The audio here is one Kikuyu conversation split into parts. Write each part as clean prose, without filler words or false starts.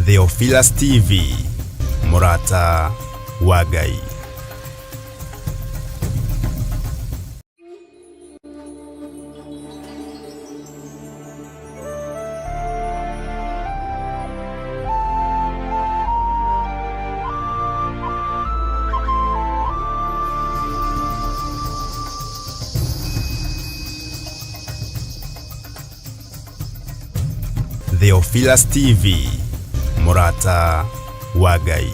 Theophilus TV, mũrata wa Ngai. Theophilus TV, mũrata wa Ngai.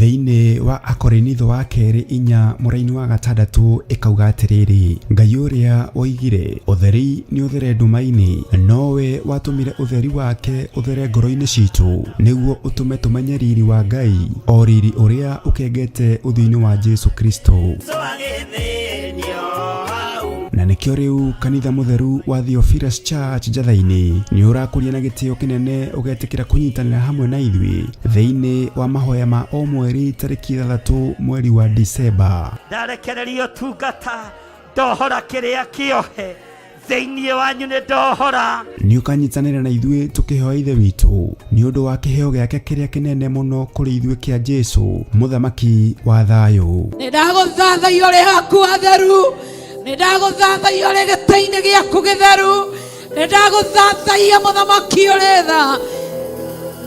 Thĩinĩ wa Akorinitho wa kerĩ 4 mũraini wa gatandatũ ĩkauga atĩrĩrĩ, Ngai ũrĩa woigire ũtheri nĩ ũthere nduma-inĩ, nowe watũmire ũtheri wake ũthere ngoro-inĩ citũ, nĩguo ũtũme tũmenye riri wa Ngai, o riri ũrĩa ũkengete ũthiũ-inĩ wa Jesu Kristo. Na nĩkĩo rĩu kanitha mũtheru wa Theophilus Church Njatha-inĩ nĩ ũrakũria na gĩtĩo kĩnene ũgetĩkĩra kũnyitanĩra hamwe na ithuĩ thĩinĩ wa mahoya ma o mweri tarĩki 6 mweri wa Disemba. Ndarekereria ũtungata, ndohora kĩrĩa kĩohe thĩinĩ wanyu, nĩ ndohora. Nĩ ũkanyitanĩra na ithuĩ tũkĩhoya Ithe witũ nĩ ũndũ wa kĩheo gĩake kĩrĩa kĩnene mũno kũrĩ ithuĩ kĩa Jesu, mũthamaki wa thayũ. Nĩ ndagũthathaiya ũrĩ haku hatheru, nĩ ndagũthathaiya ũrĩ gĩtĩ-inĩ gĩaku gĩtheru, nĩ ndagũthathaiya mũthamaki ũrĩ tha,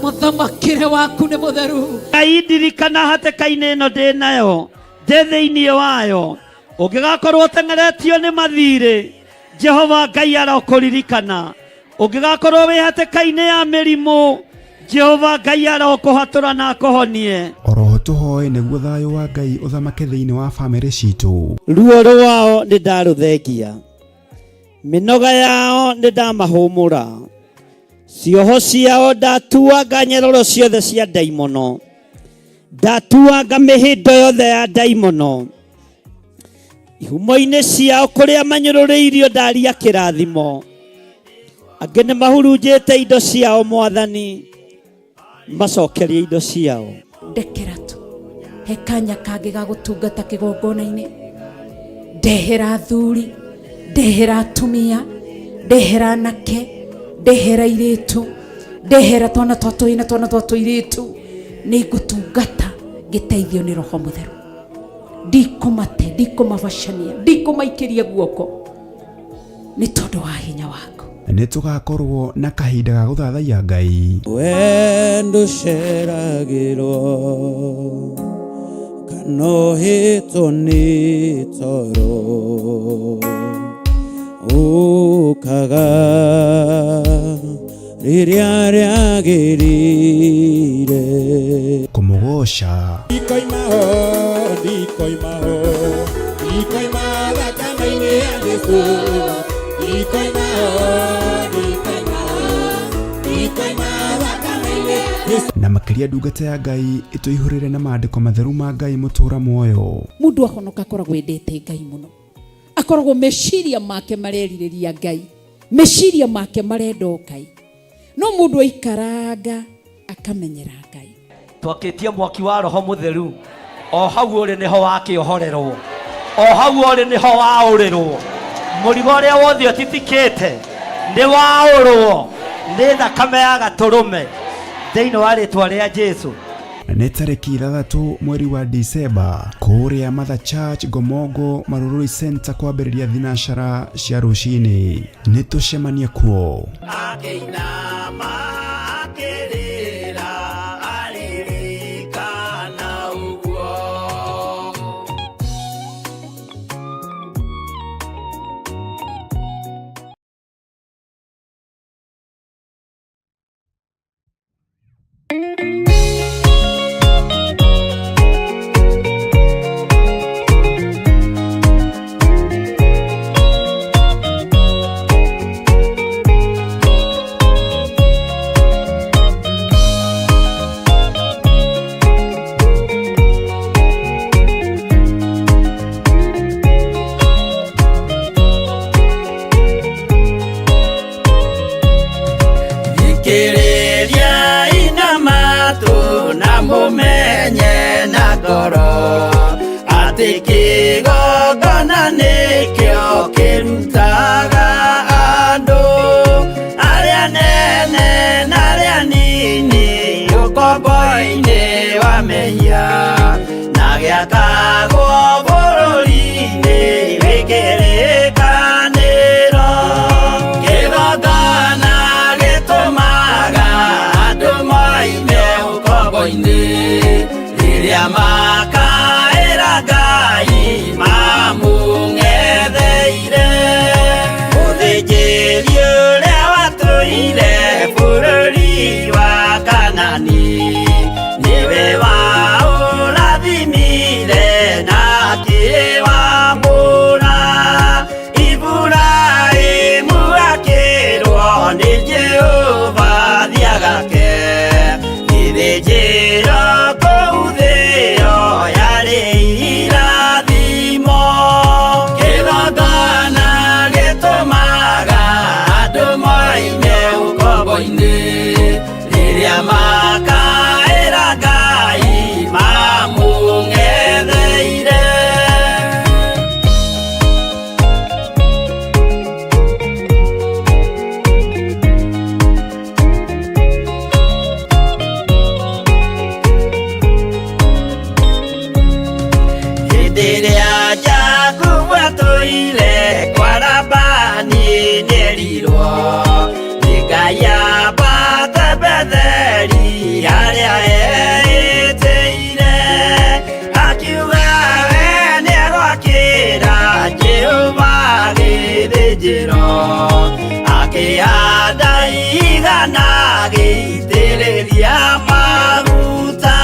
mũthamakĩre waku nĩ mũtheru. Ngai ndirikana hatĩka-inĩ ĩno ndĩ nayo, ndĩ thĩinĩ wayo, ũngĩgakorwo ũteng'eretio nĩ mathirĩ, Jehova Ngai arokũririkana. Ũngĩgakorwo wĩ hatĩka-inĩ ya mĩrimũ, Jehova Ngai arokũhatũra na akũhonie. Oroho tũhoe nĩguo thayũ wa Ngai ũthamake thĩinĩ wa bamĩrĩ citũ. Ruo rwao nĩ ndarũthengia, mĩnoga yao nĩ ndamahũmũra, cioho ciao ndatuanga nyeroro ciothe cia ndaimono, ndatuanga mĩhĩndo yothe ya ndaimono, ihumo-inĩ ciao kũrĩa manyũrũrĩirio ndaria kĩrathimo, angĩ nĩ mahurunjĩte indo ciao, Mwathani macokerie indo ciao. Ndekera tu he kanya kangĩ ga gũtungata kĩgongona-inĩ, ndehera athuri, ndehera atumia, ndehera anake, ndehera airĩtu, ndehera twana twa tũhĩĩ na twana twa tũirĩtu, nĩ ngũtungata ngĩteithio nĩ Roho Mũtheru. Ndikũmate, ndikũmabacania, ndikũmaikĩria guoko nĩ tondũ wa hinya waku. Nĩ tũgakorwo na kahinda ga gũthathaiya Ngai. Wendo ũceragĩrwo kana ũhĩtwo nĩ toro, ũkaga rĩrĩa rĩagĩrĩire. Kũmũgoca. Ndikoima ho, ndikoima ho, ndikoima thakame-inĩ ya Jesũ. Ndikoima ho, ndikoima ho, ndikoima thakame-inĩ ya Jesũ. Na makĩria ndungata ya Ngai ĩtũihũrĩre na maandĩko matheru ma Ngai mũtũra muoyo. Mũndũ ahonoka akoragwo endete Ngai mũno, akoragwo meciria make marerirĩria Ngai, meciria make marenda o Ngai. No mũndũ aikaranga akamenyera Ngai. Twakĩtie mwaki wa Roho Mũtheru, o hau ũrĩ nĩho wakĩohorerwo, o hau ũrĩ nĩho waũrĩrwo. Mũrigo ũrĩa wothe ũtitikĩte nĩ waũrwo nĩ thakame ya gatũrũme thĩinĩ wa rĩtwa rĩa Jesu. Nĩ tarĩki 6 mweri wa Disemba kũrĩa Mother Church Ngomongo Marurui Center kwambĩrĩria thinacara cia rũcinĩ. Nĩ tũcemanie kuo. Akĩinama akĩrĩra aririkana ũguo. Mũmenye na ngoro atĩ kĩgongona nĩkĩo kĩrutaga andũ arĩa nene na arĩa nini ũkombo-inĩ wa mehia na gĩakagwo bũrũri-inĩ wĩ kĩrĩkanĩro. Kĩgongona gĩtũmaga andũ moime ũkombo-inĩ rĩrĩa makaĩra Ngai mamũng'etheire. Mũthĩnjĩri ũrĩa watũire bũrũri wa Kanani nĩwe waũrathimire na akĩwamũra. Iburahĩmu akĩrwo nĩ Jehova thiagake gĩthĩnjĩro kũu thĩo yarĩ irathimo. Kĩgongona gĩtũmaga andũ moime ũkombo-inĩ rĩrĩa makaĩra Ngai mamũng'etheire. Hĩndĩ ĩrĩa Jakubu atũire kwa Labani nĩerirwo nĩ Ngai ambate Betheli harĩa eĩtĩire. Akiuga we nĩegwakĩra Jehova gĩthĩnjĩro, akĩhanda igana agĩitĩrĩria maguta.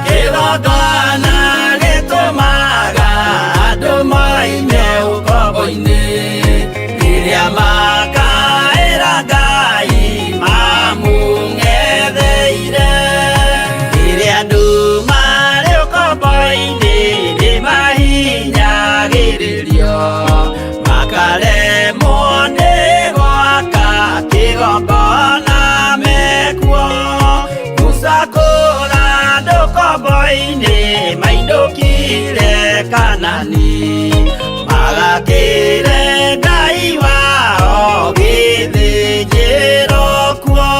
Kĩgongona gĩtũmaga andũ moime ũkombo-inĩ rĩrĩa makaĩra Ngai mamũng'etheire. Rĩrĩa andũ marĩ ũkombo-inĩ nĩmahinyagĩrĩrio makaremwo nĩ gwaka kĩgongona mekuo. Musa kũra andũ ũkombo-inĩ mainũkire Kanani magakĩre Ngai wao gĩthĩnjĩro kuo.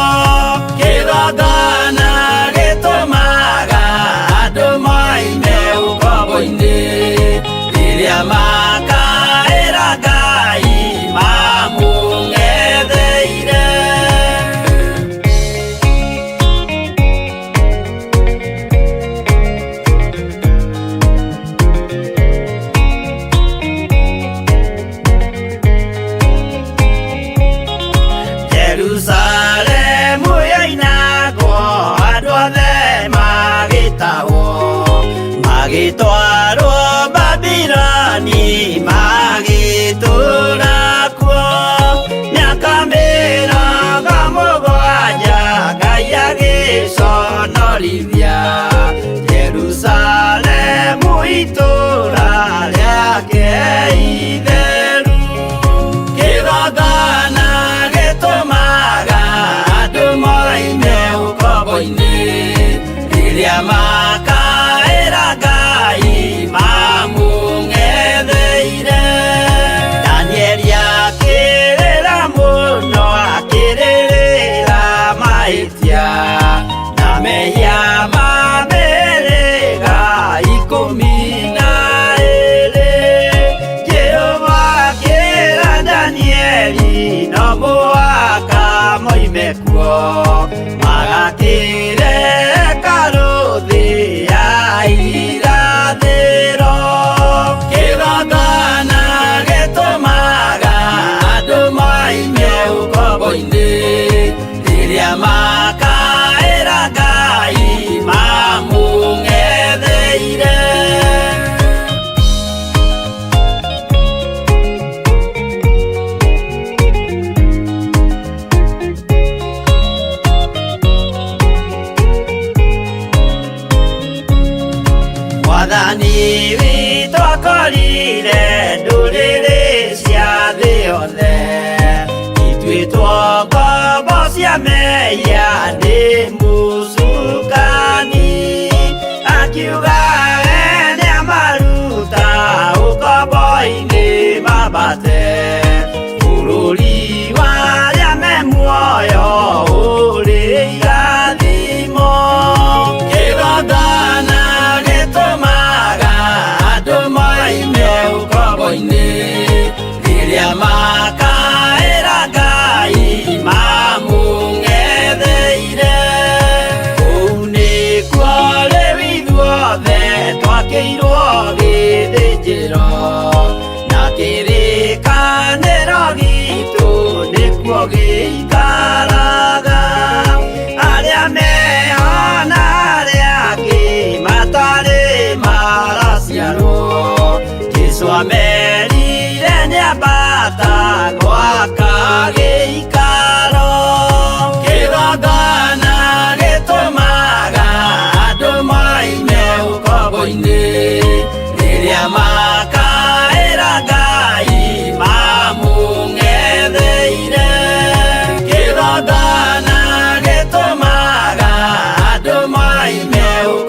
Kĩgongona gĩtũmaga andũ moime ũkombo-inĩ rĩrĩa makaĩra Ngai mamũng'etheire. Jerusalemu yoinagwo andũ othe magĩtahwo magĩtwarwo Babiloni magĩtũũra kuo mĩaka 70 Ngai agĩconorithia Jerusalemu itũũra rĩake itheru. Kĩgongona gĩtũmaga andũ moime ũkombo-inĩ rĩrĩa makaĩra Ngai mamũng'etheire. Danieli akĩrĩra mũno akĩrĩrĩra mahĩtia na mehia ma mĩhĩrĩga 12. Jehova akĩra Danieli no mũhaka moime kuo magakĩre hekarũ thĩ ya irathĩro. Kĩgongona gĩtũmaga andũ moime ũkombo-inĩ rĩrĩa makaĩra Ngai mamũng'etheire. Mwathani witũ akorire ndũrĩrĩ cia thĩ yothe ituĩtwo ngombo cia mehia nĩ mũcukani.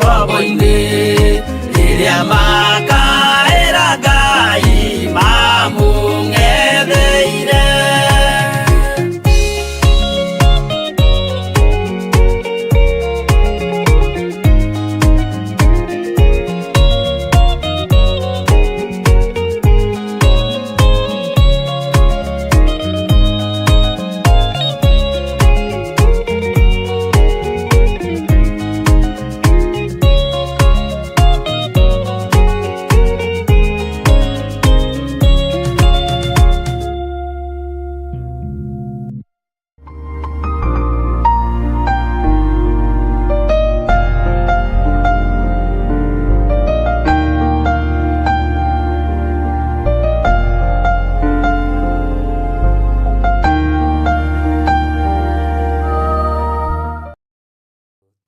Ũkombo-inĩ rĩrĩa makaĩra Ngai mamũng'etheire.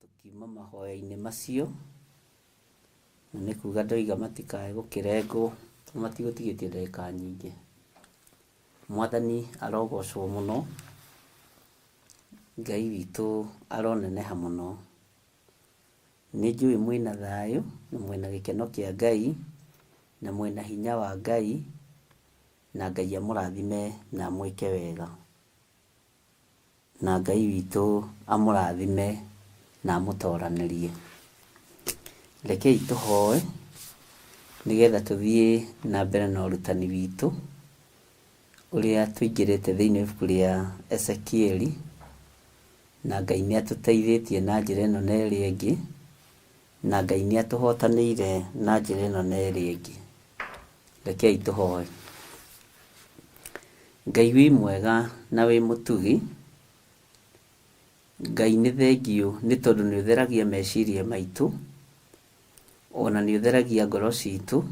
Tũkiuma mahoya-inĩ macio, na nĩ kuga ndoiga matikae gũkĩrengwo tondũ matigũtigĩtie ndagĩka nyingĩ. Mwathani arogocwo mũno, Ngai witũ aroneneha mũno. Nĩ njũĩ mwĩna thayũ na mwĩna gĩkeno kĩa Ngai na mwĩna hinya wa Ngai, na Ngai amũrathime na amwĩke wega. Na Ngai witũ amũrathime na amũtoranĩrie. Rekei tũhoe nĩgetha tũthiĩ na mbere na ũrutani witũ ũrĩa tũingĩrĩte thĩinĩ wa ibuku rĩa Ezekieli, na Ngai nĩ atũteithĩtie na njĩra ĩno na ĩrĩa ĩngĩ, na Ngai nĩ atũhotanĩire na njĩra ĩno na ĩrĩa ĩngĩ. Rekei tũhoe. Ngai wĩ mwega na wĩ mũtugi, Ngai nĩ thengiũ nĩ tondũ nĩ ũtheragia meciria maitũ, ona nĩ ũtheragia ngoro citũ.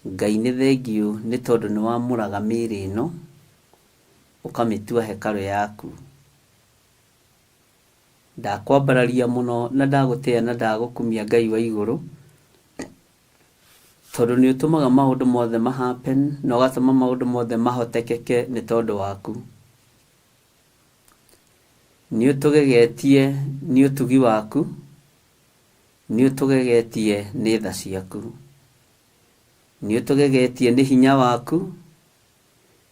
Ngai nĩ thengiũ nĩ tondũ nĩ wamũraga mĩĩrĩ ĩno, ũkamĩtua hekarũ yaku. Ndakwambararia mũno na ndagũtĩa na ndagũkumia Ngai wa igũrũ, tondũ nĩ ũtũmaga maũndũ mothe ma happen na ũgatũma maũndũ mothe mahotekeke nĩ tondũ waku. Nĩ ũtũgegetie nĩ ũtugi waku, nĩ ũtũgegetie nĩ tha ciaku, nĩ ũtũgegetie nĩ hinya waku,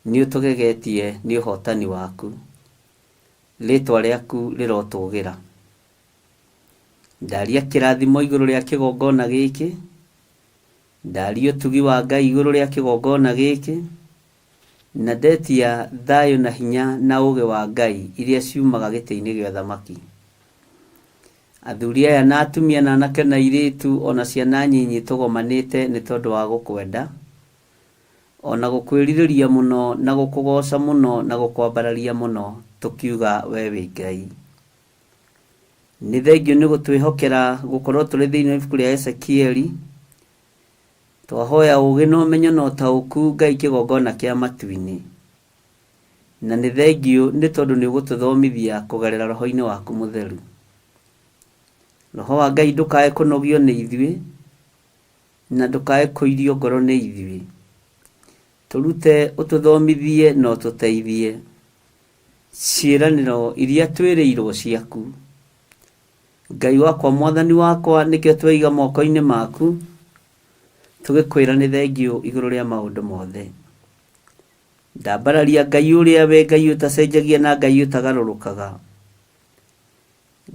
nĩ ũtũgegetie nĩ ũhotani waku. Rĩtwa rĩaku rĩrotũgĩra. Ndaria kĩrathimo igũrũ rĩa kĩgongona gĩkĩ, ndaria ũtugi wa Ngai igũrũ rĩa kĩgongona gĩkĩ, na ndetia thayũ na hinya na ũgĩ wa Ngai iria ciumaga gĩtĩ-inĩ gĩa ũthamaki. Athuri aya na atumia na anake na airĩtu ona ciana nyinyi tũgomanĩte nĩ tondũ wa gũkwenda, ona gũkwĩrirĩria mũno na gũkũgoca mũno na gũkwambararia mũno, tũkiuga we wĩ Ngai. Nĩ thengiũ nĩ gũtwĩhokera gũkorwo tũrĩ thĩinĩ wa ibuku rĩa Ezekieli. Twahoya ũgĩ na ũmenyo na ũtaũku Ngai kĩgongona kĩa matu-inĩ. Na nĩ thengiũ nĩ tondũ nĩ ũgũtũthomithia kũgerera roho-inĩ waku mũtheru. Roho wa Ngai ndũkae kũnogio nĩ ithuĩ, na ndũkae kũirio ngoro nĩ ithuĩ. Tũrute, ũtũthomithie na ũtũteithie ciĩranĩro iria twĩrĩirwo ciaku. Ngai wakwa, Mwathani wakwa, nĩkĩo tweiga moko-inĩ maku, tũgĩkwĩra nĩ thengiũ igũrũ rĩa maũndũ mothe. Ndambararia Ngai ũrĩa we Ngai ũtacenjagia na Ngai ũtagarũrũkaga,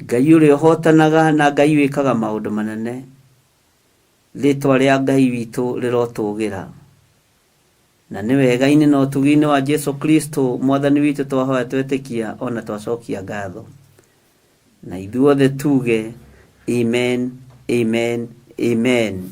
Ngai ũrĩa ũhotanaga na Ngai wĩkaga maũndũ manene. Rĩtwa rĩa Ngai witũ rĩrotũgĩra. Na nĩ wega-inĩ na ũtugi-inĩ wa Jesu Kristo Mwathani witũ twahoya twetĩkia ona twacokia ngatho. Na ithuothe tuge amen, amen, amen.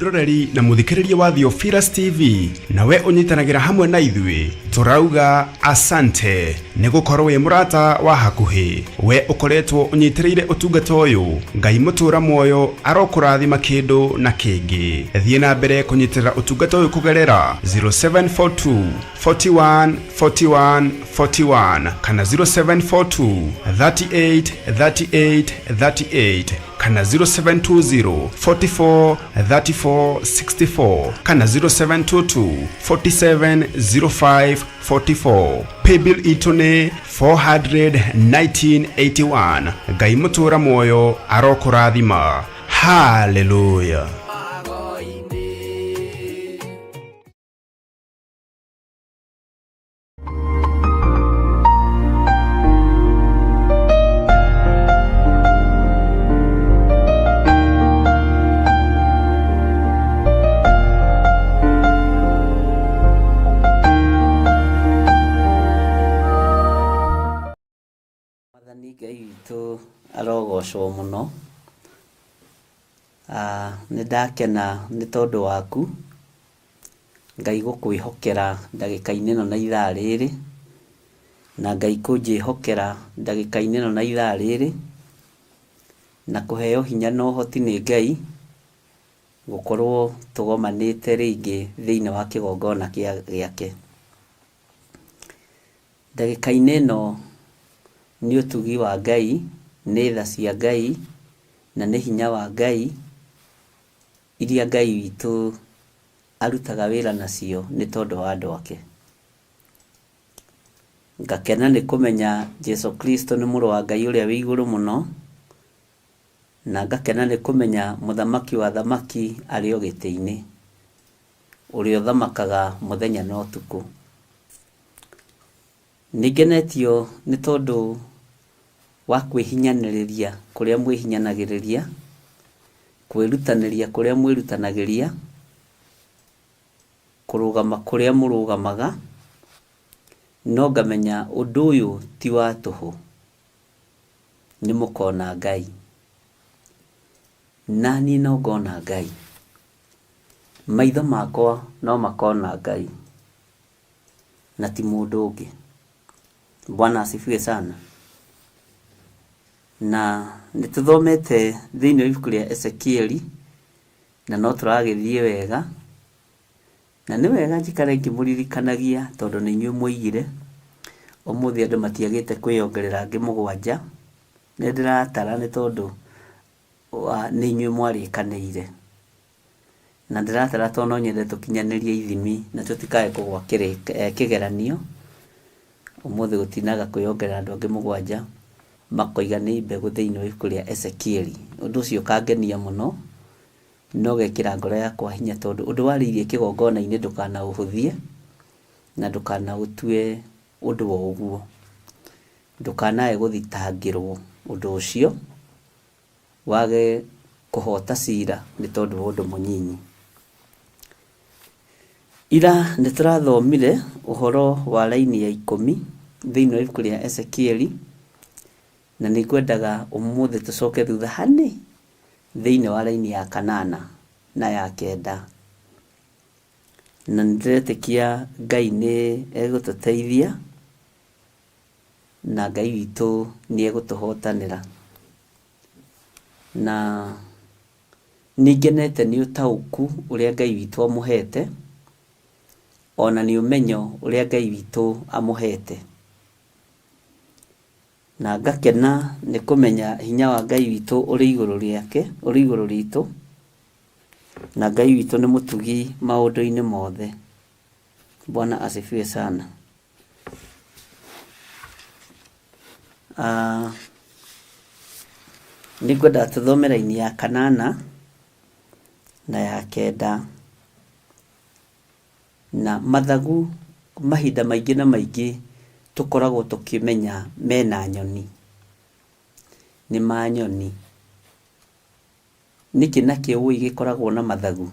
Mwĩroreri na mũthikĩrĩria wa Theophilus TV, nawe ũnyitanagĩra hamwe na ithuĩ, tũrauga asante nĩ gũkorwo wĩ mũrata wa hakuhĩ. We ũkoretwo ũnyitĩrĩire ũtungata ũyũ, Ngai mũtũra muoyo arokũrathima kĩndũ na kĩngĩ. Thiĩ na mbere kũnyitĩrĩra ũtungata ũyũ kũgerera 0742 41 41 41 kana 0742 38 38 38 kana 0720 44 34 64 kana 0722 47 05 44. Paybill itũ nĩ 41981. Ngai mũtũra muoyo arokũrathima. Haleluya. Mwathani Ngai witũ arogocwo mũno. Nĩ ndakena nĩ tondũ waku Ngai gũkwĩhokera ndagĩka-inĩ ĩno na ithaa rĩrĩ, na Ngai kũnjĩhokera ndagĩka-inĩ ĩno na ithaa rĩrĩ, na kũheo hinya na ũhoti nĩ Ngai gũkorwo tũgomanĩte rĩngĩ thĩinĩ wa kĩgongona gĩake. Ndagĩka-inĩ ĩno nĩ ũtugi wa Ngai, nĩ tha cia Ngai, na nĩ hinya wa Ngai, iria Ngai witũ arutaga wĩra nacio nĩ tondũ wa andũ ake. Ngakena nĩ kũmenya Jesu Kristo nĩ mũrũ wa Ngai ũrĩa wĩ igũrũ mũno, na ngakena nĩ kũmenya mũthamaki wa athamaki arĩ o gĩtĩ-inĩ, ũrĩa ũthamakaga mũthenya na ũtukũ. Nĩ ngenetio nĩ tondũ wa kwĩhinyanĩrĩria kũrĩa mwĩhinyanagĩrĩria, kwĩrutanĩria kũrĩa mwĩrutanagĩria, kũrũgama kũrĩa mũrũgamaga, no ngamenya ũndũ ũyũ ti wa tũhũ, nĩ mũkona Ngai. Na niĩ no ngona Ngai. Maitho makwa no makona Ngai, na ti mũndũ ũngĩ. Bwana asifiwe sana. Na nĩ tũthomete thĩinĩ wa ibuku rĩa Ezekieli, na no tũragĩthiĩ wega. Na nĩ wega njikare ngĩmũririkanagia tondũ nĩ inyuĩ mwoigire, ũmũthĩ andũ matiagĩte kwĩyongerera angĩ mũgwanja. Nĩ ndĩratara nĩ tondũ nĩ inyuĩ mwarĩkanĩire. Na ndĩratara tondũ no nyende tũkinyanĩrie ithimi na tũtikae kũgwa kĩgeranio. Ũmũthĩ gũtinaga kwĩyongerera andũ angĩ mũgwanja makoiga nĩ mbegũ thĩinĩ wa ibuku rĩa Ezekieli. Ũndũ ũcio ũkangenia mũno na ũgekĩra ngoro yakwa hinya tondũ ũndũ warĩirie kĩgongona-inĩ ndũkanaũhũthie na ndũkanaũtue ũndũ o ũguo. Ndũkanae gũthitangĩrwo ũndũ ũcio wage kũhota cira nĩ tondũ wa ũndũ mũnyinyi. Ira nĩ tũrathomire ũhoro wa raini ya ikũmi thĩinĩ wa ibuku rĩa Ezekieli, na nĩ ngwendaga ũmũthĩ tũcoke thutha hanĩ thĩinĩ wa raini ya kanana na ya kenda. Na nĩ ndĩretĩkia Ngai nĩ egũtũteithia na Ngai witũ nĩ egũtũhotanĩra. Na nĩ ngenete nĩ ũtaũku ũrĩa Ngai witũ amũhete, ona nĩ ũmenyo ũrĩa Ngai witũ amũhete. Na ngakena nĩ kũmenya hinya wa Ngai witũ ũrĩ igũrũ rĩake, ũrĩ igũrũ ritũ, na Ngai witũ nĩ mũtugi maũndũ-inĩ mothe. Bwana asifiwe sana. Nĩ ngwenda tũthome raini ya kanana na ya kenda. Na mathagu mahinda maingĩ na maingĩ tũkoragwo tũkĩmenya mena nyoni, nĩ ma nyoni. Nĩkĩ na kĩ ũĩ gĩkoragwo na mathagu?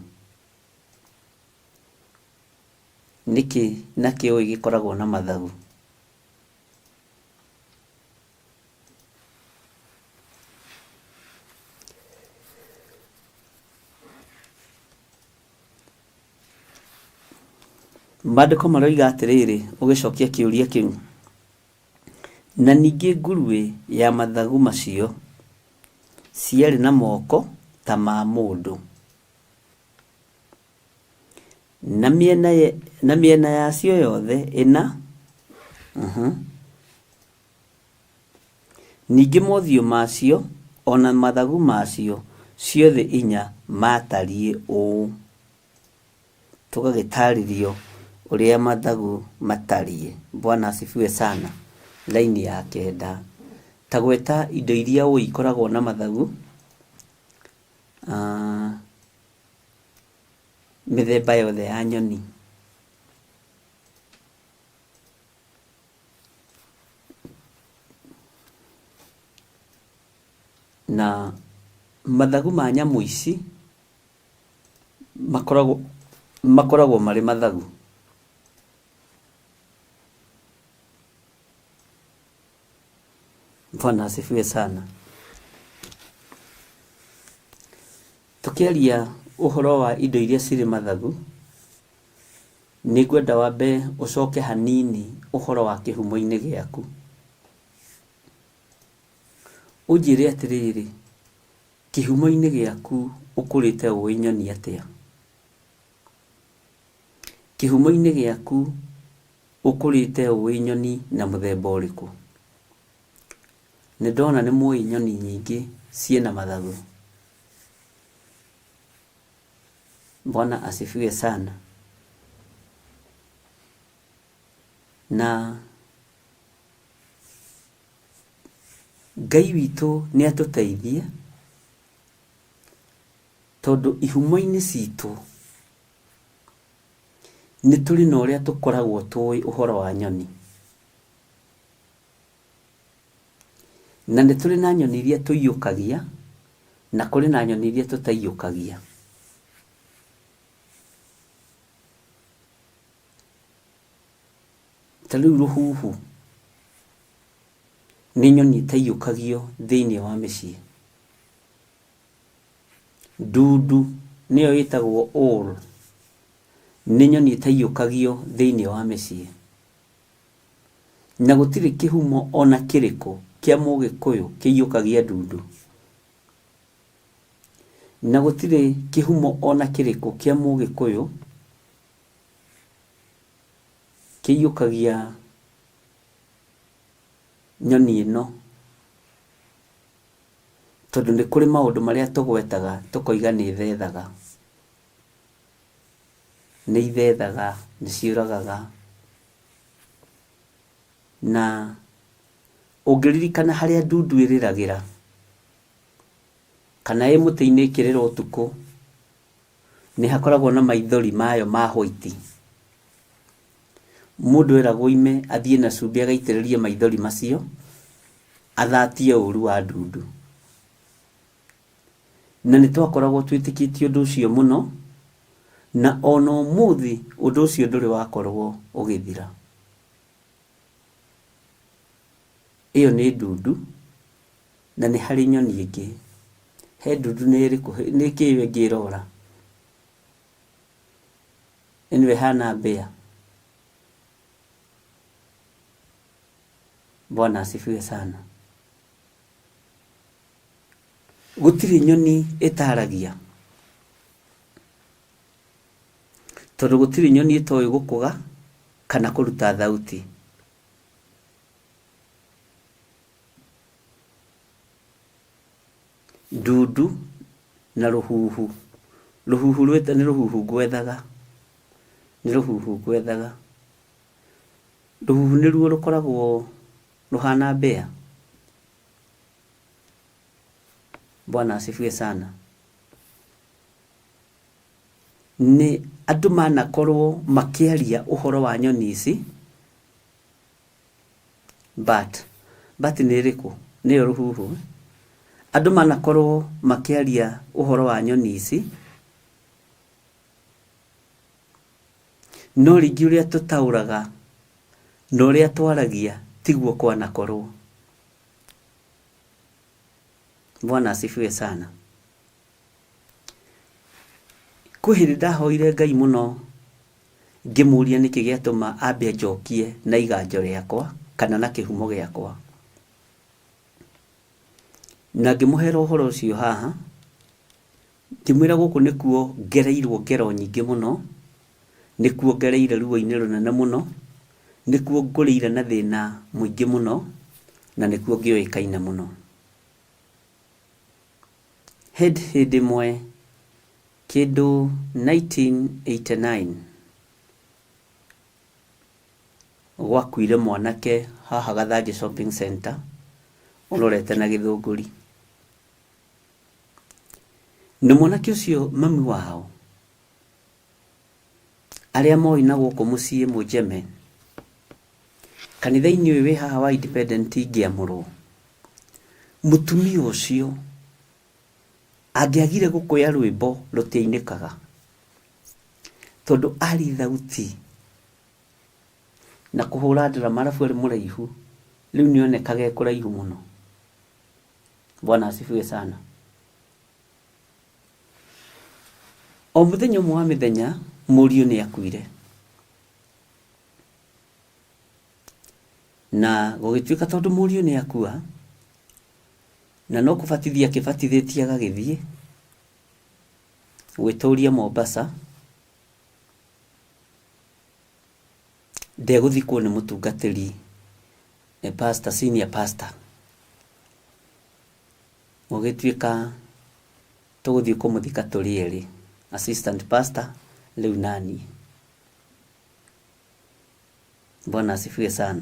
Nĩkĩ na kĩ ũĩ gĩkoragwo na mathagu? Maandĩko maroiga atĩrĩrĩ ũgĩcokia kĩũria kĩu, na ningĩ nguruĩ ya mathagu macio ciarĩ na moko ta ma mũndũ, na mĩena yacio yothe ĩna, ningĩ mothiũ macio o na mathagu macio ciothe inya maatariĩ ũũ. Tũgagĩtarĩrio ũrĩa mathagu matariĩ. Bwana asifiwe sana. Laini ya kenda. Ta gweta indo iria ũĩ ikoragwo na mathagu. Mĩthemba yothe ya nyoni. Na mathagu ma nyamũ ici makoragwo makoragwo marĩ mathagu. Bwana asifiwe sana. Tũkĩaria ũhoro wa indo iria cirĩ mathagu, nĩngwenda wambe ũcoke hanini ũhoro wa kĩhumo-inĩ gĩaku. Ũnjĩre atĩrĩrĩ, kĩhumo-inĩ gĩaku ũkũrĩte ũĩ nyoni atĩa? Kĩhumo-inĩ gĩaku ũkũrĩte ũĩ nyoni na mũthemba ũrĩkũ? Nĩ ndona nĩ mũĩ nyoni nyingĩ ciĩna mathagu. Bwana asifiwe sana. Na Ngai witũ nĩ atũteithie tondũ ihumo-inĩ citũ nĩ tũrĩ na ũrĩa tũkoragwo tũĩ ũhoro wa nyoni. Na nĩ tũrĩ na nyoni iria tũiyũkagia na kũrĩ na nyoni iria tũtaiyũkagia. Ta rĩu rũhuhu nĩ nyoni ĩtaiyũkagio thĩinĩ wa mĩciĩ. Ndundu nĩyo ĩtagwo owl, nĩ nyoni ĩtaiyũkagio thĩinĩ wa mĩciĩ. Na gũtirĩ kĩhumo ona kĩrĩkũ kĩa mũgĩkũyũ kĩiyũkagia ndundu. Na gũtirĩ kĩhumo ona kĩrĩkũ kĩa mũgĩkũyũ kĩiyũkagia nyoni ĩno, tondũ nĩ kũrĩ maũndũ marĩa tũgwetaga tũkoiga nĩ ĩthethaga. Nĩ ithethaga, nĩ ciũragaga. Na ũngĩririkana harĩa ndundu ĩrĩragĩra, kana ĩ mũtĩ-inĩ ĩkĩrĩra ũtukũ, nĩ hakoragwo na maithori mayo ma white. Mũndũ eragwo oime athiĩ na cumbĩ agaitĩrĩrie maithori macio, athatie ũru wa ndundu. Na nĩ twakoragwo twĩtĩkĩtie ũndũ ũcio mũno, na ona ũmũthĩ ũndũ ũcio ndũrĩ wakorwo ũgĩthira. Ĩyo nĩ ndundu, na nĩ harĩ nyoni ĩngĩ. He ndundu nĩ ĩrĩkũ, nĩ kĩ ĩyo ĩngĩ ĩrora? Ĩno ĩhana mbĩa. Bwana asifiwe sana. Gũtirĩ nyoni ĩtaragia, tondũ gũtirĩ nyoni ĩtoĩ gũkũga kana kũruta thauti. Ndundu na rũhuhu. Rũhuhu rwĩta nĩ rũhuhu ngwethaga, nĩ rũhuhu ngwethaga. Rũhuhu nĩruo rũkoragwo rũhana mbĩa. Bwana asifiwe sana. Nĩ andũ manakorwo makĩaria ũhoro wa nyoni ici, bat, bat nĩ ĩrĩkũ? Nĩyo rũhuhu. Andũ manakorwo makĩaria ũhoro wa nyoni ici, no rĩngĩ ũrĩa tũtaũraga na ũrĩa twaragia tiguo kwanakorwo. Bwana asifiwe sana. Kwĩ hĩndĩ ndahoire Ngai mũno Ngĩmũria nĩkĩ gĩatũma ambe anjokie na iganjo rĩakwa kana na kĩhumo gĩakwa. Na ngĩmũhera ũhoro ũcio haha, ngĩmwĩra gũkũ nĩkuo ngereirwo ngero nyingĩ mũno, nĩkuo ngereire ruo-inĩ rũnene mũno, nĩkuo ngũrĩire na thĩna mũingĩ mũno, na nĩkuo ngĩũĩkaine mũno. Hĩndĩ hĩndĩ ĩmwe kĩndũ 1989 gwakuire mwanake haha Gathanjĩ Shopping Center ũrorete na Gĩthũngũri. Na mwanake ũcio mami wao arĩa moĩ na gũkũ mũciĩ Mũnjeme kanitha-inĩ ũyũ wĩ haha wa Independent ingĩamũrwo, mũtumia ũcio angĩagire gũkũya rwĩmbo rũtiainĩkaga tondũ arĩ thauti na kũhũra ndarama arabu arĩ mũraihu rĩu nĩonekaga e kũraihu mũno. Bwana asifiwe sana. O mũthenya ũmwe wa mĩthenya mũriũ nĩ akuire na gũgĩtuĩka tondũ mũriũ nĩ akua na no kũbatithia akĩbatithĩtie agagĩthiĩ gwĩtũria Mombasa, ndegũthikwo nĩ mũtungatĩri pastor, senior pastor. Gũgĩtuĩka tũgũthiĩ kũmũthika tũrĩ erĩ, assistant pastor rĩu naniĩ. Bwana asifiwe sana.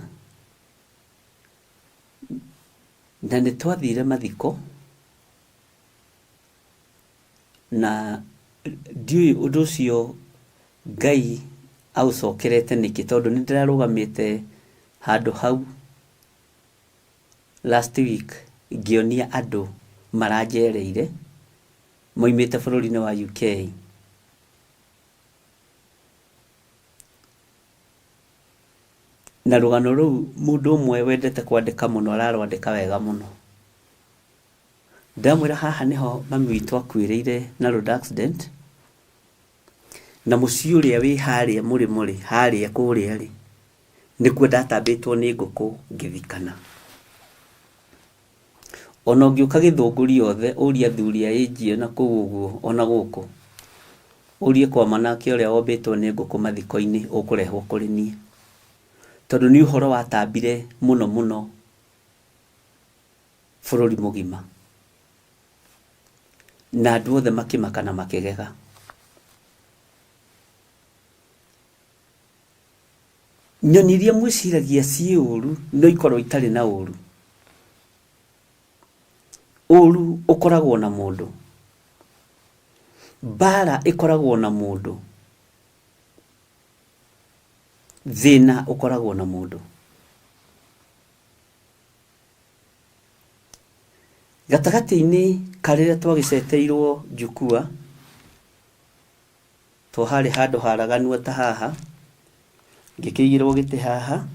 Na nĩ twathire mathiko na ndiũĩ ũndũ ũcio Ngai aũcokerete nĩkĩ tondũ nĩ ndĩrarũgamĩte handũ hau last week ngĩonia andũ maranjereire moimĩte bũrũri-inĩ wa UK. Na rũgano rũu mũndũ ũmwe wendete kwandĩka mũno ararwandĩka wega mũno. Ndamwĩra haha nĩho mami witũ akuĩrĩire na road accident, na mũciĩ ũrĩa wĩ harĩa mũrĩmo rĩ, harĩa kũrĩa rĩ, nĩkuo ndatambĩtwo nĩ ngũkũ ngĩthikana. Ona ũngĩũka Gĩthũngũri yothe ũrie athuri a ĩnji ĩyo na kũu ũguo ona gũkũ, ũrie kwa mwanake ũrĩa wombĩtwo nĩ ngũkũ mathiko-inĩ ũkũrehwo kũrĩ niĩ. Tondũ nĩ ũhoro watambire mũno mũno bũrũri mũgima. Na andũ othe makĩmaka na makĩgega. Nyoni iria mwĩciragia ciĩ ũru no ikorwo itarĩ na ũru. Ũru ũkoragwo na mũndũ. Mbara ĩkoragwo na mũndũ. Thĩna ũkoragwo na mũndũ. Gatagatĩ-inĩ ka rĩrĩa twagĩceteirwo njukua, to harĩ handũ haraganu ta haha, ngĩkĩigĩrwo gĩtĩ haha,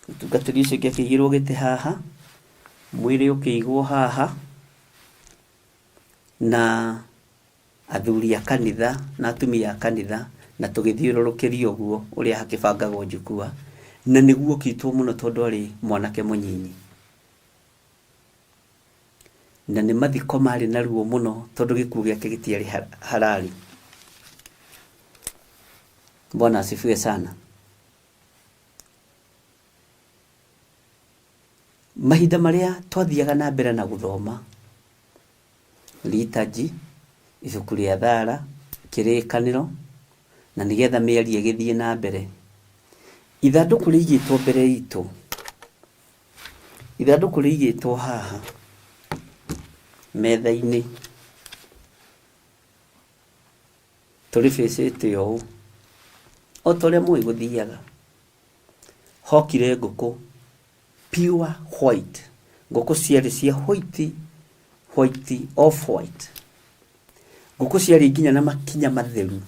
mũtungatĩri ũcio ũngĩ akĩigĩrwo gĩtĩ haha, mwĩrĩ ũkĩigwo haha, na athuri a kanitha na atumia a kanitha, na tũgĩthiũrũrũkĩrio ũguo ũrĩa hakĩbangagwo njukua, na nĩguo okitwo mũno tondũ arĩ mwanake mũnyinyi. Na nĩ mathiko marĩ na ruo mũno tondũ gĩkuũ gĩake gĩtiarĩ halali. Bwana asifiwe sana. Mahinda marĩa twathiaga na mbere na gũthoma liturgy, ibuku rĩa thara, kĩrĩkanĩro, na nĩgetha mĩario ĩgĩthiĩ na mbere, ithandũkũ rĩigĩtwo mbere itũ, ithandũkũ rĩigĩtwo haha metha-inĩ, tũrĩbĩcĩte ũũ, o ta ũrĩa mũĩ gũthiaga, hokire ngũkũ pure white, ngũkũ ciarĩ cia white, white off white, ngũkũ ciarĩ nginya na makinya matheru,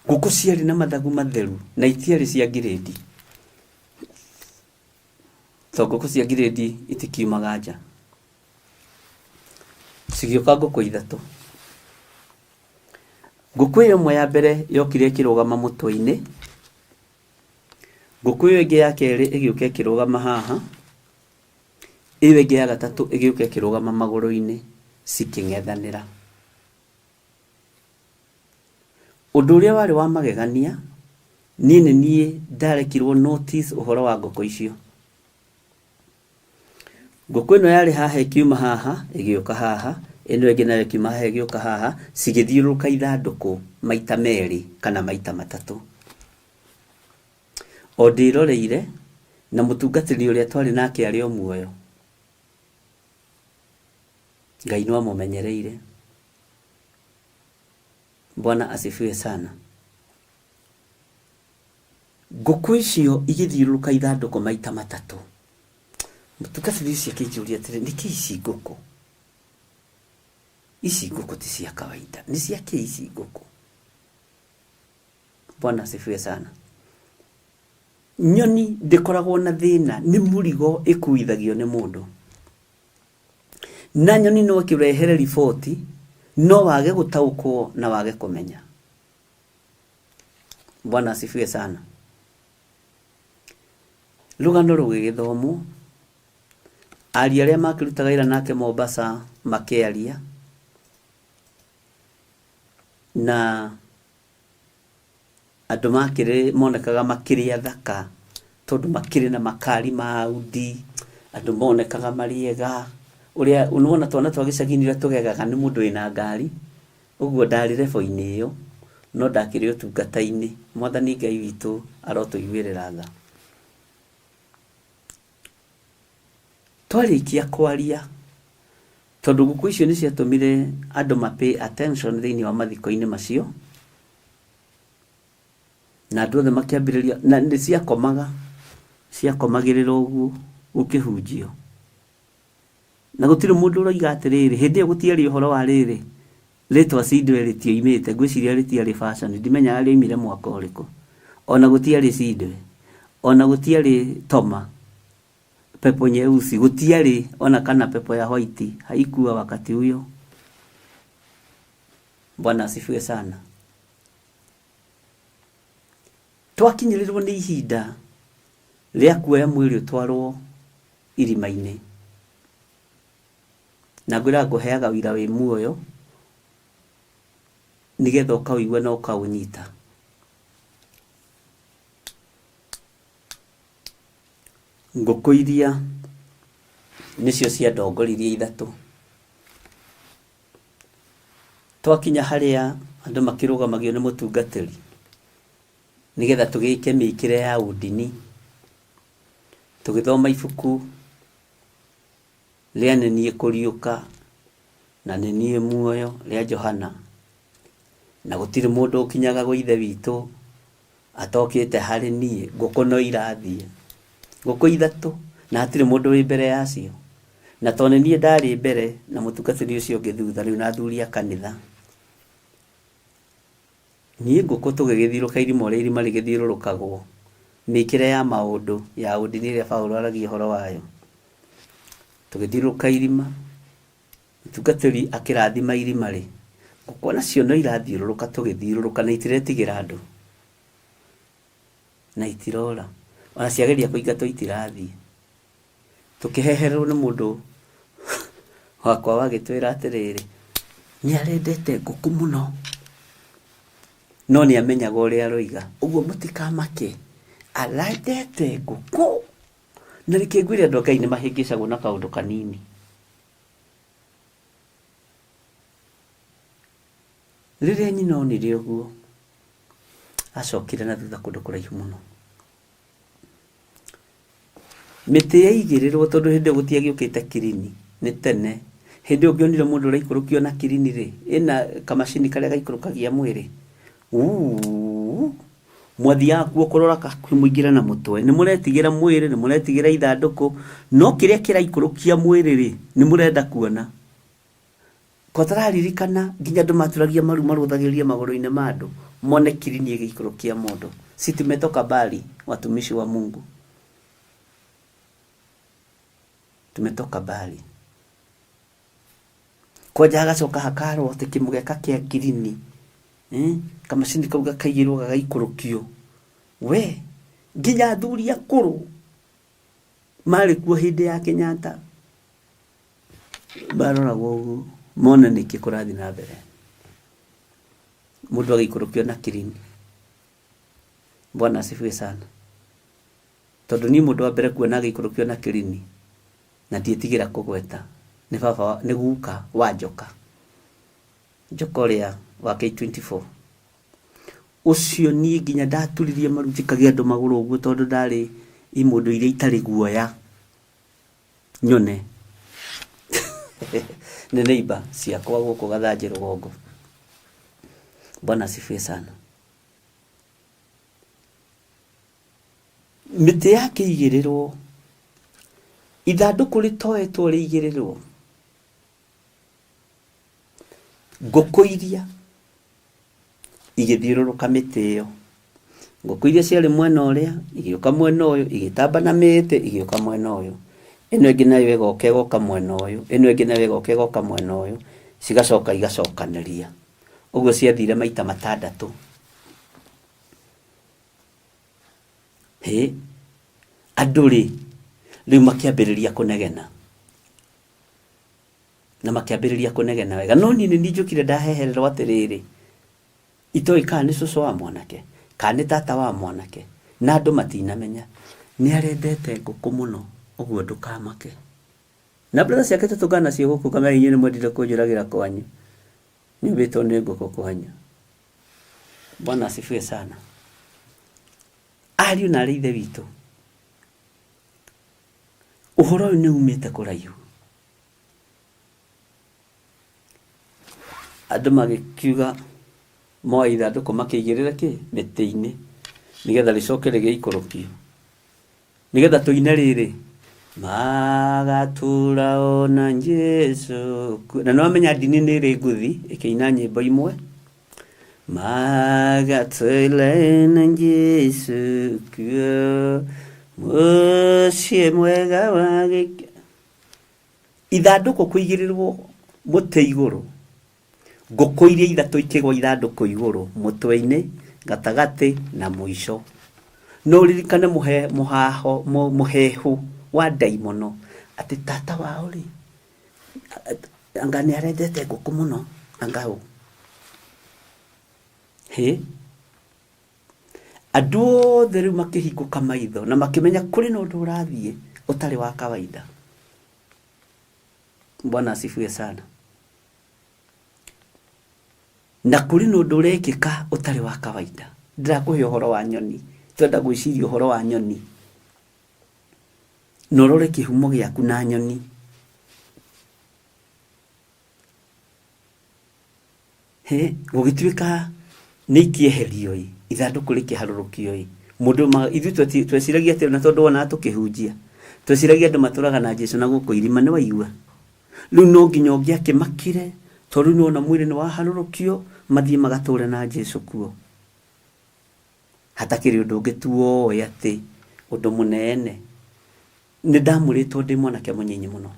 ngũkũ ciarĩ na mathagu matheru na itiarĩ cia ngirĩndi, to ngũkũ cia ngirĩndi itikiumaga nja. Cigĩũka ngũkũ ithatũ. Ngũkũ ĩyo ĩmwe ya mbere yokire ĩkĩrũgama mũtwe-inĩ, ngũkũ ĩyo ĩngĩ ya kerĩ ĩgĩũka ĩkĩrũgama haha, ĩyo ĩngĩ ya gatatũ ĩgĩũka ĩkĩrũgama magũrũ-inĩ cikĩng'ethanĩra. Ũndũ ũrĩa warĩ wa magegania, niĩ nĩ niĩ ndarekirwo notice ũhoro wa ngũkũ icio. Ngũkũ ĩno yarĩ haha ĩkiuma haha ĩgĩũka haha, ĩno ĩngĩ nayo ĩkiuma haha ĩgĩũka haha, cigĩthiũrũrũka ithandũkũ maita merĩ kana maita matatũ. O ndĩroreire na mũtungatĩri ũrĩa twarĩ nake arĩ o muoyo. Ngai no amũmenyereire. Bwana asifiwe sana. Ngũkũ icio igĩthiũrũrũka ithandũkũ maita matatũ. Mũtungatĩri ũcio akĩnjũria atĩrĩ, nĩkĩ ici ngũkũ? Ici ngũkũ ti cia kawaida. Nĩ cia kĩ ici ngũkũ? Bwana asifiwe sana. Nyoni ndĩkoragwo na thĩna, nĩ mũrigo ĩkuithagio nĩ mũndũ. Na nyoni no ĩkũrehere riboti, no wage gũtaũkwo na wage kũmenya. Bwana asifiwe sana. Rũgano rũgĩgĩthomwo, aria arĩa makĩrutaga wĩra nake Mombasa makĩaria, na andũ makĩrĩ monekaga makĩrĩ athaka tondũ makĩrĩ na makari ma Audi, andũ monekaga marĩ ega, ũrĩa nĩwona twana twa gĩcagi-inĩ ũrĩa tũgegaga nĩ mũndũ wĩna ngari, ũguo ndarĩ level-inĩ ĩyo, no ndakĩrĩ ũtungata-inĩ. Mwathani Ngai witũ arotũiguĩrĩra tha. Twarĩkia kwaria, tondũ ngũkũ icio nĩ ciatũmire andũ ma pay attention thĩinĩ wa mathiko-inĩ macio, na andũ othe makĩambĩrĩria, na nĩ ciakomaga, ciakomagĩrĩra ũguo gũkĩhunjio. Na gũtirĩ mũndũ ũroiga atĩrĩrĩ, hĩndĩ ĩyo gũtiarĩ ũhoro wa rĩrĩ, rĩtwa Sidwell rĩtioimĩte, ngwĩciria rĩtiarĩ fashion, ndimenyaga rĩoimire mwaka ũrĩkũ. Ona gũtiarĩ Sidwell, ona gũtiarĩ Toma, pepo nyeusi, gũtiarĩ ona kana pepo ya white, haikuwa wakati huyo. Bwana asifiwe sana. Twakinyĩrĩrwo nĩ ihinda rĩa kuoya mwĩrĩ ũtwarwo irima-inĩ. Na ngwĩraga ngũheaga wĩira wĩ muoyo nĩgetha ũkaũigua na ũkaũnyita. Ngũkũ iria nĩcio ciandongoririe ithatũ. Twakinya harĩa andũ makĩrũgamagio nĩ mũtungatĩri nĩgetha tũgĩke mĩkĩre ya ũndini, tũgĩthoma ibuku rĩa nĩ niĩ kũriũka na nĩ niĩ muoyo rĩa Johana, na gũtirĩ mũndũ ũkinyaga gwa Ithe witũ atokĩte harĩ niĩ, ngũkũ no irathiĩ. Ngũkũ ithatũ na hatirĩ mũndũ wĩ mbere yacio. Na tondũ nĩ niĩ ndarĩ mbere na mũtungatĩri ũcio ũngĩ thutha rĩu na athuri a kanitha. Niĩ ngũkũ tũgĩgĩthiũrũrũka irima ũrĩa irima rĩgĩthiũrũrũkagwo, mĩkĩre ya maũndũ ya ũndini ĩrĩa Paũlũ aragia ũhoro wayo. Tũgĩthiũrũrũka irima, mũtungatĩri akĩrathima irima rĩ, ngũkũ onacio no irathiũrũrũka tũgĩthiũrũrũka na itiretigĩra andũ, na itirora. Ona ciageria kũingatwo itirathiĩ. Tũkĩheherwo nĩ mũndũ wakwa wagĩtwĩra atĩrĩrĩ, nĩ arendete ngũkũ mũno, no nĩ amenyaga ũrĩa aroiga. Ũguo mũtikamake, arendete ngũkũ. Na reke ngwĩre andũ a Ngai nĩ mahĩngĩcagwo na kaũndũ kanini. Rĩrĩa nyina onire ũguo, acokire na thutha kũndũ kũraihu mũno. Mĩtĩ yaigĩrĩrwo tondũ hĩndĩ ĩyo gũtiagĩũkĩte kirini, nĩ tene. Hĩndĩ ĩyo ũngĩonire mũndũ ũraikũrũkio na kirini rĩ, ĩna kamacini karĩa gaikũrũkagia mwĩrĩ, wuuu, mwathiaga kuo kũrora hakuhĩ mũingĩre na mũtwe. Nĩ mũretigĩra mwĩrĩ, nĩ mũretigĩra ithandũkũ, no kĩrĩa kĩraikũrũkia mwĩrĩ rĩ, nĩ mũrenda kuona. Kotararirikana nginya andũ maturagia maru marũthagĩrĩrie magũrũ-inĩ ma andũ mone kirini ĩgĩikũrũkia mũndũ. Si tumetoka mbali watumishi wa Mungu, tumetoka mbali. Kwanja hagacoka hakarwo atĩ kĩmũgeka kĩa ngirini. Kamacini kau gakaigĩrwo gagaikũrũkio. We nginya athuri akũrũ marĩ kuo hĩndĩ ya Kenyatta maroragwo ũguo mone nĩkĩ kũrathiĩ na mbere. Mũndũ agĩikũrũkio na kirini. Bwana asifiwe sana. Tondũ niĩ mũndũ wa mbere kuona agĩikũrũkio na kĩrini, na ndiĩtigĩra kũgweta, nĩ baba, nĩ guka wa Njoka, Njoka ũrĩa wa K24. Ũcio niĩ nginya ndaturirie maru njikagia andũ magũrũ ũguo tondũ ndarĩ imũndũ iria itarĩ guoya nyone. Nĩ neighbor ciakwa gũkũ Gathanjĩ rũgongo. Bwana asifiwe sana. Mĩtĩ yakĩigĩrĩrwo, ithandũkũ rĩtoetwo rĩigĩrĩrwo, ngũkũ iria igĩthiũrũrũka mĩtĩ ĩyo. Ngũkũ iria ciarĩ mwena ũrĩa igĩũka mwena ũyũ, igĩtamba na mĩtĩ igĩũka mwena ũyũ. Ĩno ĩngĩ nayo ĩgoka ĩgoka mwena ũyũ, ĩno ĩngĩ nayo ĩgoka ĩgoka mwena ũyũ, cigacoka igacokanĩria. Ũguo ciathire maita matandatũ. Hĩ, andũ rĩ, rĩu makĩambĩrĩria kũnegena. Na makĩambĩrĩria kũnegena wega. No niĩ nĩ niĩ njũkire ndahehererwo atĩrĩrĩ, itoĩ kana nĩ cũcũ wa mwanake, kana nĩ tata wa mwanake, na andũ matinamenya, nĩ arendete ngũkũ mũno, ũguo ndũkamake. Na brother ciake tũtũngana nacio gũkũ ngamera inyuĩ nĩ mwendire kũnjũragĩra kwanyu. Nyumbĩtwo nĩ ngũkũ kwanyu. Bwana asifiwe sana. Ariũ na arĩ ithe witũ, ũhoro ũyũ nĩ umĩte kũraihu. Andũ magĩkiuga moe ithandũkũ makĩigĩrĩre kĩ mĩtĩ-inĩ nĩgetha rĩcoke rĩgĩikũrũkio. Nĩgetha tũine rĩrĩ magatũra ona Jesu kuo. Na nĩwamenya ndini nĩ ĩrĩ nguthi ĩkĩina nyĩmbo imwe magatũra na Jesu kuo mũciĩ mwega wa gĩkeno. Ithandũkũ kũigĩrĩrwo mũtĩ igũrũ Ngũkũ iria ithatũ ikĩgwa ithandũkũ igũrũ, mũtwe-inĩ, gatagatĩ na mũico. No ũririkane mũhe, mũhaho, mũhehu wa ndaimono atĩ tata wao rĩ, anga nĩ arendete ngũkũ mũno, anga ũ. Hĩ? Andũ othe rĩu makĩhingũka maitho na makĩmenya kũrĩ na ũndũ ũrathiĩ ũtarĩ wa kawaida. Bwana asifiwe sana. Na kũrĩ na ũndũ ũrekĩka ũtarĩ wa kawaida. Ndĩrakũhe ũhoro wa nyoni, twenda gwĩciria ũhoro wa nyoni. Na ũrore kĩhumo gĩaku na nyoni. Hĩ, gũgĩtuĩka nĩ ikĩeherio ĩ, ithandũkũ rĩkĩharũrũkio ĩ, mũndũ ma, ithuĩ tweciragia atĩ na tondũ wonaga tũkĩhunjia, tweciragia andũ matũraga na Jesu na gũkũ irima, nĩ waigua? Rĩu no nginya ũngĩakĩmakire, tondũ rĩu nĩwona mwĩrĩ nĩ waharũrũkio, mathiĩ magatũre na Jesu kuo. Hatakĩrĩ ũndũ ũngĩ tuoĩ atĩ ũndũ mũnene. Nĩ ndamũrĩtwo ndĩ mwanake mũnyinyi mũno.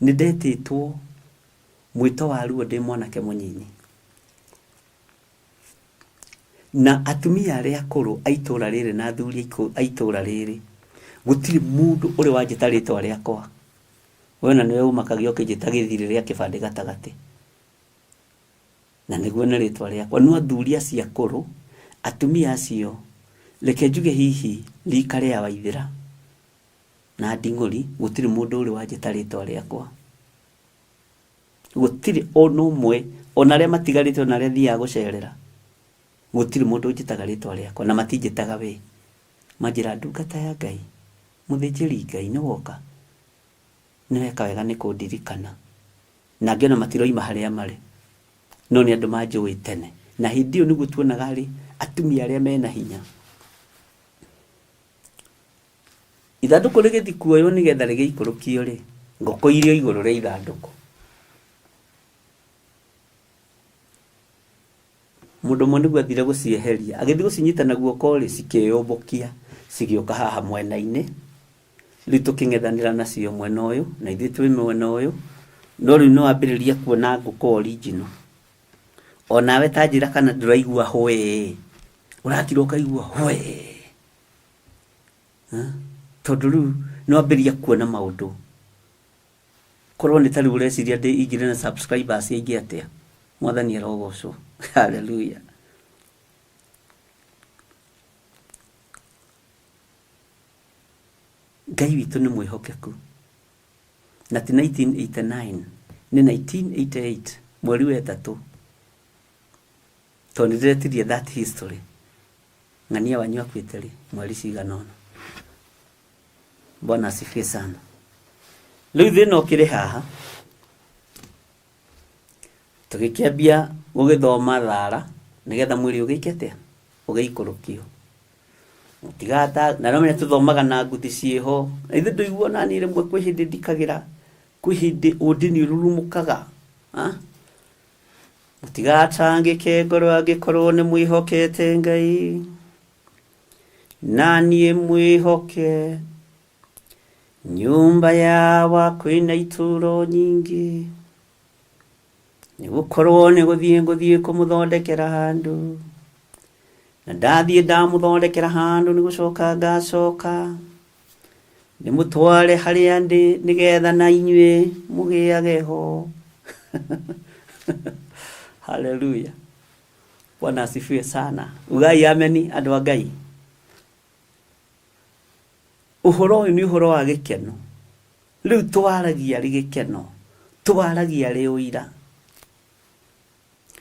Nĩ ndetĩtwo mwĩto wa ruo ndĩ mwanake mũnyinyi. Na atumia arĩa akũrũ a itũra rĩrĩ na athuri a itũra rĩrĩ, gũtirĩ mũndũ ũrĩ wanjĩta rĩtwa rĩakwa. We ona nĩwe ũmakagia ũkĩnjĩta gĩthirĩ rĩa kĩbandĩ gatagatĩ. Na nĩguo nĩ rĩtwa rĩakwa. No athuri acio akũrũ, atumia acio, reke njuge hihi rika rĩa Waithĩra na Nding'ũri, gũtirĩ mũndũ ũrĩ wanjĩta rĩtwa rĩakwa. Gũtirĩ ona ũmwe, ona arĩa matigarĩte ona arĩa thiaga gũcerera, gũtirĩ mũndũ ũnjĩtaga rĩtwa rĩakwa na matinjĩtaga we. Manjĩraga ndungata ya Ngai, mũthĩnjĩri Ngai nĩ woka? Nĩ weka wega nĩ kũndirikana. Na angĩ ona matiroima harĩa marĩ, no nĩ andũ manjũĩ tene. Na hĩndĩ ĩyo nĩguo tuonaga arĩ atumia arĩa mena hinya. Ithandũkũ rĩgĩthiĩ kuoywo nĩgetha rĩgĩikũrũkio rĩ, ngũkũ irĩ o igũrũ rĩa ithandũkũ. Mũndũ ũmwe nĩguo athire gũcieheria, agĩthiĩ gũcinyita na guoko rĩ, cikĩyũmbũkia cigĩũka haha mwena-inĩ. Rĩu tũkĩng'ethanĩra nacio mwena ũyũ, na ithuĩ twĩ mwena ũyũ, no rĩu nĩ wambĩrĩria kuona ngũkũ original. Onawe ta njĩra kana ndũraigua hwee, ũrakira ũkaigua hwee, tondũ rĩu nĩ wambĩrĩria kuona maũndũ. Korwo nĩ ta rĩu ũreciria ndĩ ingĩrĩ na subscribers aingĩ atĩa, Mwathani arogocwo. Hallelujah. Ngai witũ nĩ mwĩhokeku. Na ti 1989, nĩ 1988 mweri wa ĩtatũ, tondũ nĩ ndĩretirie that history. Ng'ania wanyu akuĩte rĩ, mweri cigana ũna. Bwana asifiwe sana. Rĩu thĩna ũkĩrĩ haha, tũgĩkĩambia gũgĩthoma thara nĩgetha mwĩrĩ ũgĩke atĩa, ũgĩikũrũkio. Mũtigata, na no menya tũthomaga na nguthi ciĩho. Na ithuĩ ndũigua ona niĩ rĩmwe kwĩ hĩndĩ ndikagĩra, kwĩ hĩndĩ ũndini ũrurumũkaga. Mũtigatangĩke ngoro angĩkorwo nĩ mwĩhokete Ngai. Na niĩ mwĩhoke. Nyũmba yawa kwĩna itũũro nyingĩ. Nĩ gũkorwo nĩ gũthiĩ ngũthiĩ kũmũthondekera handũ. Na ndathiĩ ndamũthondekera handũ nĩ gũcoka ngacoka ndĩmũtware harĩa ndĩ nĩgetha na inyuĩ mũgĩage ho. Haleluya. Bwana asifiwe sana. Ugai ameni andũ a Ngai. Ũhoro ũyũ nĩ ũhoro wa gĩkeno. Rĩu twaragia arĩ gĩkeno, twaragia arĩ ũira.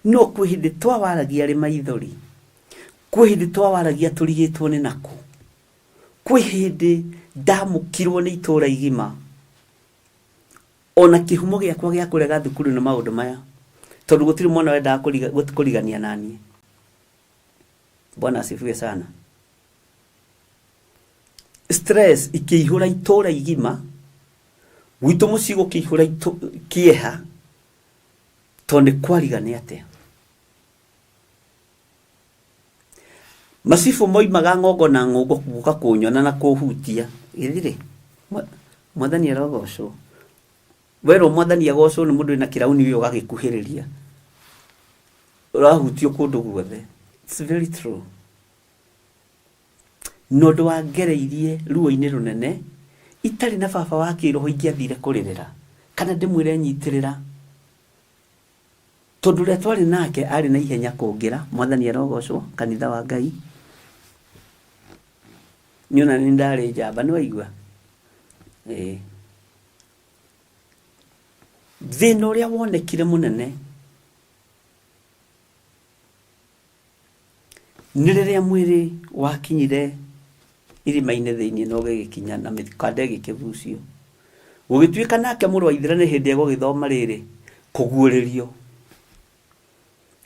No kwĩ hĩndĩ twawaragia arĩ maithori, kwĩ hĩndĩ twawaragia tũrigĩtwo nĩ nakũ, kwĩ hĩndĩ ndamũkirwo nĩ itũra igima. Ona kĩhumo gĩakwa gĩa kũrega thukuru nĩ maũndũ maya, tondũ gũtirĩ mwana wendaga kũrigania naniĩ. Bwana asifiwe sana. Stress ikĩihũra itũra igima, gwitũ mũciĩ gũkĩihũra kĩeha, tondũ nĩ kwarigania atĩa. Macibũ moimaga ng'ongo na ng'ongo gũka kũnyona na kũhutia. Githirĩ? Mwathani arogocwo. Werwo mwathani agocwo nĩ mũndũ wĩna kĩrauni ũyũ ũgagĩkuhĩrĩria. Ũrahutio kũndũ guothe. It's very true. Na ũndũ wangereirie ruo-inĩ rũnene, itarĩ na baba wa kĩroho ingĩathire kũrĩrĩra, kana ndĩmwĩre nyitĩrĩra. Tondũ ũrĩa twarĩ nake arĩ na ihenya kũngĩra, Mwathani arogocwo, kanitha wa Ngai. Niĩ ona nĩ ndarĩ njamba, nĩ waigua? Ĩĩ. Thĩna ũrĩa wonekire mũnene Nĩ rĩrĩa mwĩrĩ wakinyire irima-inĩ thĩinĩ na ũgĩgĩkinya na mĩkanda ĩgĩkĩgucio. Gũgĩtuĩka nake mũrũ wa Ithira nĩ hĩndĩ egũgĩthoma rĩrĩ, kũguũrĩrio.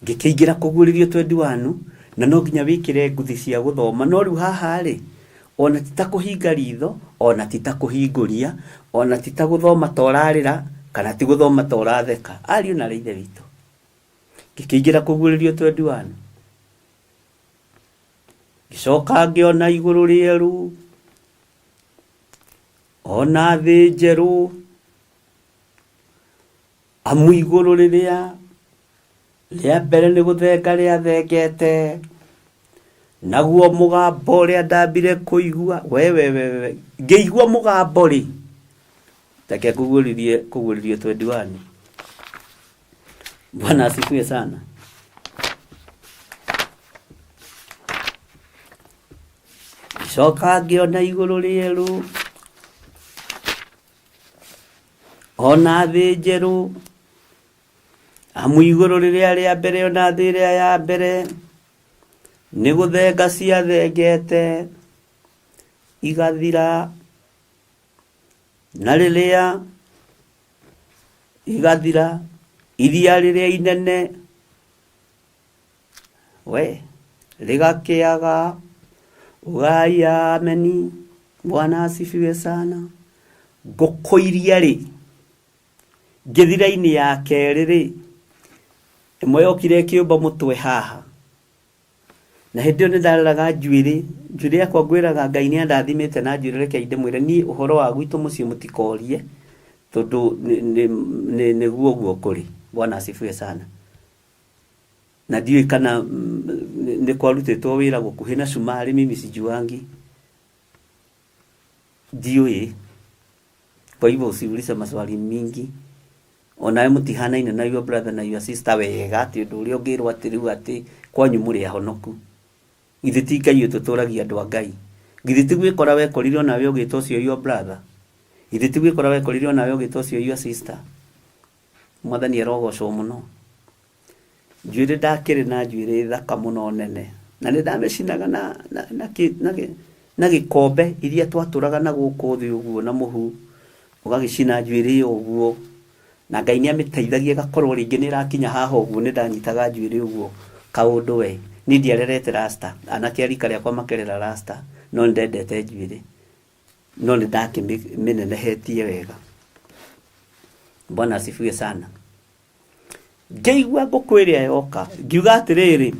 Ngĩkĩingĩra kũguũrĩrio twendi wanu, na no nginya wĩkĩre nguthi cia gũthoma. No rĩu haha-rĩ, ona ti ta kũhinga ritho, ona ti ta kũhingũria, ona ti ta gũthoma ta ũrarĩra, kana ti gũthoma ta ũratheka. Ariũ na aarĩ a Ithe witũ. Ngĩkĩingĩra kũguũrĩrio twendi wanu. Ngĩcoka ngĩona igũrũ rĩerũ ona thĩ njerũ, amu igũrũ rĩrĩa rĩa mbere nĩ gũthenga rĩathengete, naguo mũgambo ũrĩa ndambire kũigua, we we we we, ngĩigua mũgambo rĩ, reke ngũguũrĩrie kũguũrĩrio twendi wanu. Bwana asifiwe sana. Coka ngĩona igũrũ rĩerũ ona thĩ njerũ, amu igũrũ rĩrĩa rĩa mbere ona thĩ ĩrĩa ya mbere nĩ gũthenga ciathengete igathira, na rĩrĩa igathira iria rĩrĩa inene we rĩgakĩaga. Ugai ameni. Bwana asifiwe sana. Ngũkũ iria rĩ ngĩthira-inĩ ya kerĩ rĩ, ĩmwe yokire ĩkĩũmba mũtwe haha. Na hĩndĩ ĩyo nĩ ndareraga njuĩrĩ, njuĩrĩ yakwa ngwĩraga Ngai nĩ andathimĩte na njuĩrĩ rekei ndĩmwĩre niĩ ũhoro wa gwitũ mũciĩ mũtikorie tondũ nĩguo ũguo kũrĩ. Bwana asifiwe sana. Na ndiũĩ kana nĩ kwarutĩtwo wĩra gũkuhĩ na cumarĩ, mimi sijuangi, ndiũĩ. Kwa hivyo usiulize maswali mingi. Onawe mũtihanaine na your brother na your sister wega atĩ ũndũ ũrĩa ũngĩrwo atĩ rĩu atĩ kwanyu mũrĩ ahonoku. Githĩ ti Ngai ũtũtũragia andũ a Ngai? Githĩ ti gwĩkora wekorire onawe ũgĩta ũcio your brother? Githĩ ti gwĩkora wekorire onawe ũgĩta ũcio your sister? Mwathani arogocwo mũno. Njuĩrĩ ndakĩrĩ na njuĩrĩ thaka mũno nene, na nĩ ndamĩcinaga na gĩkombe iria twatũraga na gũkũ thĩ ũguo na mũhu, ũgagĩcina njuĩrĩ ĩyo ũguo, na Ngai nĩ amĩteithagia ĩgakorwo rĩngĩ nĩ ĩrakinya haha ũguo, nĩ ndanyitaga njuĩrĩ ũguo kaũndũ we. Niĩ ndiarerete rasta, anake a rika rĩakwa makerera rasta, no nĩ ndendete njuĩrĩ, no nĩ ndakĩmĩnenehetie wega. Bwana asifiwe sana. Ngĩigua ngũkũ ĩrĩa yoka, ngiuga atĩrĩrĩ,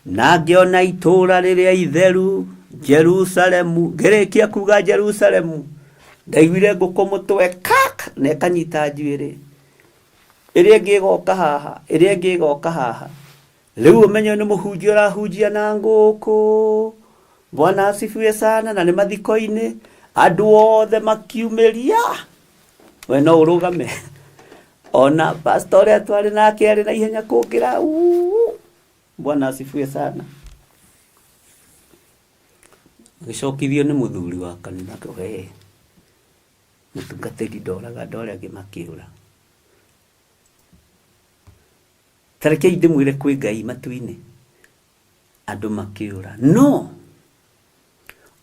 na ngĩona itũũra rĩrĩa itheru Jerusalemu. Ngĩrĩkia kuga Jerusalemu, ndaiguire ngũkũ mũtwe kak, na ĩkanyita njuĩrĩ. Ĩrĩa ĩngĩ ĩgoka haha, ĩrĩa ĩngĩ ĩgoka haha. Rĩu ũmenye nĩ mũhunjia ũrahunjia na ngũkũ. Bwana asifiwe sana. Na nĩ mathiko-inĩ, andũ othe makiumĩria. We no ũrũgame. Ona pastor ũrĩa twarĩ nake arĩ na ihenya kũngĩra. Uu. Bwana asifiwe sana. Agĩcokithio nĩ mũthuri wa kanitha, we mũtungatĩri ndoraga andũ arĩa angĩ makĩũra. Ta rekei ndĩmwĩre kwĩ Ngai matu-inĩ, andũ makĩũra. No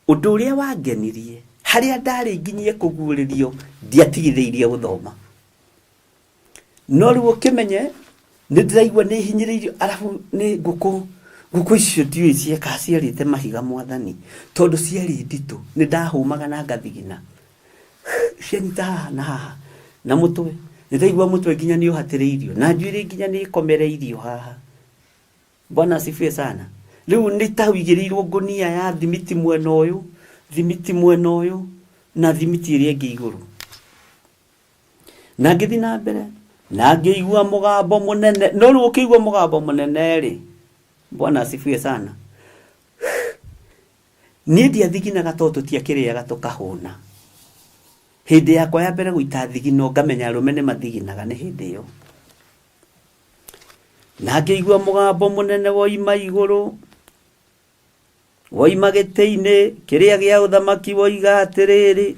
ũndũ ũrĩa wangenirie, harĩa ndarĩ nginyie kũguũrĩrio, ndiatigithĩirie gũthoma. No rĩu ũkĩmenye nĩ ndĩraigua nĩ hinyĩrĩirio, arabu nĩ ngũkũ, ngũkũ icio ndiũĩ cieka ciarĩte mahiga mwathani, tondũ ciarĩ nditũ, nĩ ndahũmaga na ngathigina. Cianyita haha na haha na mũtwe, nĩ ndaigua mũtwe nginya nĩ ũhatĩrĩirio, na njuĩrĩ nginya nĩ ĩkomereirio haha. Bwana asifiwe sana. Rĩu nĩ ta ũigĩrĩirwo ngũnia ya thimiti mwena ũyũ, thimiti mwena ũyũ, na thimiti ĩrĩa ĩngĩ igũrũ. Na ngĩthiĩ na mbere, na ngĩigua mũgambo mũnene. No rĩu ũkĩigua mũgambo mũnene rĩ, Bwana asifiwe sana. Niĩ ndiathiginaga tondũ tũtiakĩrĩaga tũkahũna. Hĩndĩ yakwa ya mbere gũita thigino ngamenya arũme nĩ mathiginaga nĩ hĩndĩ ĩyo. Na ngĩigua mũgambo mũnene woima igũrũ, woima gĩtĩ-inĩ kĩrĩa gĩa ũthamaki woiga atĩrĩrĩ,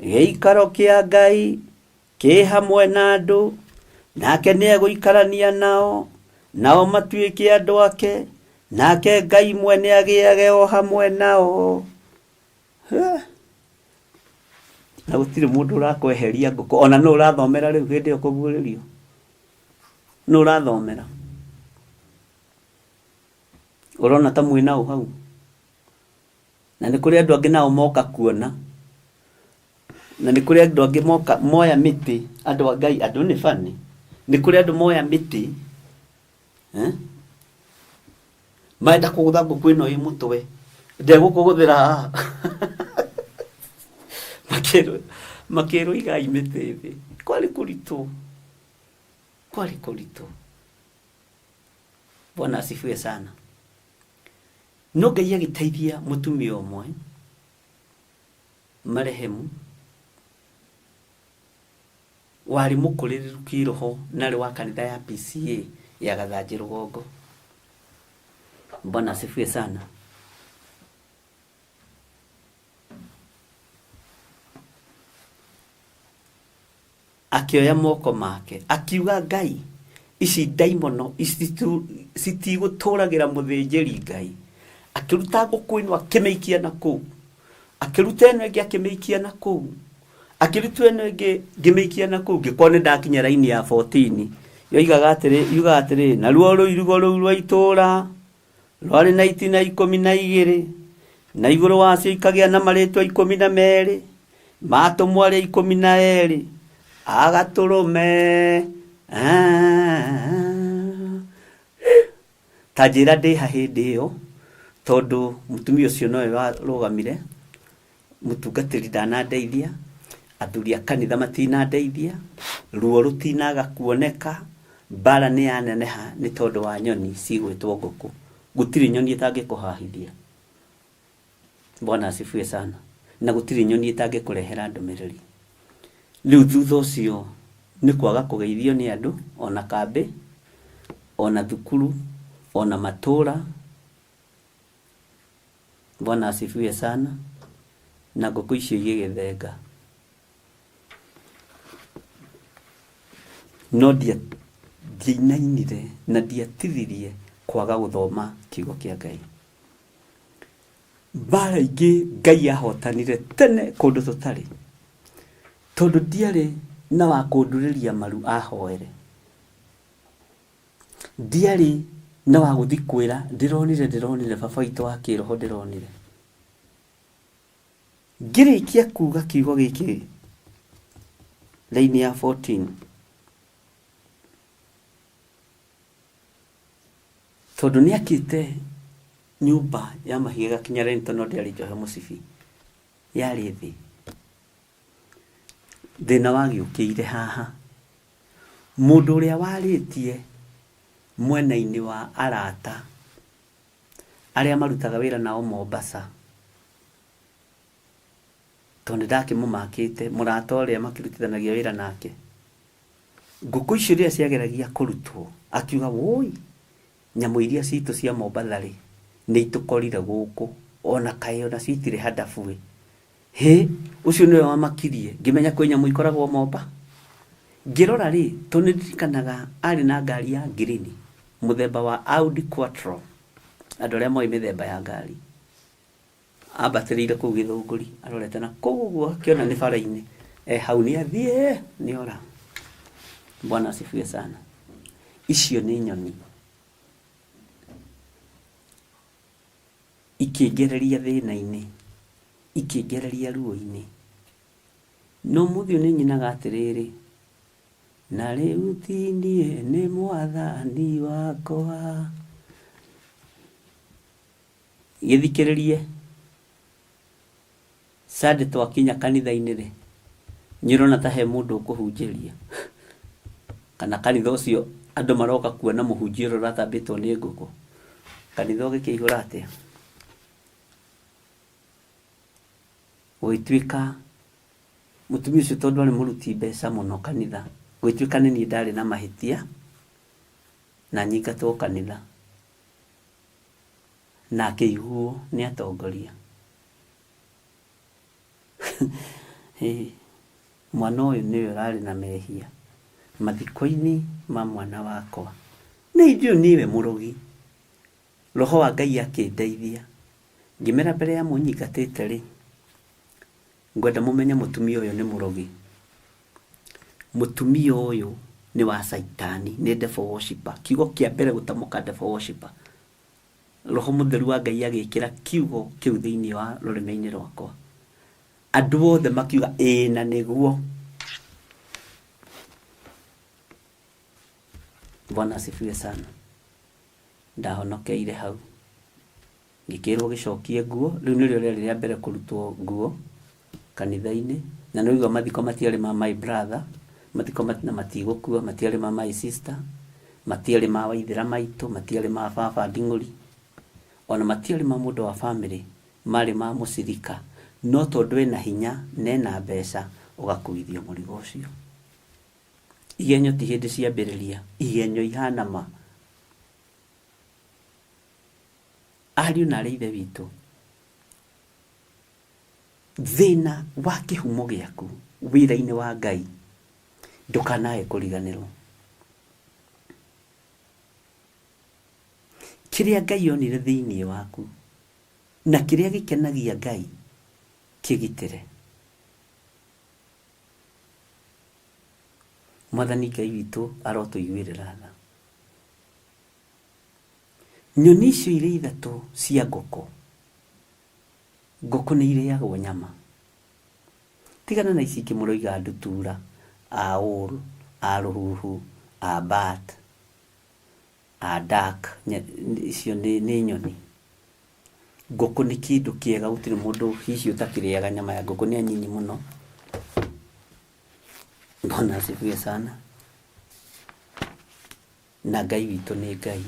gĩikaro kĩa Ngai kĩ hamwe na andũ, nake nĩegũikarania nao, nao matuĩke andũ ake, nake Ngai mwene agĩage o hamwe nao. Hĩ. Na gũtirĩ mũndũ ũrakweheria ngũkũ, ona nũ ũrathomera rĩu hĩndĩ ĩyo kũguũrĩrio? Nũ ũrathomera? Ũrona ta mwĩna ũ hau? Na nĩ kũrĩ andũ angĩ nao moka kuona. Na nĩ kũrĩ andũ angĩ moka moya mĩtĩ, andũ a Ngai, andũ nĩ bani. Nĩ kũrĩ andũ moya mĩtĩ, Marenda kũgũtha ngũkũ ĩno ĩ mũtwe, ndegũkũgũthĩra haha. Makĩrwo igai mĩtĩ thĩ. Kwarĩ kũritũ, kwarĩ kũritũ. Bwana asifiwe sana. No Ngai agĩteithia mũtumia ũmwe marehemu warĩ mũkũrĩrĩru kĩroho na arĩ wa kanitha ya PCA ya Gathanjĩ Rũgongo. Bwana asifiwe sana. Akĩoya moko make akiuga, Ngai, ici ndaimono citigũtũragĩra mũthĩnjĩri Ngai. Akĩruta ngũkũ ĩno akĩmĩikia na kũu, akĩruta ĩno ĩngĩ akĩmĩikia na kũu, akĩruta ĩno ĩngĩ ngĩmĩikia na kũu, ngĩkorwo nĩ ndakinya raini ya 14. Yoigaga atĩrĩ, yugaga atĩrĩ, naruo rũirigo rũu rwa itũũra rwarĩ na itina ikũmi na igĩrĩ, na igũrũ wacio ikagĩa na marĩtwa ikũmi na merĩ ma atũmwo arĩa ikũmi na erĩ agatũrũme. Ta njĩra ndĩha hĩndĩ ĩyo, tondũ mũtumia ũcio nowe warũgamire, mũtungatĩri ndanandeithia, athuri a kanitha matinandeithia, ruo rũtinaga kuoneka, Mbara nĩ yaneneha nĩ tondũ wa nyoni cigwĩtwo ngũkũ. Gũtirĩ nyoni ĩtangĩkũhahithia. Bwana asifiwe sana. Na gũtirĩ nyoni ĩtangĩkũrehera ndũmĩrĩri. Rĩu thutha ũcio nĩ kwaga kũgeithio nĩ andũ ona kambĩ, ona thukuru, ona matũra. Bwana asifiwe sana. Na ngũkũ icio igĩgĩthenga. No ndiainainire na ndiatithirie kwaga gũthoma kiugo kĩa Ngai. Mbara ingĩ Ngai ahotanire tene kũndũ tũtarĩ, tondũ ndiarĩ na wa kũndurĩria maru ahoere. Ndiarĩ na wa gũthiĩ kwĩra ndĩronire ndĩronire baba witũ wa kĩroho ndĩronire. Ngĩrĩkia kuga kiugo gĩkĩ raini ya 14 tondũ nĩ akĩte nyũmba ya mahiga ĩgakinya rento no ndĩarĩ njohe mũcibi, yarĩ thĩ. Thĩna wagĩũkĩire haha, mũndũ ũrĩa warĩtie mwena-inĩ wa arata arĩa marutaga wĩra nao Mombasa, tondũ nĩ ndakĩmũmakĩte mũrata ũrĩa makĩrutithanagia wĩra nake, ngũkũ icio rĩrĩa ciageragia kũrutwo, akiuga woi, nyamũ iria citũ cia Mombatha rĩ, nĩ itũkorire gũkũ, ona kaĩ onacio itirĩ handabu ĩ. Hĩ, ũcio nĩwe wamakirie, ngĩmenya kwĩ nyamũ ikoragwo Momba. Ngĩrora rĩ, tondũ nĩ ndirikanaga arĩ na ngari ya ngirini, mũthemba wa Audi Quattro, andũ arĩa moĩ mĩthemba ya ngari. Ambatĩrĩire kũu Gĩthũngũri, arorete na kũu ũguo akĩona nĩ bara-inĩ, e hau nĩ athiĩ, nĩ ora. Bwana asifiwe sana. Icio nĩ nyoni ikĩngereria thĩna-inĩ, ikĩngereria ruo-inĩ. No ũmũthĩ ũyũ nĩ nyinaga atĩrĩrĩ, na rĩu ti niĩ nĩ mwathani wakwa. Gĩthikĩrĩrie, Sunday twakinya kanitha-inĩ rĩ, nĩ ũrona ta he mũndũ ũkũhunjĩria? Kana kanitha ũcio andũ maroka kuona mũhunjia ũrĩa ũratambĩtwo nĩ ngũkũ? Kanitha ũgĩkĩihũra atĩa? Gũgĩtuĩka mũtumia ũcio tondũ arĩ mũruti mbeca mũno kanitha, gũgĩtuĩka nĩ niĩ ndarĩ na mahĩtia na nyingatwo kanitha. Na akĩiguo nĩ atongoria. Mwana ũyũ nĩwe ũrarĩ na mehia mathiko-inĩ ma mwana wakwa. Na ithuĩ nĩwe mũrogi. Roho wa Ngai akĩndeithia. Ngĩmera mbere ya mũnyingatĩte rĩ, ngwenda mũmenye mũtumia ũyũ nĩ mũrogi. Mũtumia ũyũ nĩ wa caitani, nĩ devil worshipper. Kiugo kĩa mbere gũtamũka devil worshipper. Roho Mũtheru wa Ngai agĩkĩra kiugo kĩu thĩinĩ wa rũrĩmĩ-inĩ rwakwa. Andũ othe makiuga ĩĩ na nĩguo. Bwana asifiwe sana. Ndahonokeire hau. Ngĩkĩrwo gĩcokie nguo, rĩu nĩrĩo rĩarĩ rĩa mbere kũrutwo nguo kanitha-inĩ, na nĩ ũraigua mathiko matiarĩ ma my brother, mathiko na matigũkua, matiarĩ ma my sister, matiarĩ ma waithĩra maitũ, matiarĩ ma baba nding'ũri, ona matiarĩ ma mũndũ wa famĩlĩ, marĩ ma mũcirika, no tondũ ena hinya na ena mbeca, ũgakuithio mũrigo ũcio. Igenyo ti hĩndĩ ciambĩrĩria, igenyo ihana ma. Ariũ na aarĩ a Ithe witũ, thĩna wa kĩhumo gĩaku wĩra-inĩ wa Ngai ndũkanae kũriganĩrwo. Kĩrĩa Ngai onire thĩinĩ waku na kĩrĩa gĩkenagia Ngai kĩgitĩre. Mwathani Ngai witũ arotũiguĩrĩra tha. Nyoni icio irĩ ithatũ cia ngũkũ, ngũkũ nĩ irĩagwo nyama. Tigana na ici ingĩ mũroiga ndutura, owl, a rũhuhu, a bat, a duck, icio nĩ nyoni. Ngũkũ nĩ kĩndũ kĩega gũtirĩ mũndũ hihi ũtakĩrĩaga nyama ya ngũkũ, nĩ anyinyi mũno. Bwana asifiwe sana. Na Ngai witũ nĩ Ngai.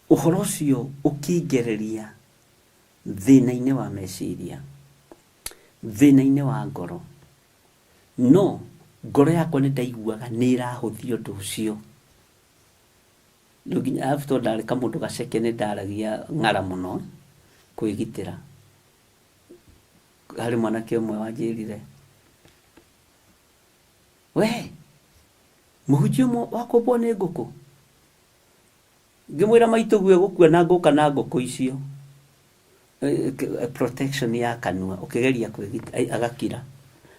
Ũhoro ũcio ũkĩngereria thĩna-inĩ wa meciria, thĩna-inĩ wa ngoro. No ngoro yakwa nĩ ndaiguaga nĩ ĩrahũthia ũndũ ũcio. Rĩu nginya arabu tondũ ndarĩ kamũndũ gaceke nĩ ndaragia ng'ara mũno kwĩgitĩra. Harĩ mwanake ũmwe wanjĩrire, we mũhunjia ũmwe wakũmbwo nĩ ngũkũ. Ngĩmwĩra maitũguo egũkua na ngũka na ngũkũ icio. Protection ya kanua ũkĩgeria kwĩgita agakira.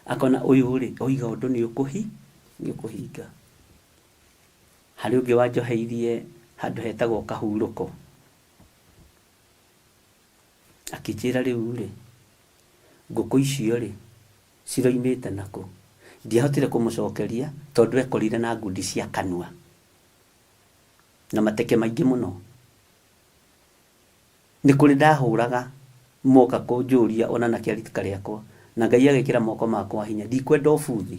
Akona ũyũ rĩ oiga ũndũ nĩ ũkũhi nĩ ũkũhinga. Harĩ ũngĩ wanjoheirie handũ hetagwo kahurũko. Akĩnjĩra rĩu rĩ, ngũkũ icio rĩ, ciroimĩte nakũ? Ndiahotire kũmũcokeria tondũ ekorire na ngundi cia kanua na mateke maingĩ mũno. Nĩ kũrĩ ndahũraga moka kũnjũria ona na kĩa rika rĩakwa, na Ngai agekĩra moko makwa hinya. Ndikwenda ũbuthi.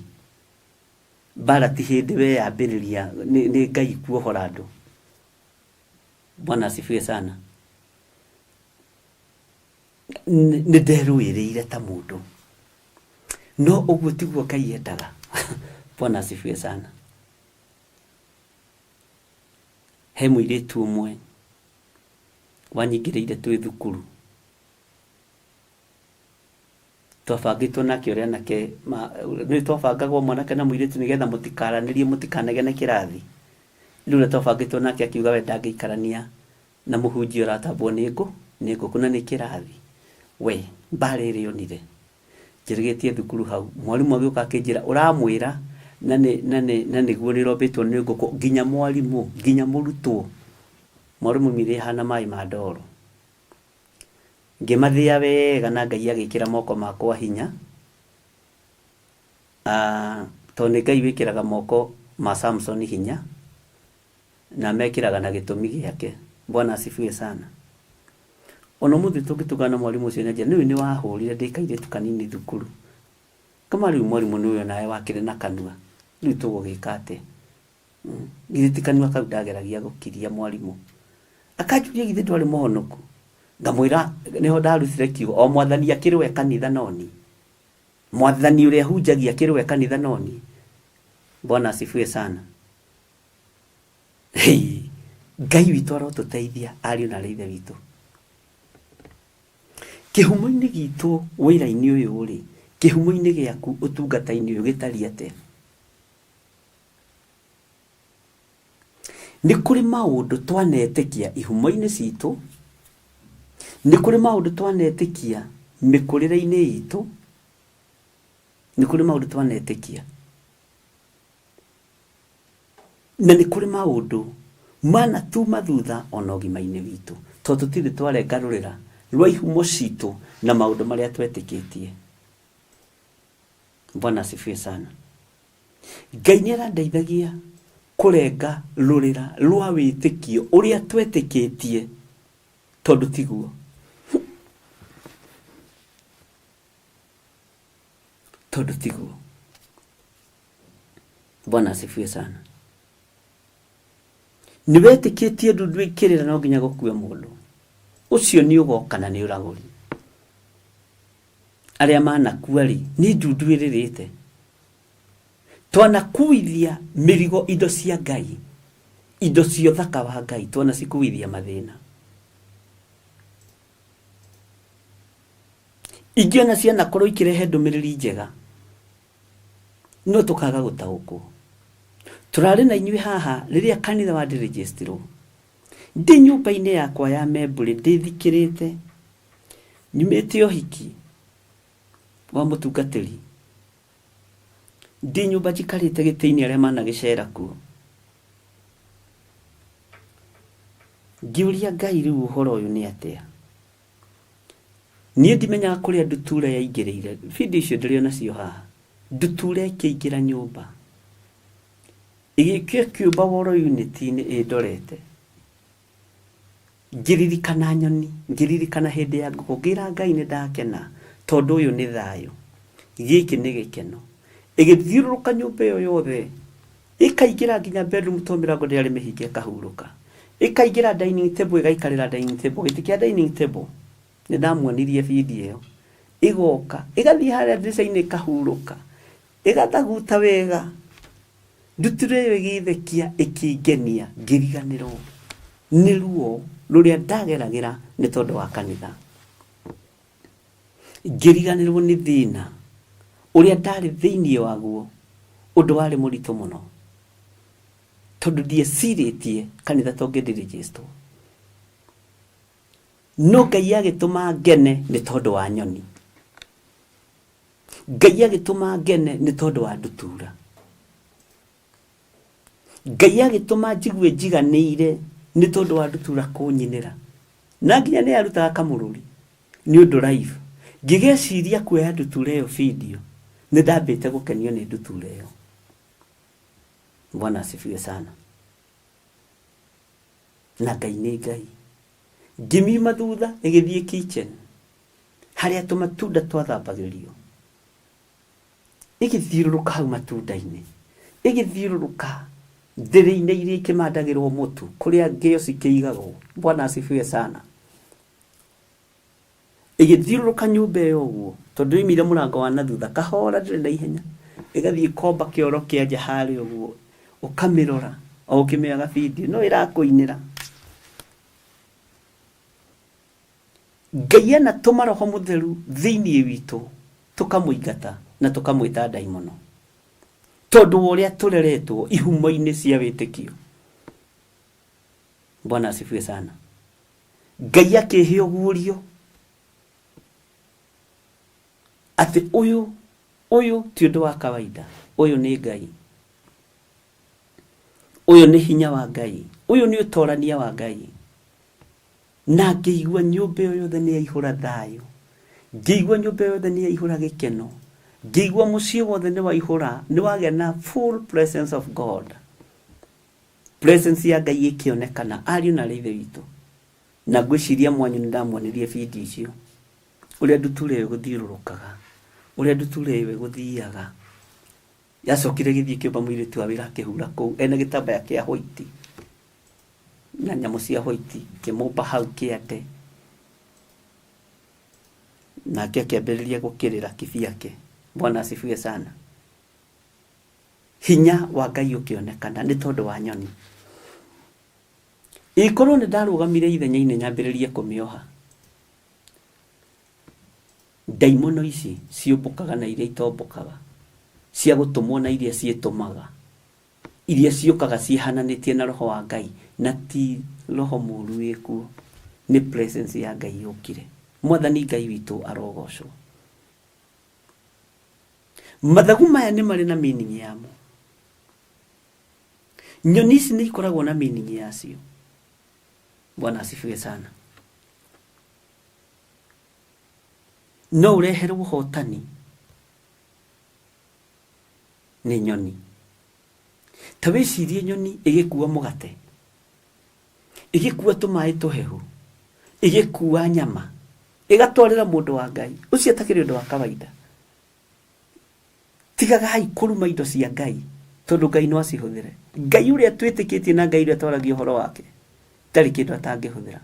Mbara ti hĩndĩ weyambĩrĩria, nĩ Ngai kuohora andũ. Bwana asifiwe sana. Nĩ nderũĩrĩire ta mũndũ. No ũguo tiguo Ngai endaga. Bwana asifiwe sana. He mũirĩtu ũmwe wanyingĩrĩire twĩ thukuru. Twabangĩtwo nake ũrĩa anake nĩ twabangagwo mwanake na mũirĩtu nĩgetha mũtikaranĩrie mũtikanegene kĩrathi. Rĩu ũrĩa twabangĩtwo nake akiuga we ndangĩikarania na mũhunjia ũratambwo nĩ ngũ nĩ ngũkũ na nĩ kĩrathi. We mbara ĩrĩa onire njĩrĩgĩtie thukuru hau, mwarimũ agĩũka akĩnjĩra ũramwĩra na nĩ na nĩ na nĩguo nĩ ũrombĩtwo nĩ ngũkũ nginya mwarimũ nginya mũrutwo. Mwarimũ aumire ahana maĩ ma ndoro. Ngĩmathĩa wega na Ngai agĩkĩra moko makwa hinya, tondũ nĩ Ngai wĩkĩraga moko ma Samson hinya, na amekĩraga na gĩtũmi gĩake. Bwana asifiwe sana. Ona ũmũthĩ tũngĩtũngana na mwarimũ ũcio nĩanjĩra, nĩũĩ nĩwahũrire ndĩ kairĩtu kanini thukuru. Ngama rĩu mwarimũ nĩũĩ onawe wakĩrĩ na kanua, rĩu tũgũgĩka atĩa? Githĩ ti kanua kau ndageragia gũkiria mwarimũ. Akanjũria githĩ ndwarĩ mũhonoku? Ngamwĩra nĩho ndarutire kiugo o mwathani akĩrĩ we kanitha no niĩ. Mwathani ũrĩa hunjagia akĩrĩ we kanitha no niĩ. Bwana asifiwe sana. Hey, Ngai witũ arotũteithia ariũ na aarĩ a Ithe witũ. Kĩhumo-inĩ gitũ wĩra-inĩ ũyũ rĩ, kĩhumo-inĩ gĩaku ũtungata-inĩ ũyũ gĩtariĩ atĩa? Nĩ kũrĩ maũndũ twanetĩkia ihumo-inĩ citũ, nĩ kũrĩ maũndũ twanetĩkia mĩkũrĩre-inĩ itũ, nĩ kũrĩ maũndũ twanetĩkia. Na nĩ kũrĩ maũndũ manatuma thutha ona ũgima-inĩ witũ, tondũ tũtirĩ twarenga rũrĩra rwa ihumo citũ na maũndũ marĩa twetĩkĩtie. Bwana asifiwe sana. Ngai nĩ arandeithagia kũrenga rũrĩra rwa wĩtĩkio ũrĩa twetĩkĩtie tondũ tiguo. Tondũ tiguo. Bwana asifiwe sana. Nĩ wetĩkĩtie ndundu ĩkĩrĩra no nginya gũkue mũndũ. Ũcio nĩ ũgoka na nĩ ũragũri. Arĩa manakua rĩ, nĩ ndundu ĩrĩrĩte. Twanakuithia mĩrigo indo cia Ngai, indo cia ũthaka wa Ngai, twanacikuithia mathĩna. Ingĩ ona cianakorwo ikĩrehe ndũmĩrĩri njega, no tũkaga gũtaũkwo. Tũrarĩ na inyuĩ haha rĩrĩa kanitha wa ndĩrĩnjĩstirwo. Ndĩ nyũmba-inĩ yakwa ya membũrĩ ndĩthikĩrĩte, nyumĩte ũhiki wa mũtungatĩri, ndĩ nyũmba njikarĩte gĩtĩ-inĩ arĩa managĩcera kuo. Ngĩũria Ngai rĩu ũhoro ũyũ nĩ atĩa? Niĩ ndimenyaga kũrĩa ndutura yaingĩrĩire. Video icio ndĩrĩ onacio haha. Ndutura ĩkĩingĩra nyũmba. Ĩgĩũka ĩkĩũmba woro unit-inĩ ĩndorete. Ngĩririkana nyoni, ngĩririkana hĩndĩ ya ngũkũ, ngĩra Ngai nĩ ndakena tondũ ũyũ nĩ thayũ. Gĩkĩ nĩ gĩkeno. Ĩgĩthiũrũrũka nyũmba ĩyo yothe. Ĩkaingĩra nginya bedroom tondũ mĩrango ndĩarĩ mĩhinge ĩkahurũka. Ĩkaingĩra dining table ĩgaikarĩra dining table, gĩtĩ kĩa dining table. Nĩ ndamuonirie video ĩyo. Ĩgoka, ĩgathiĩ harĩa ndirica-inĩ ĩkahurũka, ĩgathaguta wega. Ndutura ĩyo ĩgĩthekia ĩkĩngenia, ngĩriganĩrwo nĩ ruo rũrĩa ndageragĩra nĩ tondũ wa kanitha. Ngĩriganĩrwo nĩ thĩna ũrĩa ndarĩ thĩinĩ waguo, ũndũ warĩ mũritũ mũno, tondũ ndiecirĩtie kanitha ta ũngĩndirĩgĩstwo. No Ngai agĩtũma ngene nĩ tondũ wa nyoni. Ngai agĩtũma ngene nĩ tondũ wa ndutura. Ngai agĩtũma njigue njiganĩire nĩ tondũ wa ndutura kũnyinĩra. Na nginya nĩ yarutaga kamũrũri nĩ ũndũ live. Ngĩgeciria kuoya ndutura ĩyo video, nĩ ndambĩte gũkenio nĩ ndutura ĩyo. Bwana asifiwe sana. Na Ngai nĩ Ngai. Ngĩmiuma thutha ĩgĩthiĩ kitchen harĩa tũmatunda twathambagĩrio. Ĩgĩthiũrũrũka hau matunda-inĩ, ĩgĩthiũrũrũka ndĩrĩ-inĩ iria ikĩmandagĩrwo mũtu, kũrĩa ngĩo cikĩigagwo. Bwana asifiwe sana. Ĩgĩthiũrũrũka nyũmba ĩyo ũguo, tondũ yoimire mũrango wa na thutha, kahora ndĩrĩ na ihenya, ĩgathiĩ ĩkomba kĩoro kĩa nja harĩa ũguo, ũkamĩrora o ũkĩmĩoyaga video, no ĩrakũinĩra. Ngai anatũma Roho Mũtheru thĩinĩ witũ tũkamũingata na tũkamwĩta ndaimono tondũ wa ũrĩa tũreretwo ihumo-inĩ cia wĩtĩkio. Bwana asifiwe sana. Ngai akĩhe ũguũrio atĩ ũyũ ũyũ ti ũndũ wa kawaida, ũyũ nĩ Ngai, ũyũ nĩ hinya wa Ngai, ũyũ nĩ ũtorania wa Ngai. Na ngĩigua nyũmba ĩyo yothe nĩ yaihũra thayũ, ngĩigua nyũmba ĩyo yothe nĩ yaihũra gĩkeno, ngĩigua mũciĩ wothe nĩ waihũra, nĩ wagĩa na full presence of God. Presence ya Ngai ĩkĩonekana, ariũ na aarĩ a Ithe witũ. Na ngwĩciria mwanyu nĩ ndamuonirie video icio, ũrĩa ndutura ĩyo ĩgũthiũrũrũkaga, ũrĩa ndutura ĩyo ĩgũthiaga. Yacokire ĩgĩthiĩ ĩkĩũmba mũirĩtu wa wĩra akĩhura kũu ena gĩtambaya kĩa white. na nyamũ cia white kĩmũmba hau kĩande nake akĩambĩrĩria gũkĩrĩra kibiake. Bwana asifiwe sana. Hinya wa Ngai ũkĩonekana nĩ tondũ wa nyoni. Ĩkorwo nĩ ndarũgamire ithenya-inĩ nyambĩrĩrie kũmĩoha, ndaimono ici ciũmbũkaga na iria itombũkaga, cia gũtũmwo na iria ciĩtũmaga, iria ciũkaga ciĩhananĩtie na roho wa Ngai, na ti roho mũru wĩkuo, nĩ presence ya Ngai yũkire. Mwathani Ngai witũ arogocwo. Mathagu maya nĩ marĩ na meaning yamo. Nyoni ici nĩ ikoragwo na meaning yacio. Bwana asifiwe sana. No ũreherwo ũhotani nĩ nyoni. Ta wĩcirie nyoni ĩgĩkua mũgate, ĩgĩkua tũmaĩ tũhehu, ĩgĩkua nyama, ĩgatwarĩra mũndũ wa Ngai. Ũcio atakĩrĩ ũndũ wa kawaida. Tigagai kũruma indo cia Ngai tondũ Ngai no acihũthĩre. Ngai ũrĩa twĩtĩkĩtie na Ngai ũrĩa twaragia ũhoro wake ndarĩ kĩndũ atangĩhũthĩra.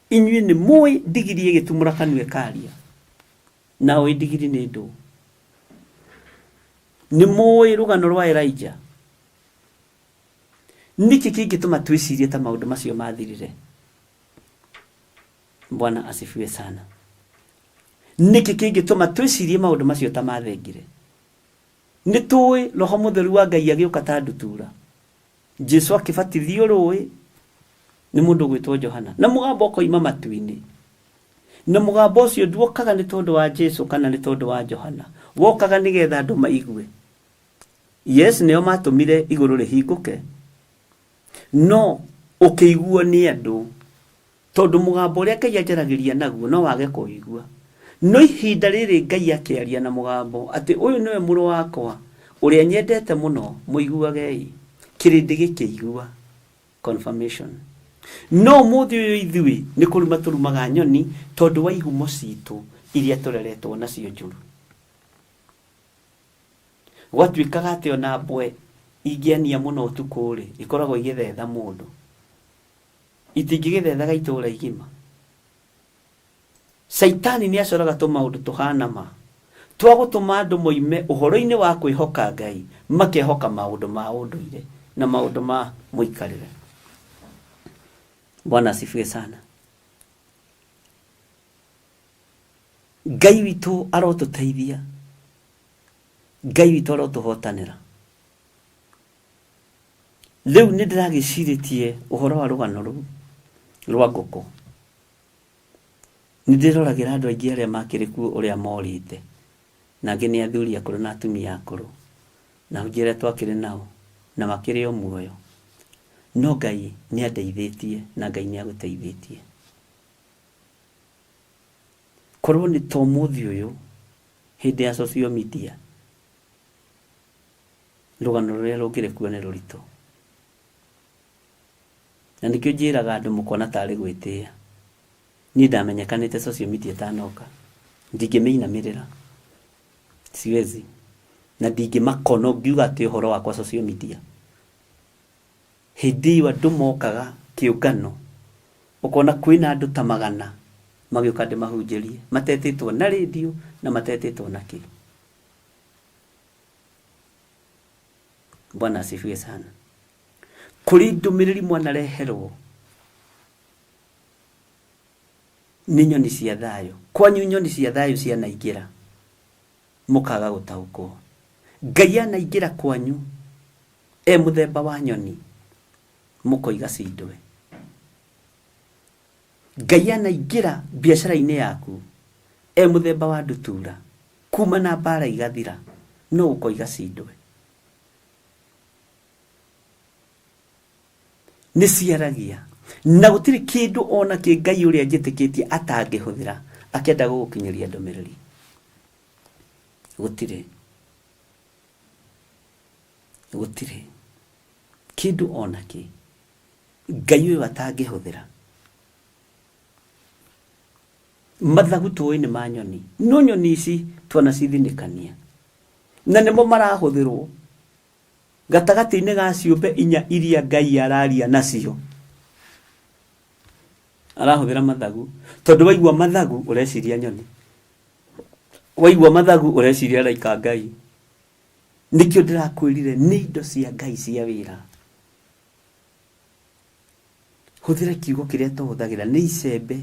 Inyuĩ nĩ mũĩ ndigiri ĩgĩtumũra kanua ĩkaria. Na ũĩ ndigiri nĩ ndũ. Nĩ mũĩ rũgano rwa Elijah. Nĩkĩ kĩngĩtũma twĩcirie ta maũndũ macio mathirire? Bwana asifiwe sana. Nĩkĩ kĩngĩtũma twĩcirie maũndũ macio ta mathengire? Nĩ tũĩ Roho Mũtheru wa Ngai agĩũka ta ndutura. Jesu akĩbatithio rũĩ nĩ mũndũ ũgwĩtwo Johana, na mũgambo ũkoima matu-inĩ. Na mũgambo ũcio nduokaga nĩ tondũ wa Jesu kana nĩ tondũ wa Johana, wokaga nĩgetha andũ maigue. Yes, nĩo matũmire igũrũ rĩhingũke, no ũkĩiguo nĩ andũ Tondũ mũgambo ũrĩa Ngai anjaragĩria naguo no wage kũũigua. No ihinda rĩrĩ Ngai akĩaria na mũgambo atĩ ũyũ nĩwe mũrũ wakwa, ũrĩa nyendete mũno, mũiguagei. Kĩrĩndĩ gĩkĩigua. Confirmation. No ũmũthĩ ũyũ ithuĩ nĩ kũruma tũrumaga nyoni tondũ wa ihumo citũ iria tũreretwo nacio njũru. Gwatuĩkaga atĩ ona mbwe Ingĩania mũno ũtukũ-rĩ, ikoragwo igĩthetha mũndũ. Itingĩgĩthethaga itũũra igima. Caitani nĩ acoraga tũmaũndũ tũhana ma twa gũtũma andũ moime ũhoro-inĩ wa kwĩhoka Ngai makehoka maũndũ ma ũndũire na maũndũ ma mũikarĩre. Bwana asifiwe sana. Ngai witũ arotũteithia, Ngai witũ arotũhotanĩra. Rĩu nĩ ndĩragĩcirĩtie ũhoro wa rũgano rũu rwa ngũkũ. Nĩ ndĩroragĩra andũ aingĩ arĩa makĩrĩ kuo ũrĩa morĩte, na angĩ nĩ athuri akũrũ na atumia akũrũ, na ahunjia arĩa twakĩrĩ nao, na makĩrĩ o muoyo. No Ngai nĩ andeithĩtie na Ngai nĩ agũteithĩtie. Korwo nĩ ta ũmũthĩ ũyũ, hĩndĩ ya social media, rũgano rũrĩa rũngĩrĩ kuo nĩ rũritũ. Na nĩkĩo njĩraga andũ mũkona tarĩ gwĩtĩa. Niĩ ndamenyekanĩte social media ĩtanoka. Ndingĩmĩinamĩrĩra. Siwezi. Na ndingĩmaka ona ũngiuga atĩa ũhoro wakwa social media. Hĩndĩ ĩyo andũ mokaga kĩũngano, ũkona kwĩna andũ ta magana magĩũka ndĩmahunjĩrie, matetĩtwo na rĩndiũ na matetĩtwo na kĩ. Bwana asifiwe sana. Kũrĩ ndũmĩrĩri mwanareherwo nĩ nyoni cia thayũ. Kwanyu nyoni cia thayũ cianaingĩra mũkaga gũtaũkwo. Ngai anaingĩra kwanyu e mũthemba wa nyoni mũkoiga cindwe. Ngai anaingĩra biacara-inĩ yaku e mũthemba wa ndutura kuma na mbara igathira no ũkoiga cindwe. Nĩ ciaragia na gũtirĩ kĩndũ ona kĩ Ngai ũrĩa njĩtĩkĩtie atangĩhũthĩra akĩenda gũgũkinyĩria ndũmĩrĩri. Gũtirĩ. Gũtirĩ kĩndũ ona kĩ Ngai ũyũ atangĩhũthĩra. Mathagu tũĩ nĩ ma nyoni, no nyoni ici twanacithinĩkania na nĩmo marahũthĩrwo gatagatĩ-inĩ ga ciũmbe inya iria Ngai araria nacio. Arahũthĩra mathagu tondũ waigua mathagu ũreciria nyoni, waigua mathagu ũreciria araika a Ngai. Nĩkĩo ndĩrakwĩrire nĩ indo cia Ngai cia wĩra. Hũthĩra kiugo kĩrĩa tũhũthagĩra, nĩ icembe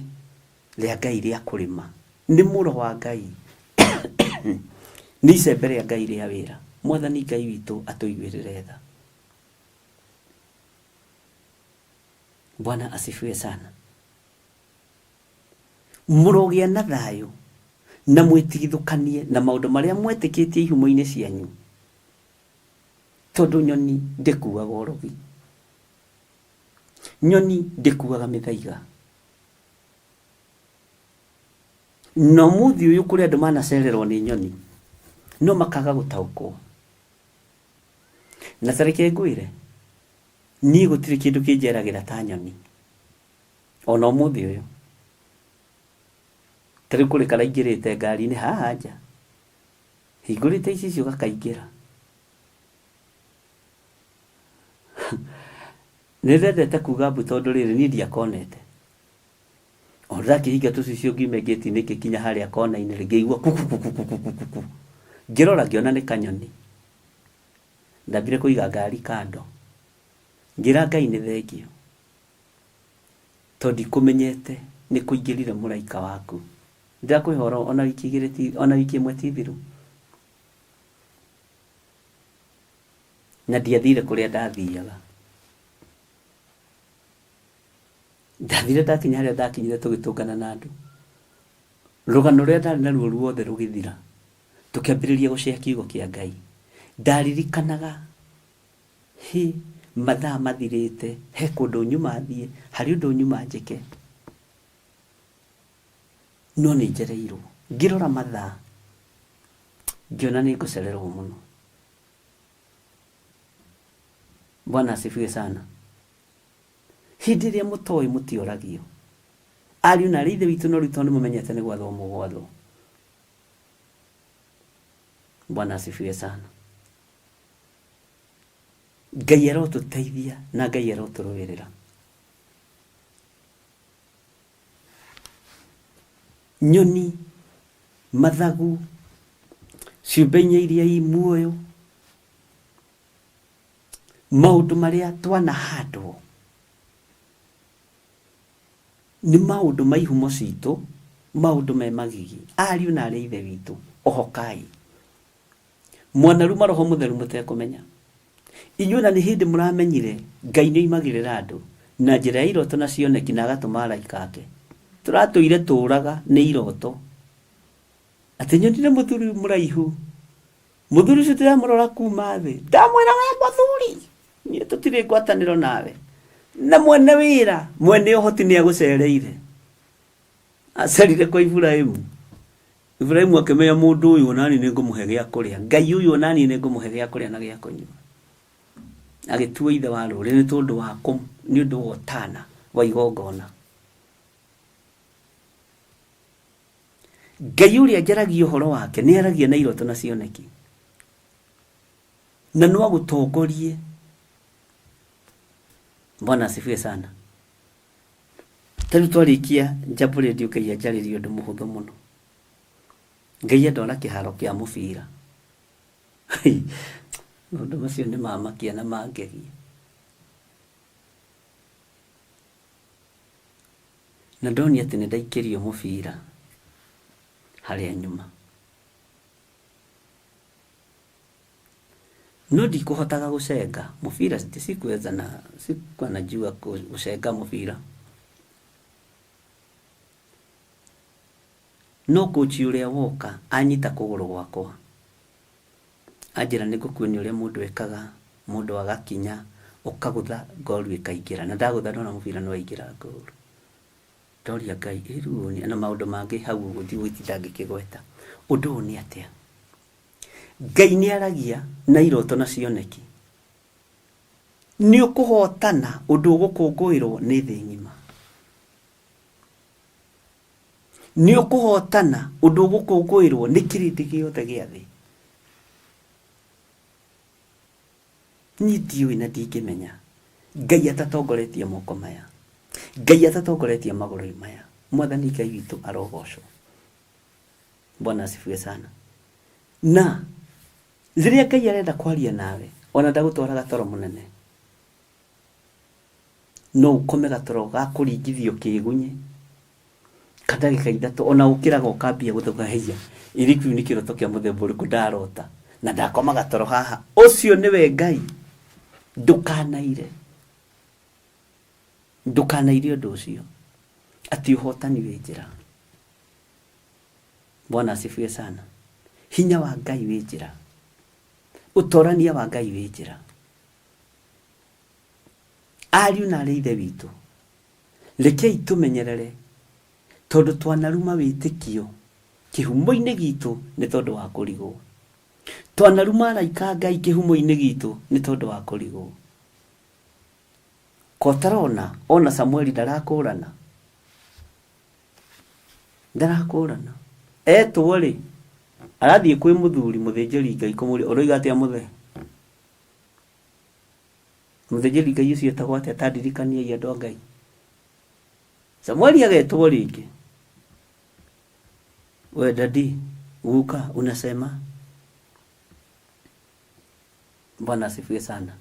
rĩa Ngai rĩa kũrĩma, nĩ mũro wa Ngai, nĩ icembe rĩa Ngai rĩa wĩra. Mwathani Ngai witũ atũiguĩrĩre tha. Bwana asifiwe sana. Mũrogĩa na thayũ na mwĩtigithũkanie na maũndũ marĩa mwetĩkĩtie ihumo-inĩ cianyu, tondũ nyoni ndĩkuaga ũrogi. Nyoni ndĩkuaga mĩthaiga. Na ũmũthĩ ũyũ kũrĩ andũ manacererwo nĩ nyoni no makaga gũtaũkwo. Na ta reke ngwĩre, niĩ gũtirĩ kĩndũ kĩnjeragĩra ta nyoni ona ũmũthĩ ũyũ. Ta rĩu kũrĩ karaingĩrĩte ngari-inĩ haha nja, hingũrĩte icicio gakaingĩra. Nĩ ndendete kuga mbu tondũ rĩrĩ niĩ ndiakonete. O ndakĩhinga tũcicio ngiume ngĩti-inĩ ngĩkinya harĩa kona-inĩ rĩ, ngĩigua kukukukukukuku. Ngĩrora ngĩona nĩ kanyoni. Ndambire kũiga ngari kando. Ngĩra Ngai nĩ thengiũ tondũ ndikũmenyete nĩ kũingĩrire mũraika waku. Ndĩrakũhe ũhoro ona wiki igĩrĩ ti, ona wiki ĩmwe ti thiru. Na ndiathire kũrĩa ndathiaga. Ndathire ndakinya harĩa ndakinyire tũgĩtũngana na andũ. Rũgano rũrĩa ndarĩ naruo ruothe rũgĩthira. Tũkĩambĩrĩria gũcea kiugo kĩa Ngai. Ndaririkanaga hĩ mathaa mathirĩte, he kũndũ nyuma thiĩ, harĩ ũndũ nyuma njĩke. No nĩ njereirwo. Ngĩrora mathaa, ngĩona nĩ ngũcererwo mũno. Bwana asifiwe sana. Hĩndĩ ĩrĩa mũtoĩ mũtioragio. Ariũ na aarĩ a Ithe witũ no rĩu tondũ nĩmũmenyete nĩ gwathwo mũgwathwo. Bwana asifiwe sana. Ngai arotũteithia na Ngai arotũrũĩrĩra. Nyoni, mathagu, ciũmbe inya iria i muoyo, maũndũ marĩa twanahandwo nĩ maũndũ ma ihumo citũ, maũndũ me magigi. Ariũ na arĩ a Ithe witũ, ohokai. Mwanaruma Roho Mũtheru mũtekũmenya. Inyuĩ ona nĩ hĩndĩ mũramenyire Ngai nĩ oimagĩrĩra andũ na njĩra ya iroto na cioneki na agatũma araika ake. Tũratũire tũraga nĩ iroto. Atĩ nyonire mũthuri mũraihu. Mũthuri ũcio ndĩramũrora kuma thĩ. Ndamwĩra we mũthuri, niĩ tũtirĩ ngwatanĩro nawe. Na mwene wĩra, mwene ũhoti nĩ agũcereire. Acerire kwa Iburahimu. Iburahimu akĩmenya mũndũ ũyũ onani nĩ ngũmũhe gĩa kũrĩa. Ngai ũyũ onani nĩ ngũmũhe gĩa kũrĩa na gĩa kũnyua. Agĩtuo ithe wa rũrĩrĩ nĩ tondũ wa nĩ ũndũ wa ũtana wa igongona. Ngai ũrĩa njaragia ũhoro wake nĩ aragia na iroto na cioneki. Na no agũtongorie. Bwana asifiwe sana. Ta rĩu twarĩkia Jambo Radio Ngai anjarĩria ũndũ mũhũthũ mũno. Ngai andwara kĩharo kĩa mũbira. Maũndũ macio nĩ mamakia na mangegia. Na ndonio atĩ nĩ ndaikĩrio mũbira harĩa nyuma. No ndikũhotaga gũcenga mũbira, sikuweza na sikuwa najua gũcenga mũbira. No kũci ũrĩa woka anyita kũgũrũ gwakwa, anjĩra nĩ ngũkuonia ũrĩa mũndũ ekaga, mũndũ agakinya, ũkagũtha ngoru ĩkaingĩra. Na ndagũtha ndona mũbira nĩ waingĩra ngoru. Ndoria Ngai, ĩ rĩu ũyũ na maũndũ mangĩ hau ũguo ndigũtinda ngĩkĩgweta. Ũndũ ũyũ nĩ atĩa? Ngai nĩ aragia na iroto na cioneki. Nĩ ũkũhotana ũndũ ũgũkũngũĩrwo nĩ thĩ ng'ima. Nĩ ũkũhotana ũndũ ũgũkũngũĩrwo nĩ kĩrĩndĩ gĩothe gĩa thĩ. Niĩ ndiũĩ na ndingĩmenya Ngai atatongoretie moko maya, Ngai atatongoretie magũrũ maya. Mwathani Ngai witũ arogocwo. Bwana asifiwe sana. Na rĩrĩa Ngai arenda kwaria nawe, ona ndagũtwaraga toro mũnene. No ũkome gatoro ga kũringithio kĩgunyĩ ka ndagĩka ithatũ, ona ũkĩraga ũkambia gũthũka, haiya, ĩrĩ kĩu nĩ kĩroto kĩa mũthemba ũrĩkũ ndarota na ndakoma gatoro haha. Ũcio nĩwe Ngai. Ndũkanaire, ndũkanaire ũndũ ũcio atĩ ũhotani wĩ njĩra. Bwana asifiwe sana. Hinya wa Ngai wĩ njĩra, ũtorania wa Ngai wĩ njĩra. Ariũ na arĩ Ithe witũ, rekei tũmenyerere tondũ twanaruma wĩtĩkio kĩhumo-inĩ gitũ nĩ tondũ wa kũrigwo. Twanaruma araika a Ngai kĩhumo-inĩ gitũ nĩ tondũ wa kũrigwo. Ko ũtarona ona Samueli ndarakũrana? Ndarakũrana. Etwo rĩ, arathiĩ kwĩ mũthuri mũthĩnjĩri Ngai kũmũria ũroiga atĩa mũthee? Mũthĩnjĩri Ngai ũcio etagwo atĩa? Ta ndirikaniai andũ a Ngai. Samueli agetwo rĩngĩ. We dadi, guka unasema? Bwana asifiwe sana.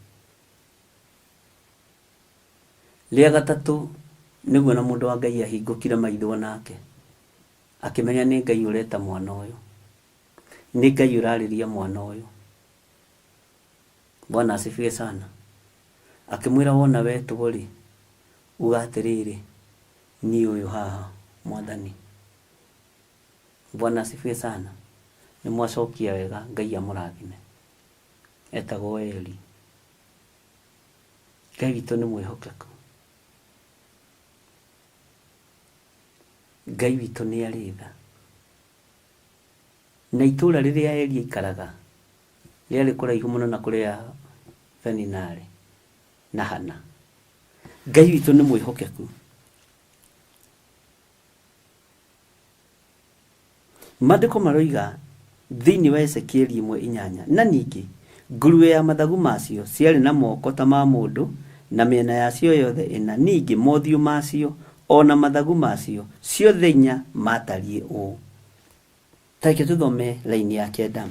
Rĩa gatatũ nĩguo na mũndũ wa Ngai ahingũkire maitho nake akĩmenya nĩ Ngai ũreta mwana ũyũ, nĩ Ngai ũrarĩria mwana ũyũ. Bwana asifiwe sana. Akĩmwĩra wona wetwo rĩ, uga atĩrĩrĩ, niĩ ũyũ haha mwathani. Bwana asifiwe sana. Nĩ mwacokia wega, Ngai amũrathime. Etagwo Eli. Ngai witũ nĩ mwĩhokeku. Ngai witũ nĩ arĩ tha. Na itũũra rĩrĩa Eli aikaraga rĩarĩ kũraihu mũno na kũrĩa Penina arĩ na Hana. Ngai witũ nĩ mwĩhokeku. Maandĩko maroiga thĩinĩ wa Ezekieli 1:8, na ningĩ Nguruwe ya mathagu macio ciarĩ na moko ta ma mũndũ, na mĩena yacio yothe ĩna, ningĩ mothiũ macio o na mathagu macio, ciothe inya maatariĩ ũũ. Ta reke tũthome raini ya kenda.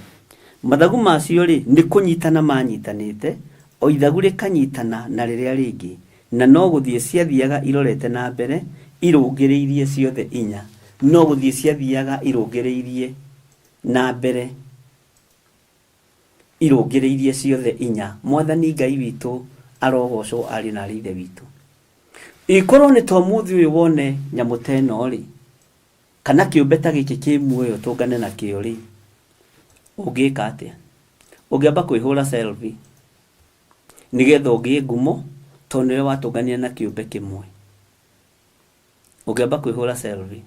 Mathagu macio-rĩ, nĩ kũnyitana maanyitanĩte, o ithagu rĩkanyitana na rĩrĩa rĩngĩ, na no gũthiĩ ciathiaga irorete na mbere, irũngĩrĩirie ciothe inya, no gũthiĩ ciathiaga irũngĩrĩirie na mbere, irũngĩrĩirie ciothe inya. Mwathani Ngai witũ arogocwo ariũ na aarĩ a Ithe witũ. Ĩkorwo nĩ ta ũmũthĩ ũyũ wone nyamũ ta ĩno-rĩ, Kana kĩũmbe ta gĩkĩ kĩ muoyo tũngane nakĩo-rĩ, ũngĩka atĩa? Ũngĩamba kwĩhũra selfie nĩgetha ũgĩe ngumo tondũ nĩwe watũnganire na kĩũmbe kĩmwe. Ũngĩamba kwĩhũra selfie.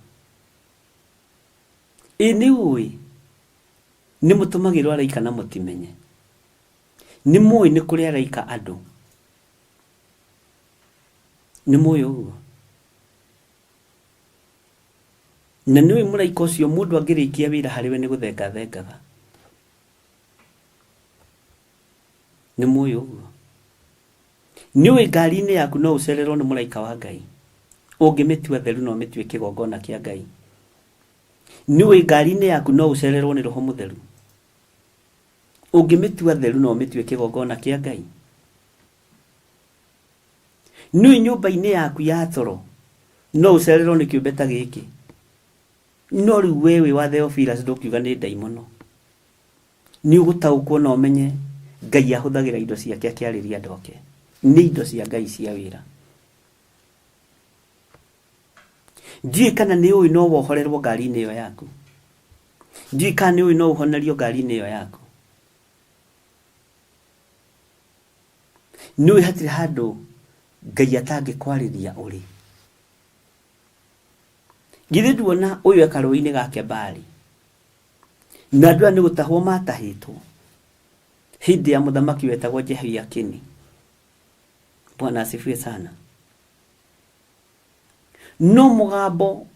Ĩ nĩ ũĩ nĩ mũtũmagĩrwo araika na mũtimenye? Nĩ mũĩ nĩ kũrĩ araika andũ? Nĩ mũĩ ũguo? Na nĩũĩ mũraika ũcio mũndũ angĩrĩkia wĩra harĩ we nĩ gũthenga athengaga. Nĩ mũĩ ũguo? Nĩũĩ ngari-inĩ yaku no ũcererwo nĩ mũraika wa Ngai. Ũngĩmĩtua theru na ũmĩtue kĩgongona kĩa Ngai. Nĩũĩ ngari-inĩ yaku no ũcererwo nĩ Roho Mũtheru. Ũngĩmĩtua theru na ũmĩtue kĩgongona kĩa Ngai. Nĩũĩ nyũmba-inĩ yaku ya toro no ũcererwo nĩ kĩũmbe ta gĩkĩ? No rĩu we wĩ wa Theophilus ndũngiuga nĩ ndaimono. Nĩ ũgũtaũkwo na ũmenye Ngai ahũthagĩra indo ciake akĩarĩria andũ ake. Nĩ indo cia Ngai cia wĩra. Ndiũĩ kana nĩ ũĩ no wohorerwo ngari-inĩ ĩyo yaku. Ndiũĩ kana nĩ ũĩ no ũhonerio ngari-inĩ ĩyo yaku. Nĩũĩ hatirĩ handũ Ngai atangĩkwarĩria ũrĩ. Githĩ nduona ũyũ e karũĩ-inĩ ga Kebari, na andũ aya nĩ gũtahwo matahĩtwo hĩndĩ ya mũthamaki wetagwo Jehoiakini. Bwana asifiwe sana. No mũgambo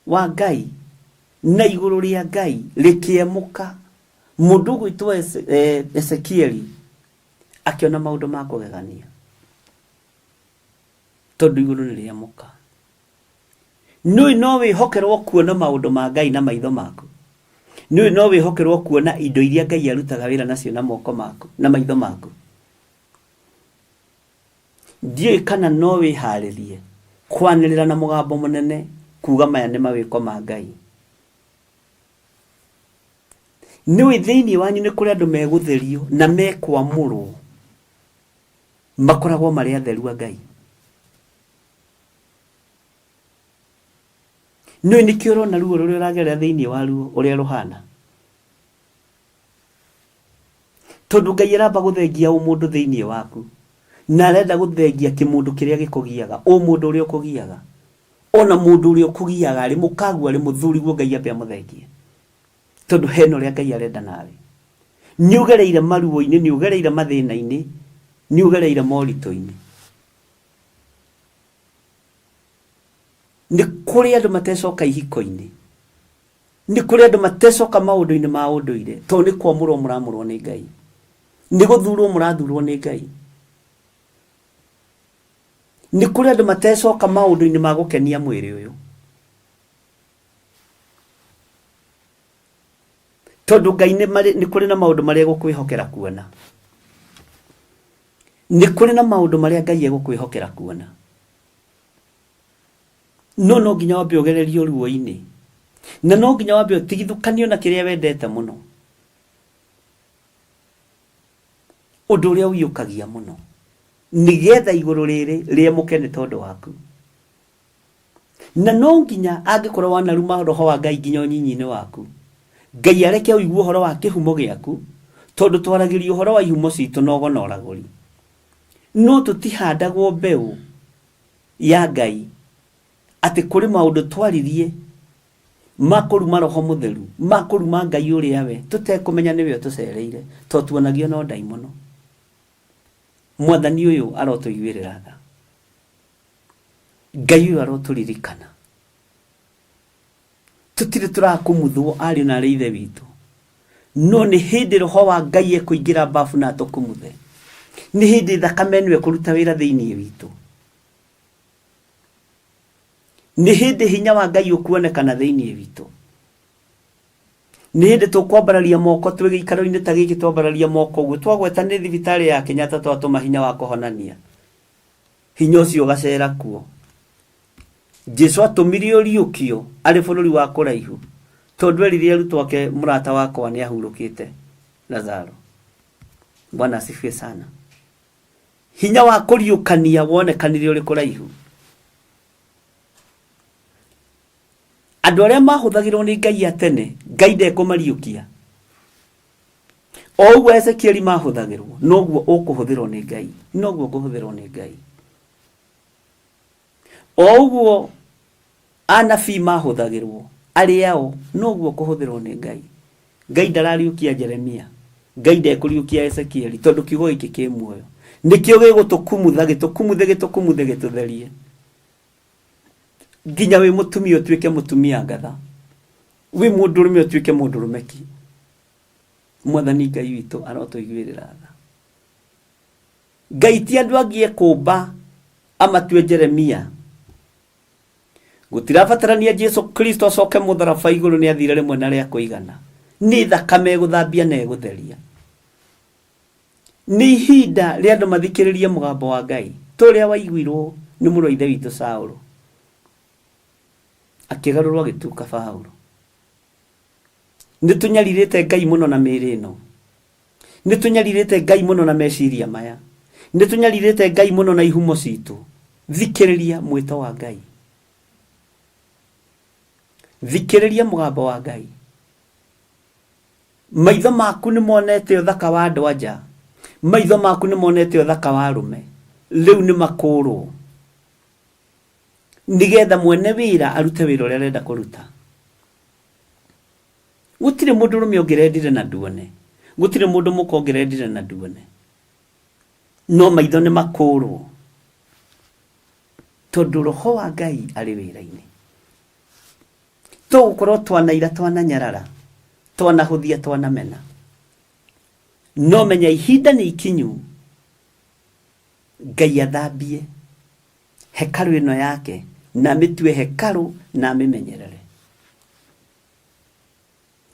wa Ngai na igũrũ rĩa Ngai rĩkĩemũka, mũndũ ũgwĩtwo Ezekieli akĩona maũndũ ma kũgegania tondũ igũrũ nĩ rĩamũka. Nĩũĩ no wĩhokerwo kuona maũndũ ma Ngai na maitho maku? Nĩũĩ no wĩhokerwo kuona indo iria Ngai arutaga wĩra nacio na moko maku, na maitho maku? Ndiũĩ kana no wĩharĩrie kwanĩrĩra na mũgambo mũnene kuga maya nĩ mawĩko ma Ngai. Nĩũĩ thĩinĩ wanyu nĩ kũrĩ andũ megũtherio na mekwamũrwo makoragwo marĩ atheru a Ngai. Nĩũĩ nĩkĩo ũrona ruo rũrĩa ũragerera thĩinĩ wa ruo ũrĩa rũhana? Tondũ Ngai aramba gũthengia ũmũndũ thĩinĩ waku na arenda gũthengia kĩmũndũ kĩrĩa gĩkũgiaga, ũmũndũ ũrĩa ũkũgiaga. Ona mũndũ ũrĩa ũkũgiaga arĩ mũkaguo arĩ mũthuriguo Ngai ambe amũthengie. Tondũ hena ũrĩa Ngai arenda nawe. Nĩ ũgereire maruo-inĩ, nĩ ũgereire mathĩna-inĩ, nĩ ũgereire moritũ-inĩ. Nĩ kũrĩ andũ matecoka ihiko-inĩ. Nĩ kũrĩ andũ matecoka maũndũ-inĩ ma ũndũire tondũ nĩ kwamũrwo mũramũrwo nĩ Ngai. Nĩ gũthurwo mũrathurwo nĩ Ngai. Nĩ kũrĩ andũ matecoka maũndũ-inĩ ma gũkenia mwĩrĩ ũyũ. Tondũ Ngai nĩ marĩ nĩ kũrĩ na maũndũ marĩa egũkwĩhokera kuona. Nĩ kũrĩ na maũndũ marĩa Ngai egũkwĩhokera kuona. No no nginya wambe ũgererio ruo-inĩ. Na no nginya wambe ũtigithũkanio na kĩrĩa wendete mũno. Ũndũ ũrĩa ũiyũkagia mũno. Nĩgetha igũrũ rĩrĩ rĩemũke nĩ tondũ waku. Na no nginya angĩkorwo wanaruma roho wa Ngai nginya ũnyinyi-inĩ waku, Ngai areke ũigue ũhoro wa kĩhumo gĩaku, tondũ twaragĩria ũhoro wa ihumo citũ na ũgo na ũragũri. No tũtihandagwo mbeũ ya Ngai atĩ kũrĩ maũndũ twaririe ma kũruma roho mũtheru, ma kũruma Ngai ũrĩa we, tũtekũmenya nĩwe ũtũcereire, tondũ tuonagio no ndaimono. Mwathani ũyũ arotũiguĩrĩra tha. Ngai ũyũ arotũririkana. Tũtirĩ tũrakumuthwo ariũ na arĩ ithe witũ. No nĩ hĩndĩ roho wa Ngai ekũingĩra mbabu na atũkumuthe. Nĩ hĩndĩ thakame ĩno ĩkũruta wĩra thĩinĩ witũ. Nĩ hĩndĩ hinya wa Ngai ũkuonekana thĩinĩ witũ. Nĩ hĩndĩ tũkwambararia moko twĩ gĩikaro-inĩ ta gĩkĩ twambararia moko ũguo twagweta nĩ thibitarĩ ya Kenyatta twatũma hinya wa kũhonania. Hinya ũcio ũgacera kuo. Jesu atũmire ũriũkio arĩ bũrũri wa kũraihu tondũ erire arutwo ake mũrata wakwa nĩ ahurũkĩte Lazaro. Bwana asifiwe sana. Hinya wa kũriũkania wonekanire ũrĩ kũraihu. Andũ arĩa mahũthagĩrwo nĩ Ngai a tene, Ngai ndekũmariũkia. O ũguo Ezekieli mahũthagĩrwo, noguo ũkũhũthĩrwo nĩ Ngai, noguo ngũhũthĩrwo nĩ Ngai. O ũguo anabii mahũthagĩrwo arĩ ao, noguo kũhũthĩrwo nĩ Ngai. Ngai ndarariũkia Jeremia, Ngai ndekũriũkia Ezekieli, tondũ kiugo gĩkĩ kĩ muoyo. Nĩkĩo gĩgũtũkumutha, gĩtũkumuthe, gĩtũkumuthe, gĩtũtherie. Nginya wĩ mũtumia ũtuĩke mũtumia ngatha, wĩ mũndũrũme ũtuĩke mũndũrũme ki. Mwathani Ngai witũ arotũiguĩrĩra tha. Ngai ti andũ angĩ ekũmba amatue Jeremia. Gũtirabatarania Jesu Kristo acoke mũtharaba igũrũ nĩ athire rĩmwe na rĩa kũigana. Nĩ thakame ĩgũthambia na ĩgũtheria. Nĩ ihinda rĩa andũ mathikĩrĩrie mũgambo wa Ngai ta ũrĩa waiguirwo nĩ mũrũ wa ithe witũ Saũlũ. Akĩgarũrwo agĩtuĩka Paũlũ. Nĩ tũnyarirĩte Ngai mũno na mĩĩrĩ ĩno. Nĩ tũnyarirĩte Ngai mũno na meciria maya. Nĩ tũnyarirĩte Ngai mũno na ihumo citũ. Thikĩrĩria mwĩto wa Ngai. Thikĩrĩria mũgambo wa Ngai. Maitho maku nĩ monete ũthaka wa andũ anja. Maitho maku nĩ monete ũthaka wa arũme. Rĩu nĩ makũrwo. Nĩgetha mwene wĩra arute wĩra ũrĩa arenda kũruta. Gũtirĩ mũndũrũme ũngĩrendire na nduone. Gũtirĩ mũndũ mũka ũngĩrendire na nduone. No maitho nĩ makũrwo. Tondũ roho wa Ngai arĩ wĩra-inĩ. Tũgũkorwo twanaira twananyarara, twanahũthia twanamena. No menya ihinda nĩ ikinyu Ngai athambie hekarũ ĩno yake na amĩtue hekarũ na amĩmenyerere.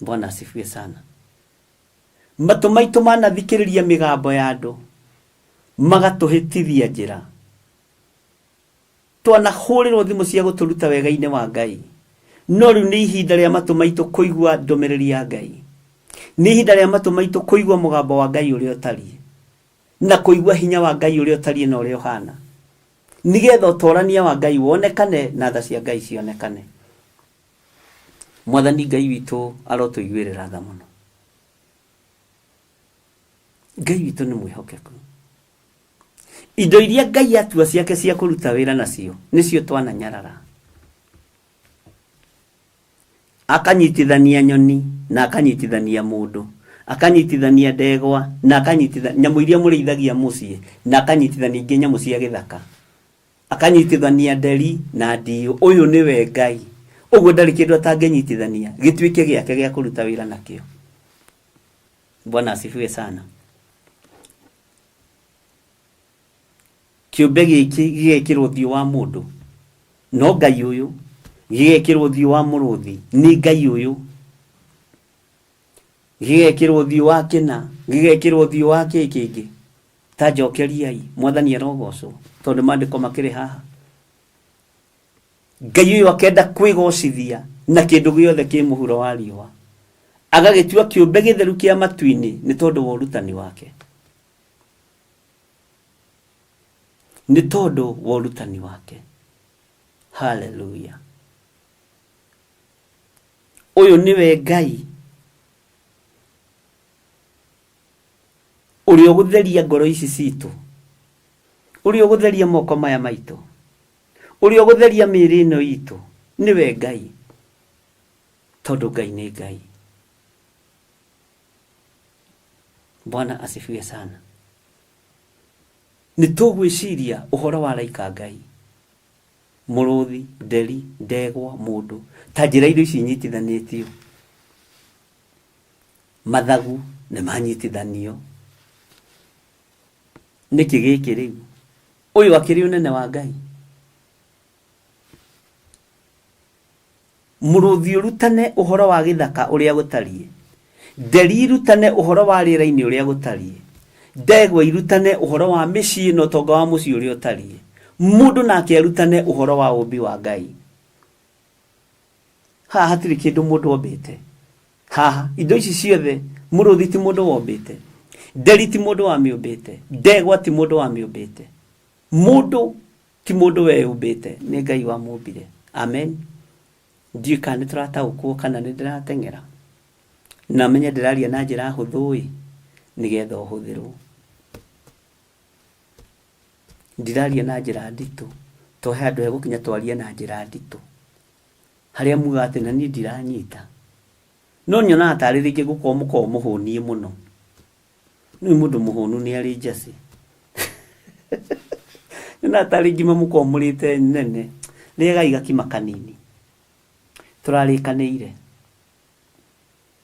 Bwana asifiwe sana. Matũ maitũ manathikĩrĩria mĩgambo ya andũ magatũhĩtithia njĩra. Twanahũrĩrwo thimũ cia gũtũruta wega-inĩ wa Ngai. No rĩu nĩ ihinda rĩa matũ maitũ kũigua ndũmĩrĩri ya Ngai. Nĩ ihinda rĩa matũ maitũ kũigua mũgambo wa Ngai ũrĩa ũtariĩ. Na kũigua hinya wa Ngai ũrĩa ũtariĩ na ũrĩa ũhana. Nĩgetha ũtorania wa Ngai wonekane na tha cia Ngai cionekane. Mwathani Ngai witũ arotũiguĩrĩra tha mũno. Ngai witũ nĩ mwĩhokeku. Indo iria Ngai atua ciake cia kũruta wĩra nacio nĩcio twananyarara. Akanyitithania nyoni na akanyitithania mũndũ, akanyitithania ndegwa na akanyitithania nyamũ iria mũrĩithagia mũciĩ na akanyitithania ingĩ nyamũ cia gĩthaka. Akanyitithania nderi na ndiũ. Ũyũ nĩwe Ngai. Ũguo ndarĩ kĩndũ atangĩnyitithania gĩtuĩke gĩake gĩa kũruta wĩra nakĩo. Bwana asifiwe sana. Kĩũmbe gĩkĩ gĩgekĩrwo ũthiũ wa mũndũ, no Ngai ũyũ, gĩgekĩrwo ũthiũ wa mũrũthi, nĩ Ngai ũyũ, gĩgekĩrwo ũthiũ wa kĩna, gĩgekĩrwo ũthiũ wa kĩ kĩngĩ. Ta njokeriai, Mwathani arogocwo, tondũ maandĩko makĩrĩ haha. Ngai ũyũ akenda kwĩgocithia na kĩndũ gĩothe kĩ mũhuro wa riũa, agagĩtua kĩũmbe gĩtheru kĩa matu-inĩ nĩ tondũ wa ũrutani wake. Nĩ tondũ wa ũrutani wake. Haleluya! Ũyũ nĩwe Ngai ũrĩa ũgũtheria ngoro ici citũ, ũrĩa ũgũtheria moko maya maitũ, ũrĩa ũgũtheria mĩĩrĩ ĩno itũ, nĩwe Ngai, tondũ Ngai nĩ Ngai. Bwana asifiwe sana. Nĩ tũgwĩciria ũhoro wa araika a Ngai, mũrũthi, nderi, ndegwa, mũndũ, ta njĩra indo ici inyitithanĩtio. Mathagu nĩ manyitithanio. Nĩkĩ gĩkĩ rĩu? Ũyũ akĩrĩ ũnene wa Ngai. Mũrũthi ũrutane ũhoro wa gĩthaka ũrĩa gũtariĩ, nderi irutane ũhoro wa rĩera-inĩ ũrĩa gũtariĩ, ndegwa irutane ũhoro wa mĩciĩ na ũtonga wa mũciĩ ũrĩa ũtariĩ, mũndũ nake arutane ũhoro wa ũũmbi wa Ngai. Haha hatirĩ kĩndũ mũndũ ombĩte. Haha indo ici ciothe, mũrũthi ti mũndũ wombĩte, nderi ti mũndũ wamĩũmbĩte, ndegwa ti mũndũ wamĩũmbĩte, mũndũ ti mũndũ weyũmbĩte, nĩ Ngai wamũmbire. Amen. Ndiũĩ kana nĩ tũrataũkwo kana nĩ ndĩrateng'era. Na menye ndĩraria na njĩra hũthũ-ĩ, nĩgetha ũhũthĩrwo. Ndiraria na njĩra nditũ, to he handũ hegũkinya twarie na njĩra nditũ. Harĩa mugaga atĩ na niĩ ndiranyita. No nyonaga tarĩ rĩngĩ gũkorwo mũkoragwo mũhũniĩ mũno. Nĩũĩ mũndũ mũhũnu nĩ arĩ njacĩ. Nyonaga tarĩ ngima mũkoragwo mũrĩte nene. Rĩagai gakima kanini. Tũrarĩkanĩire.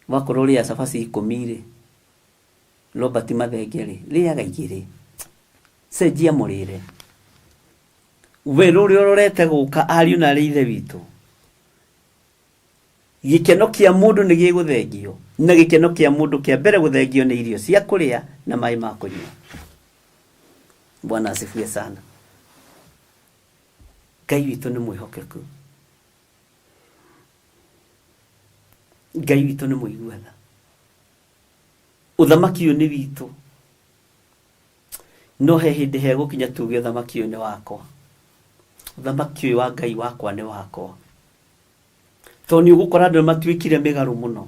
Wakorwo ũrĩaga cabaci ikũmi-rĩ, Robert Mathenge-rĩ, rĩaga igĩrĩ. Cenjia mũrĩre. Werũ ũrĩa ũrorete gũka ariũ na arĩ ithe witũ. Gĩkeno kĩa mũndũ nĩ gĩgũthengio, na gĩkeno kĩa mũndũ kĩa mbere gũthengio nĩ irio cia kũrĩa na maĩ ma kũnyua. Bwana asifiwe sana. Ngai witũ nĩ mwĩhokeku. Ngai witũ nĩ mũigua tha. Ũthamaki ũyũ nĩ witũ. No he hĩndĩ hegũkinya tuge ũthamaki ũyũ nĩ wakwa. Ũthamaki ũyũ wa Ngai wakwa nĩ wakwa. Tondũ nĩ ũgũkora andũ nĩ matuĩkire mĩgarũ mũno.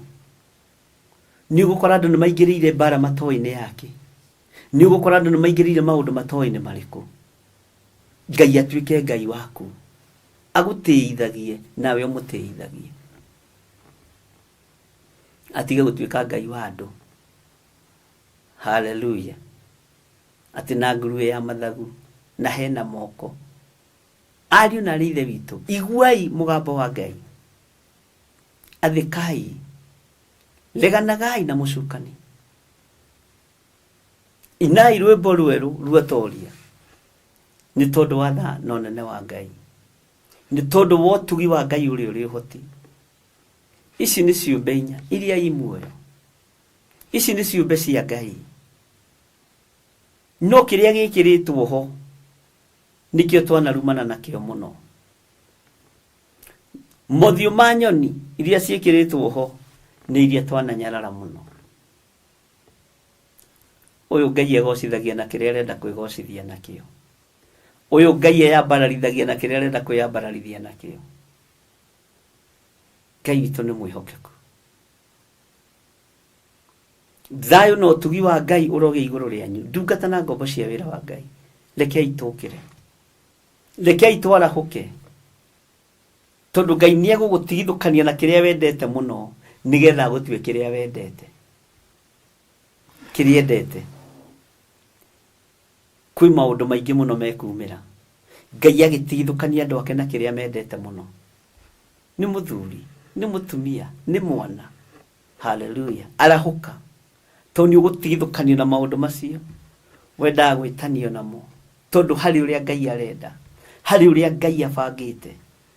Nĩ ũgũkora andũ nĩ maingĩrĩire mbara matoĩ nĩ yake. Nĩ ũgũkora andũ nĩ maingĩrĩire maũndũ matoĩ nĩ marĩkũ. Ngai atuĩke Ngai waku. Agũtĩithagie nawe ũmũtĩithagie. Atige gũtuĩka Ngai wa andũ. Haleluya. Atĩ na nguruwe ya mathagu na hena moko. Ariũ na aarĩ a Ithe witũ, iguai mũgambo wa Ngai. Athĩkai. Reganagai na mũcukani. Inai rwĩmbo rwerũ ruotoria nĩ tondũ wa tha na ũnene wa Ngai, nĩ tondũ wa ũtugi wa Ngai ũrĩa ũrĩ ũhoti. Ici nĩ ciũmbe inya iria i muoyo. Ici nĩ ciũmbe cia Ngai. No kĩrĩa gĩkĩrĩtwo ho nĩkĩo twanarumana nakĩo mũno. Mothiũ ma nyoni iria ciĩkĩrĩtwo ho nĩ iria twananyarara mũno. Ũyũ Ngai egocithagia na kĩrĩa arenda kwĩgocithia nakĩo. Ũyũ Ngai eyambararithagia na kĩrĩa arenda kwĩyambararithia nakĩo. Ngai witũ nĩ mwĩhokeku. Thayũ na ũtugi wa Ngai ũrogĩa igũrũ rĩanyu, ndungata na ngombo cia wĩra wa Ngai. Rekei tũkĩre, rekei twarahũke, tondũ Ngai nĩ egũgũtigithũkania na kĩrĩa wendete mũno nĩgetha agũtue kĩrĩa wendete, kĩrĩa endete. Kwĩ maũndũ maingĩ mũno mekumĩra. Ngai agĩtigithũkania andũ ake na kĩrĩa mendete mũno. Nĩ mũthuri, nĩ mũtumia, nĩ mwana. Haleluya. Arahũka. Tondũ nĩ ũgũtigithũkanio na maũndũ macio wendaga gwĩtanio namo. Tondũ harĩ ũrĩa Ngai arenda, harĩ ũrĩa Ngai abangĩte,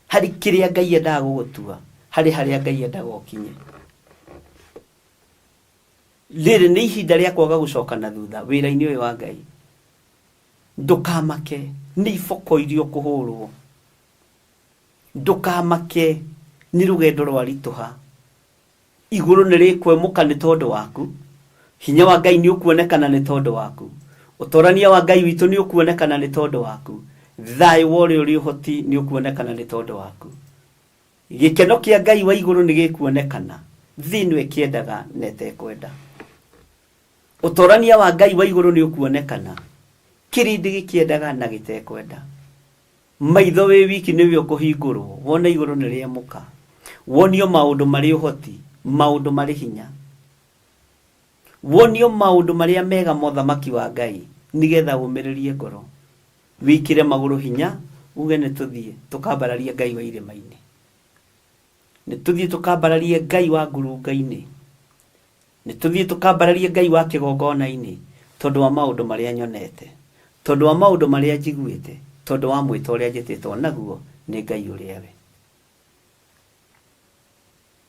harĩ kĩrĩa Ngai endaga gũgũtua, harĩ harĩa Ngai endaga ũkinye. Rĩrĩ nĩ ihinda rĩa kwaga gũcoka na thutha wĩra-inĩ ũyũ wa Ngai. Ndũkamake nĩ iboko iria ũkũhũrwo. Ndũkamake nĩ rũgendo rwaritũha. Igũrũ nĩ rĩkwemũka nĩ tondũ waku. Hinya wa Ngai nĩ ũkuonekana nĩ tondũ waku. Ũtorania wa Ngai witũ nĩ ũkuonekana nĩ tondũ waku. Thayũ wa ũrĩa ũrĩ ũhoti nĩ ũkuonekana nĩ tondũ waku. Gĩkeno kĩa Ngai wa igũrũ nĩ gĩkuonekana, thĩ ĩno ĩkĩendaga na ĩtekwenda. Ũtorania wa Ngai wa igũrũ nĩ ũkuonekana, kĩrĩndĩ gĩkĩendaga na gĩtekwenda. Maitho wĩ wiki nĩwe ũkũhingũrwo, wone igũrũ nĩ rĩemũka. Wonio maũndũ marĩ ũhoti, maũndũ marĩ hinya. Wonio maũndũ marĩa mega ma ũthamaki wa Ngai, nĩgetha ũmĩrĩrie ngoro. Wĩkĩre magũrũ hinya, uge nĩ tũthiĩ tũkambararie Ngai wa irĩma-inĩ. Nĩ tũthiĩ tũkambararie Ngai wa ngurunga-inĩ. Nĩ tũthiĩ tũkambararie Ngai wa kĩgongona-inĩ tondũ wa maũndũ marĩa nyonete, tondũ wa maũndũ marĩa njiguĩte, tondũ wa mwĩto ũrĩa njĩtĩtwo naguo nĩ Ngai ũrĩa we.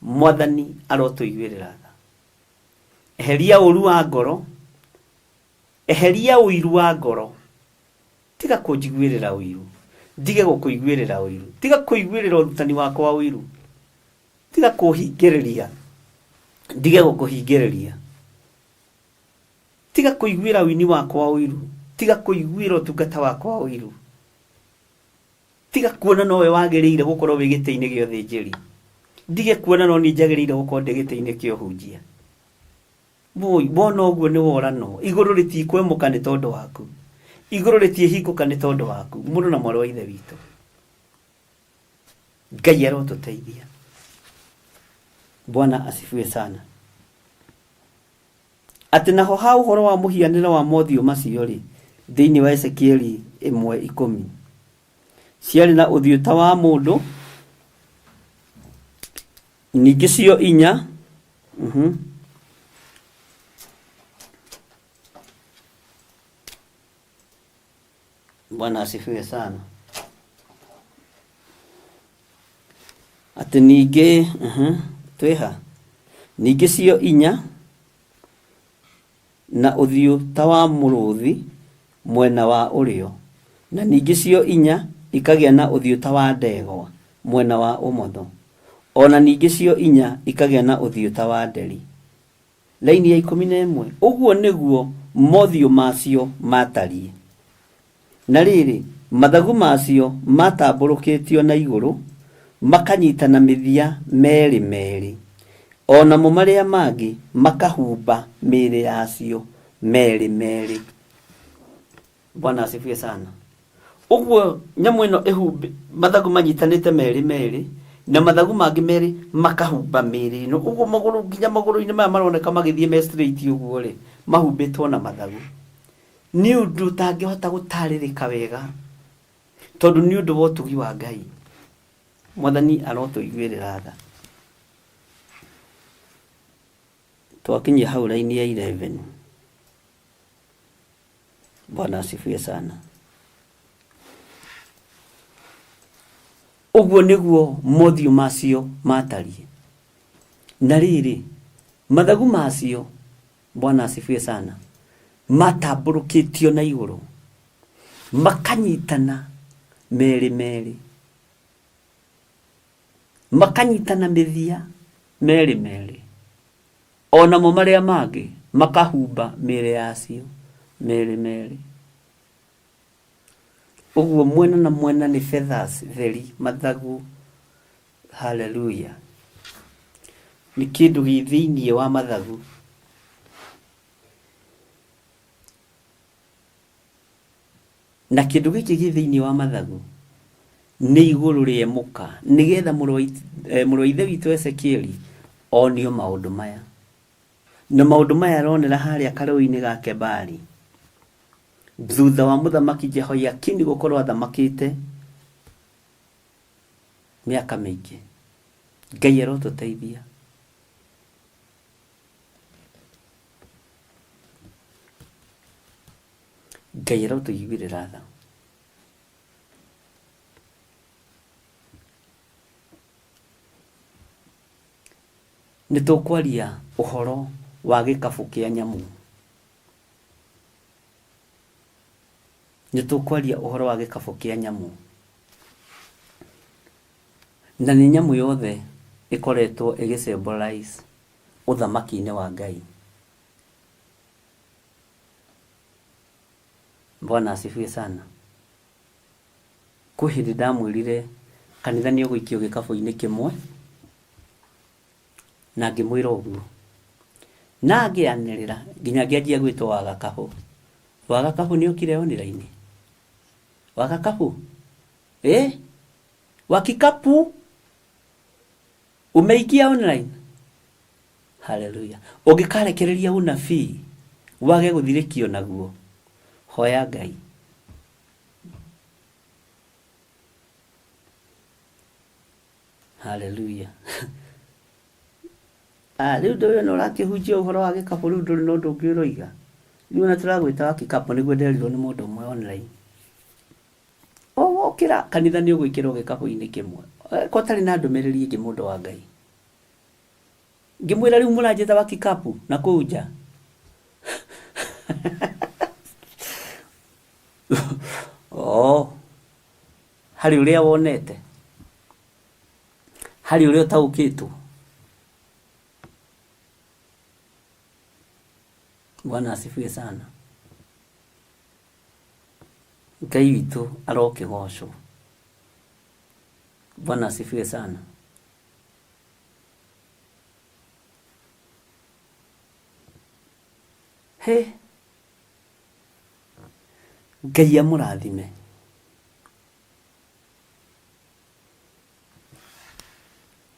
Mwathani arotũiguĩrĩra tha. Eheria ũru wa ngoro, eheria ũiru wa ngoro. Tiga kũnjiguĩrĩra ũiru, ndige gũkũiguĩrĩra ũiru. Tiga kũiguĩrĩra ũrutani wakwa ũiru. Tiga kũhingĩrĩria, ndige gũkũhingĩrĩria. Tiga kũiguĩra ũini wakwa ũiru, tiga kũiguĩra ũtungata wakwa ũiru. Tiga kuona nowe wagĩrĩire gũkorwo wĩ gĩtĩ-inĩ gĩa ũthĩnjĩri, ndige kuona no niĩ njagĩrĩire gũkorwo ndĩ gĩtĩ-inĩ kĩa ũhunjia. Woi, wona ũguo nĩ woranwo. Igũrũ rĩtikwemũka nĩ tondũ waku. Igũrũ rĩtiĩhingũka nĩ tondũ waku. Mũrũ na mwarĩ wa Ithe witũ. Ngai arotũteithia. Bwana asifiwe sana. Atĩ naho ha ũhoro wa mũhianĩre wa mothiũ macio-rĩ, thĩinĩ wa Ezekieli 1:10, ciarĩ na ũthiũ ta wa mũndũ, ningĩ cio inya, Bwana asifiwe sana. Atĩ ningĩ, twĩha, ningĩ cio inya na ũthiũ ta wa mũrũthi mwena wa ũrĩo, na ningĩ cio inya ikagĩa na ũthiũ ta wa ndegwa mwena wa ũmotho, o na ningĩ cio inya ikagĩa na ũthiũ ta wa nderi. Raini ya 11, ũguo nĩguo mothiũ macio maatariĩ. Na rĩrĩ, mathagu macio maatambũrũkĩtio na igũrũ, makanyitana mĩthia merĩ merĩ, o namo marĩa mangĩ makahumba mĩĩrĩ yacio merĩ merĩ. Bwana asifiwe sana. Ũguo nyamũ ĩno ĩhumbi mathagu manyitanĩte merĩ merĩ na mathagu mangĩ merĩ makahumba mĩĩrĩ ĩno. Ũguo magũrũ nginya magũrũ-inĩ maya maroneka magĩthiĩ me straight ũguo rĩ, mahumbĩtwo na mathagu. Nĩ ũndũ ũtangĩhota gũtarĩrĩka wega tondũ nĩ ũndũ wa ũtugi wa Ngai. Mwathani arotũiguĩrĩra tha. Twakinyia hau raini ya 11. Bwana asifiwe sana. Ũguo nĩguo mothiũ macio matariĩ. Na rĩrĩ, mathagu macio, Bwana asifiwe sana, matambũrũkĩtio na igũrũ, makanyitana merĩ merĩ, makanyitana mĩthia merĩ merĩ. O namo marĩa mangĩ makahumba mĩĩrĩ yacio merĩ merĩ. Ũguo mwena na mwena nĩ feathers theri, mathagu. Hallelujah. Nĩ kĩndũ gĩ thĩinĩ wa mathagu. Na kĩndũ gĩkĩ gĩ thĩinĩ wa mathagu nĩ igũrũ rĩemũka, nĩgetha mũrũ wa ithe witũ Ezekieli onio maũndũ maya. Na maũndũ maya aronera harĩa karũĩ-inĩ ga Kebari, thutha wa mũthamaki Jehoiakini gũkorwo athamakĩte mĩaka mĩingĩ. Ngai arotũteithia. Ngai arotũiguĩrĩra tha. Nĩ tũkwaria ũhoro wa gĩkabũ kĩa nyamũ. Nĩ tũkwaria ũhoro wa gĩkabũ kĩa nyamũ. Na nĩ nyamũ yothe ĩkoretwo ĩgĩ symbolize ũthamaki-inĩ wa Ngai. Bwana asifiwe sana. Kwĩ hĩndĩ ndamwĩrire kanitha nĩ ũgũikio gĩkabũ-inĩ kĩmwe, na ngĩmwĩra ũguo. Na ngĩanĩrĩra nginya ngĩanjia gwĩtwo wa gakabũ. Wa gakabũ nĩ okire online? Wa gakabũ? Eh? Wa kikapu? Umeingia online? Haleluya. Ũngĩkarekereria ũnabii wage gũthirĩkio naguo, hoya Ngai. Haleluya. Ah, rĩu ndũĩ ona ũrakĩhunjia ũhoro wa gĩkabũ rĩu ndũrĩ na ũndũ ũngĩ ũroiga. Rĩu ona tũragwĩta wa kikapu nĩguo nderirwo nĩ mũndũ ũmwe online. O wokĩra kanitha nĩ ũgwĩkĩrwo gĩkabũ-inĩ kĩmwe. Ko ũtarĩ na ndũmĩrĩri ĩngĩ mũndũ wa Ngai. Ngĩmwĩra rĩu mũranjĩta wa kikapu na kũu nja. Oh, harĩ ũrĩa wonete, harĩ ũrĩa ũtaũkĩtwo. Bwana asifiwe sana. Ngai witũ arokĩgocwo. Bwana asifiwe sana. He, Ngai amũrathime.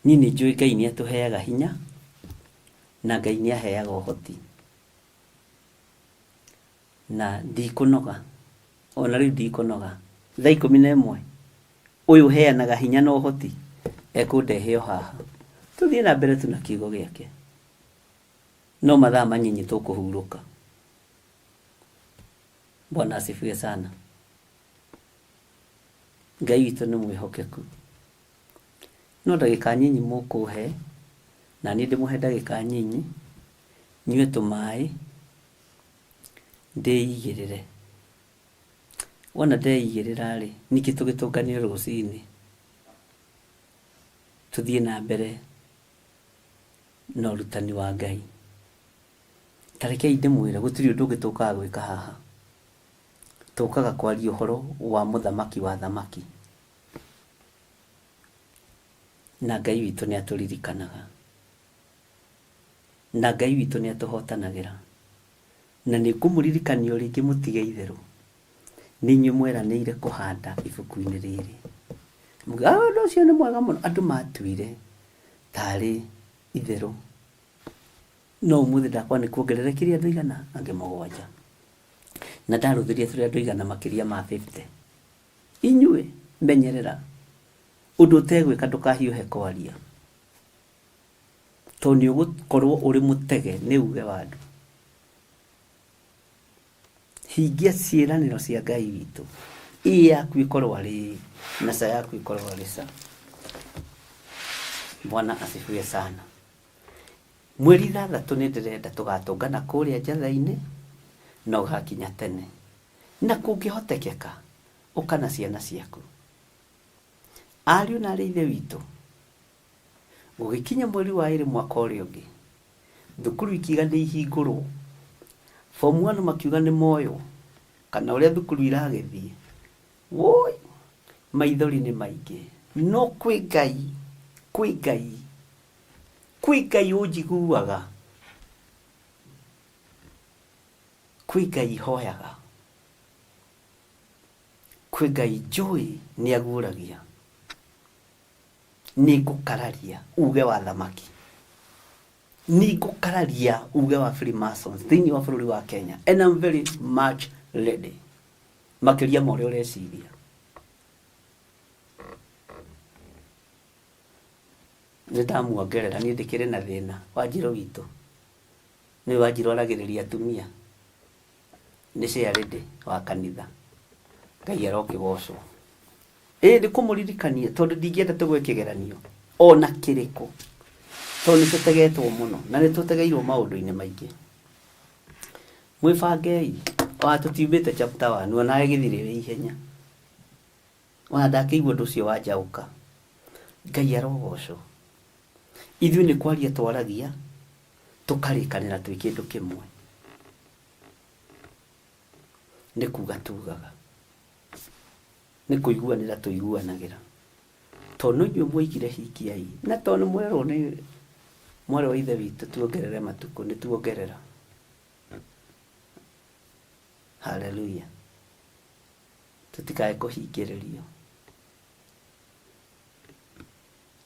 Niĩ nĩ njũĩ Ngai nĩ atũheaga hinya na Ngai nĩ aheaga ũhoti. Na ndikũnoga, ona rĩu ndikũnoga. Thaa 11, ũyũ ũheanaga hinya na ũhoti ekũndehe o haha. Tũthiĩ na mbere tu na kiugo gĩake. No mathaa manyinyi tũkũhurũka. Bwana asifiwe sana. Ngai witũ nĩ mwĩhokeku. No ndagĩka nyinyi mũkũhe, na niĩ ndĩmũhe ndagĩka nyinyi, nyue tũmaĩ, ndĩigĩrĩre. Wona ndeigĩrĩra rĩ, ningĩ tũgĩtũngane rũcinĩ, tũthiĩ na mbere na ũrutani wa Ngai. Ta rekei ndĩmwĩre gũtirĩ ũndũ ũngĩ tũkaga gwĩka haha. Tũkaga kwaria ũhoro wa mũthamaki wa athamaki. Na Ngai witũ nĩ atũririkanaga. Na Ngai witũ nĩ atũhotanagĩra. Na nĩ ngũmũririkania o rĩngĩ mũtige itherũ. Nĩ inyuĩ mweranĩire kũhanda ibuku-inĩ rĩrĩ. Mũkiuga, "Ah, ũndũ ũcio nĩ mwega mũno." Andũ matuire tarĩ itherũ. No ũmũthĩ ndakwa nĩ kuongererekire andũ aigana? Angĩ mũgwanja. Na ndarũthĩria tũrĩ andũ aigana makĩria ma 50. Inyuĩ, menyerera. Ũndũ ũtegwĩka ndũkahiũhe kwaria. Tondũ nĩ ũgũkorwo ũrĩ mũtege nĩ uge wa andũ. Hingia ciĩranĩro cia Ngai witũ. Ĩĩ yaku ĩkorwo arĩ ĩĩ, na ca yaku ĩkorwo arĩ ca. Bwana asifiwe sana. Mweri ithathatũ nĩ ndĩrenda tũgatũngana kũrĩa Njatha-inĩ na ũgakinya tene. Na kũngĩhotekeka, ũka na ciana ciaku. Ariũ na aarĩ a Ithe witũ, gũgĩkinya mweri wa ĩrĩ mwaka ũrĩa ũngĩ, thukuru ikiuga nĩ ihingũrwo. Form one makiuga nĩ moywo, kana ũrĩa thukuru iragĩthiĩ. Woi, maithori nĩ maingĩ. No kwĩ Ngai, kwĩ Ngai, kwĩ Ngai ũnjiguaga. Kwĩ Ngai hoyaga. Kwĩ Ngai njũĩ nĩ aguũragia. Nĩ ngũkararia uge wa athamaki. Nĩ ngũkararia uge wa Freemasons thĩinĩ wa bũrũri wa Kenya. And I'm very much ready. Makĩria ma ũrĩa ũreciria. Nĩ ndamuongerera niĩ ndĩkĩrĩ na thĩna. Wanjirũ witũ. Nĩũĩ Wanjirũ aragĩrĩria atumia. Nĩ chairlady wa kanitha. Ngai arokĩgocwo. Ĩĩ nĩ kũmũririkania tondũ ndingĩenda tũgwe kĩgeranio ona kĩrĩkũ tondũ nĩ tũtegetwo mũno na nĩ tũtegeirwo maũndũ-inĩ maingĩ. Mwĩbangei, ona tũtiumĩte chapter one onawe gĩthirĩ wĩ ihenya. Ona ndakĩigua ũndũ ũcio wa njaũka. Ngai arogocwo. Ithuĩ nĩ kwaria twaragia tũkarĩkanĩra twĩ kĩndũ kĩmwe. Nĩ kuga tugaga. Nĩ kũiguanĩra tũiguanagĩra. Tondũ no inyuĩ mwoigire hingiai, na tondũ nĩ mwerwo nĩ mwarĩ wa Ithe witũ tuongerere matukũ, nĩ tuongerera. Haleluya. Tũtikae kũhingĩrĩrio.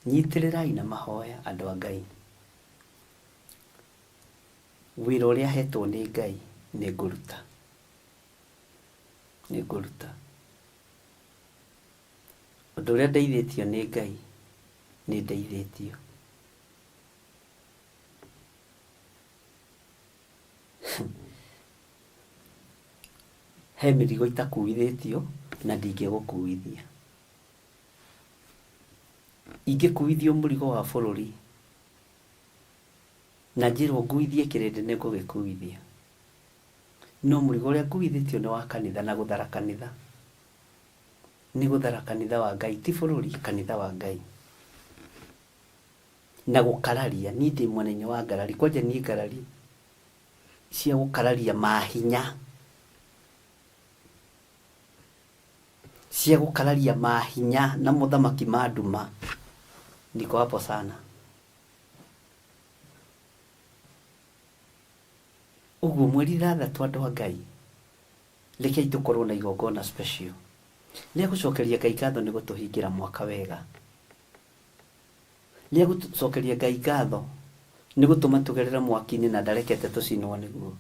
Nyitĩrĩrai na mahoya andũ a Ngai. Wĩra ũrĩa hetwo nĩ Ngai nĩ ngũruta. Nĩ ngũruta. Ũndũ ũrĩa ndeithĩtio nĩ Ngai, nĩ ndeithĩtio. He mĩrigo itakuithĩtio na ndingĩgũkuithia. Ingĩkuithio mũrigo wa bũrũri na njĩrwo nguithie kĩrĩndĩ nĩ ngũgĩkuithia. No mũrigo ũrĩa nguithĩtio nĩ wa kanitha na gũthara kanitha. Nĩ gũthara kanitha wa Ngai, ti bũrũri, kanitha wa Ngai. Na gũkararia, niĩ ndĩ mwena-inĩ wa ngarari, kwanja niĩ ngarari cia gũkararia mahinya, cia gũkararia mahinya na mothamaki ma nduma, niko hapo sana. Ũguo mweri ithathatũ andũ a Ngai, rekei tũkorwo na igongona special rĩa gũcokeria Ngai ngatho nĩ gũtũhingĩra mwaka wega, rĩa gũcokeria Ngai ngatho nĩ gũtũma tũgerere mwaki-inĩ na ndarekete tũcinwo nĩguo.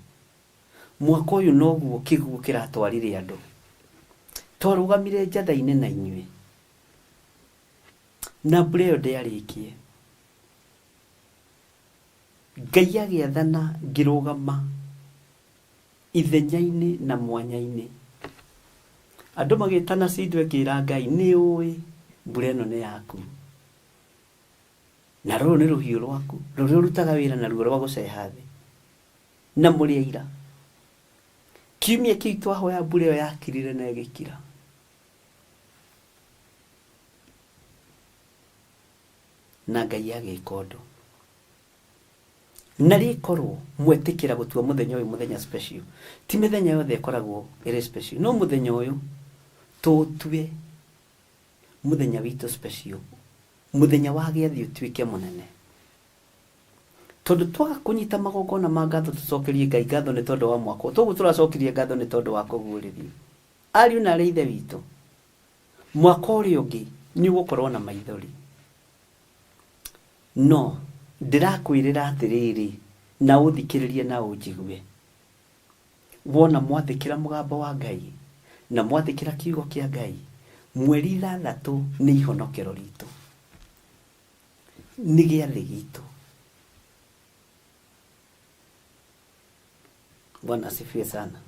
Mwaka ũyũ noguo kĩguũ kĩratwarire andũ. Twarũgamire njatha-inĩ na inyuĩ, na mbura ĩyo ndĩarĩkie. Ngai agĩathana ngĩrũgama ithenya-inĩ na mwanya-inĩ. Andũ magĩtana cindwe ngĩra Ngai nĩ ũĩ mbura ĩno nĩ yaku. Na rũrũ nĩ rũhiũ rwaku rũrĩa ũrutaga wĩra naruo rwa gũceha thĩ. Na mũrĩ aira. Kiumia kĩu twahoya mbura ĩyo yakirire na ĩgĩkira. Na Ngai agĩka ũndũ. Na rĩkorwo mwetĩkĩra gũtua mũthenya ũyũ mũthenya special, ti mĩthenya yothe ĩkoragwo ĩrĩ special, no mũthenya ũyũ tũũtue mũthenya witũ special, mũthenya wa gĩathĩ ũtuĩke mũnene. Tondũ twaga kũnyita magongona ma ngatho tũcokerie Ngai ngatho nĩ tondũ wa mwaka ũyũ, toguo tũracokirie ngatho nĩ tondũ wa kũguũrĩrio. Ariũ na aarĩ a Ithe witũ, mwaka ũrĩa ũngĩ nĩ ũgũkorwo na maithori. No ndĩrakwĩrĩra atĩrĩrĩ, na ũthikĩrĩrie na ũnjigue, wona mwathĩkĩra mũgambo wa Ngai, na mwathĩkĩra kiugo kĩa Ngai, mweri ithathatũ nĩ ihonokero ritũ, nĩ gĩathĩ gitũ. Bwana asifiwe sana.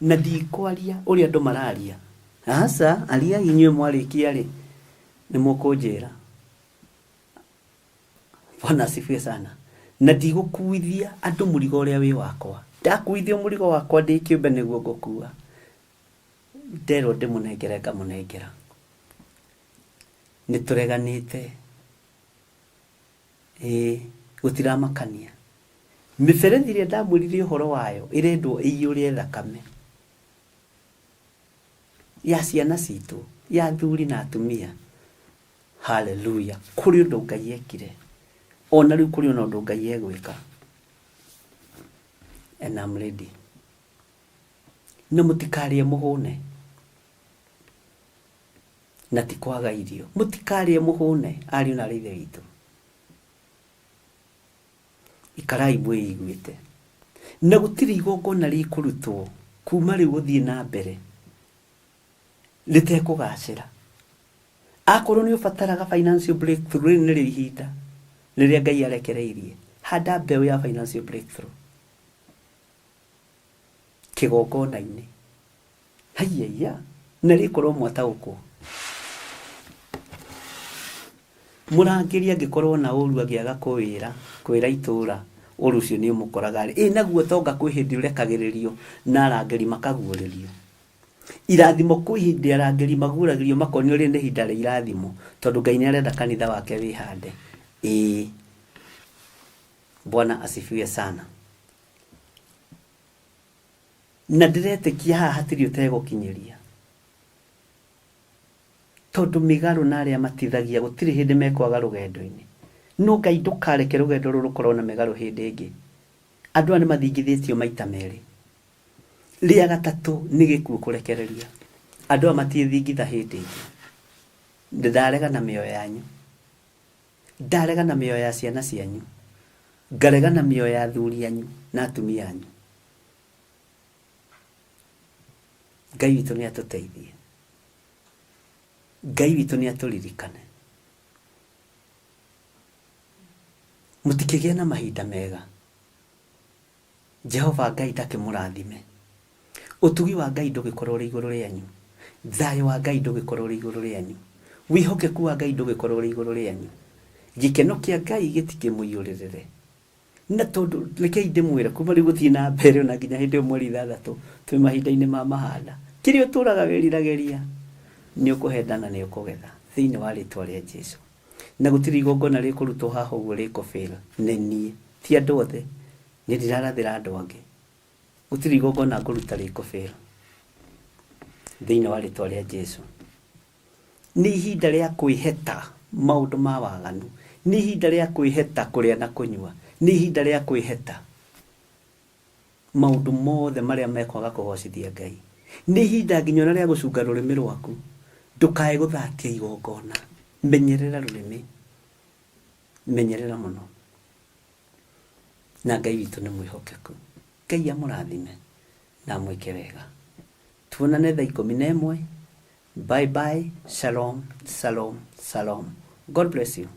Na ndikwaria ũrĩa andũ mararia. Aca, ariai inyuĩ mwarĩkia rĩ, nĩ mũkũnjĩra. Bwana asifiwe sana. Na ndigũkuithia andũ mũrigo ũrĩa wĩ wakwa. Ndakuithio mũrigo wakwa ndĩ kĩũmbe nĩguo ngũkua. Nderwo ndĩmũnengere ngamũnengera. Nĩ tũreganĩte. Ĩĩ, gũtiramakania. Mĩberethi ĩrĩa ndamwĩrire ũhoro wayo ĩrendwo ĩiyũre thakame ya ciana citũ, ya athuri na atumia. Haleluya! Kũrĩ ũndũ Ngai ekire. Ona rĩu kũrĩ ona ũndũ Ngai egwĩka. And I'm ready. Na mũtikarĩe mũhũne. Na ti kwaga irio. Mũtikarĩe mũhũne, ariũ na aarĩ a Ithe witũ. Ikarai mwĩiguĩte. Na gũtirĩ igongona rĩkũrutwo kuma rĩu gũthiĩ na mbere rĩtekũgacĩra. Akorwo nĩ ũbataraga financial breakthrough, rĩrĩ nĩrĩo ihinda rĩrĩa Ngai arekereirie. Handa mbeũ ya financial breakthrough kĩgongona-inĩ. Haiya, na rĩkorwo mwataũkwo. Mũrangĩri angĩkorwo na ũru angĩaga kũwĩra, kwĩra itũra, ũru ũcio nĩ ũmũkoraga rĩ, ĩ naguo ũtonga kwĩ hĩndĩ ũrekagĩrĩrio na arangĩri makaguũrĩrio. Irathimo kwĩ hĩndĩ arangĩri maguũragĩrio makonio rĩrĩ nĩ ihinda rĩa irathimo, tondũ Ngai nĩ arenda kanitha wake wĩhande. Ĩĩ. Bwana asifiwe sana. Na ndĩretĩkia haha hatirĩ ũtegũkinyĩria. Tondũ mĩgarũ na arĩa matithagia gũtirĩ hĩndĩ mekwaga rũgendo-inĩ. No Ngai ndũkareke rũgendo rũrũ rũkorwo na mĩgarũ hĩndĩ ĩngĩ. Andũ aya nĩ mathingithĩtio maita merĩ. Rĩa gatatũ nĩ gĩkuũ kũrekereria. Andũ aya matiĩthingitha hĩndĩ ĩngĩ. Ndarega na mĩoyo yanyu. Ndarega na mĩoyo ya ciana cianyu. Ngarega na mĩoyo ya athuri anyu na atumia anyu. Ngai witũ nĩ atũteithie. Ngai witũ nĩ atũririkane. Mũtikĩgĩe na mahinda mega. Jehova Ngai ndakĩmũrathime. Ũtugi wa Ngai ndũgĩkorwo ũrĩ igũrũ rĩanyu. Thayũ wa Ngai ndũgĩkorwo ũrĩ igũrũ rĩanyu. Wĩhokeku wa Ngai ndũgĩkorwo ũrĩ igũrũ rĩanyu. Gĩkeno kĩa Ngai gĩtikĩmũiyũrĩrĩre. Na tondũ rekei ndĩmwĩre kuma rĩu gũthiĩ na mbere ona nginya hĩndĩ ĩyo mweri ithathatũ twĩ mahinda-inĩ ma mahanda, kĩrĩa ũtũraga wĩriragĩria nĩ ũkũhenda na nĩ ũkũgetha thĩinĩ wa rĩtwa rĩa Jesu. Na gũtirĩ igongona rĩkũrutwo haha ũguo rĩkũ fail. Nĩ niĩ, ti andũ othe. Niĩ ndirarathĩra andũ angĩ. Gũtirĩ igongona ngũruta rĩkũ fail thĩinĩ wa rĩtwa rĩa Jesu. Nĩ ihinda rĩa kwĩheta maũndũ ma waganu. Nĩ ihinda rĩa kwĩheta kũrĩa na kũnyua. Nĩ ihinda rĩa kwĩheta maũndũ mothe marĩa mekwaga kũgocithia Ngai. Nĩ ihinda nginya ona rĩa gũcunga rũrĩmĩ rwaku. Ndũkae gũthatia igongona. Menyerera rũrĩmĩ. Menyerera mũno. Na Ngai witũ nĩ mwĩhokeku. Ngai amũrathime na amwĩke wega. Tuonane thaa ikũmi na ĩmwe. Bye bye. Shalom, shalom, shalom. God bless you.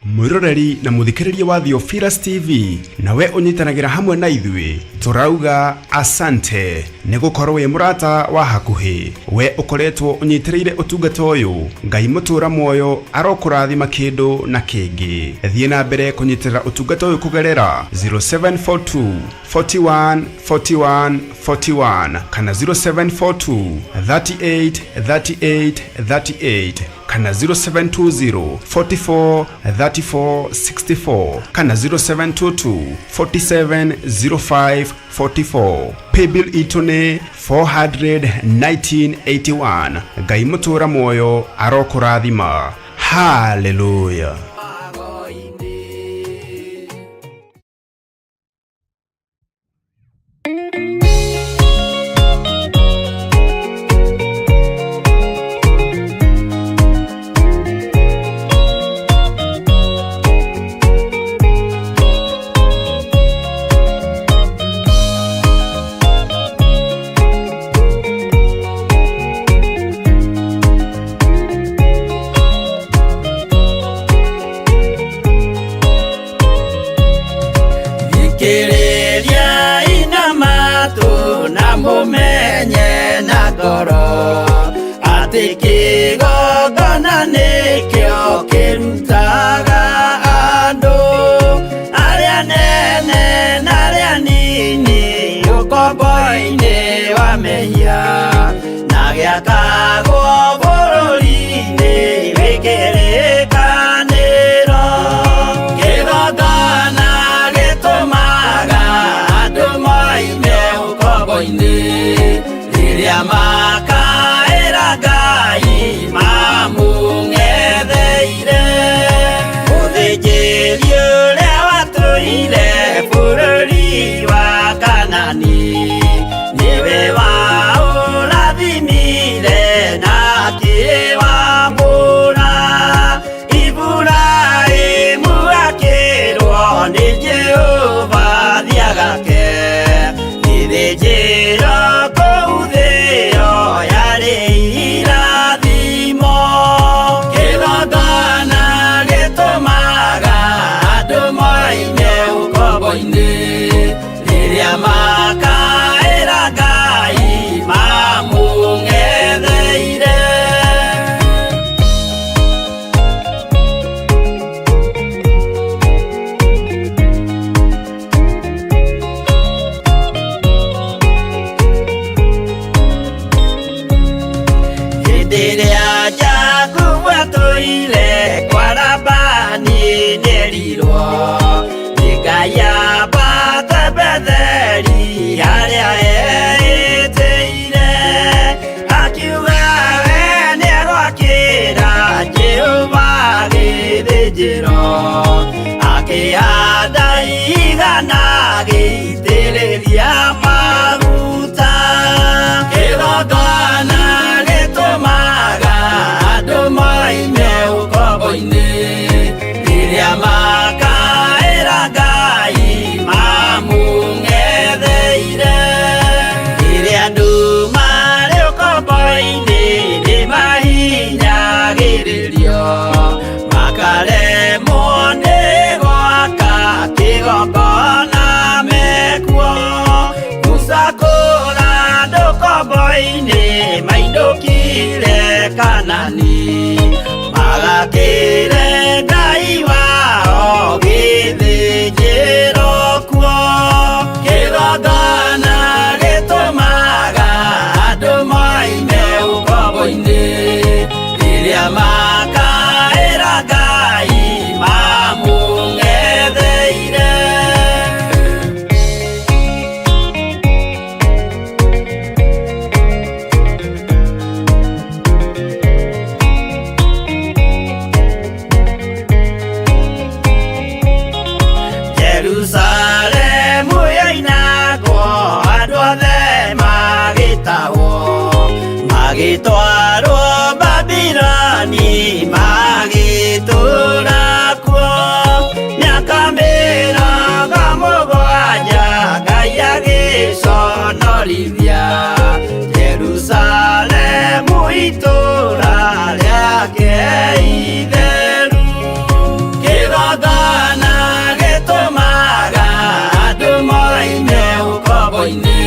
Mwiroreri na muthikiriria wa Theophilus TV nawe unyitanagĩra hamwe na ithuĩ tũrauga asante nĩ gũkorwo wĩ mũrata wa hakuhĩ we ũkoretwo ũnyitĩrĩire ũtungata ũyũ Ngai mũtũra muoyo arokũrathima kĩndũ na kĩngĩ. Thiĩ na mbere kũnyitĩrĩra ũtungata ũyũ kũgerera 0742 41 41 41 kana 0742 38 38 38 kana 0720 44 34 64 kana 0722 47 05 44. Paybill itũ nĩ 41981. Ngai mũtũra muoyo arokũrathima. Haleluya. Thikĩrĩria ina matũ na mũmenye na ngoro atĩ kĩgongona nĩkĩo kĩrutaga andũ arĩa nene na arĩa nini ũkombo-inĩ wa mehia na gĩakagwo bũrũri-inĩ wĩ kĩrĩkanĩro. Kĩgongona gĩtũmaga andũ moime ũkombo-inĩ rĩrĩa makaĩra Ngai mamũng'etheire. Mũthĩnjĩri ũrĩa watũire bũrũri wa Kanani nĩwe waũrathimire na akĩwambũra. Iburahĩmu akĩrwo nĩ Jehova thiagake gĩthĩnjĩro kũu thĩo yarĩ irathimo. Kĩgongona gĩtũmaga andũ moime ũkombo-inĩ rĩrĩa makaĩra Ngai mamũng'etheire. Hĩndĩ ĩrĩa Jakubu atũire kwa Labani erirwo nĩ Ngai ambate Betheli harĩa eĩtĩire akiuga we nĩegwakĩra Jehova gĩthĩnjĩro akĩhanda igana gĩitĩrĩria maguta kĩgongona gĩtũmaga andũ moime ũkombo-inĩ rĩrĩa makaĩra Ngai mamũng'etheire rĩrĩa andũ marĩ ũkombo-inĩ nĩmahinyagĩrĩrio makaremwo nĩ gwaka kĩgongona mekuo Musa kũra andũ ũkombo-inĩ mainũkire Kanani magakĩre Ngai wao gĩthĩnjĩro kuo kĩgongona gĩtũmaga andũ moime ũkombo-inĩ rĩrĩa makaĩra Ngai mamũng'etheire. Jerusalemu yoinagwo andũ othe magĩtahwo magĩtwarwo Babiloni magĩtũũra kuo mĩaka 70 Ngai agĩconorithia Jerusalemu itũũra rĩake itheru kĩgongona gĩtũmaga andũ moime ũkombo-inĩ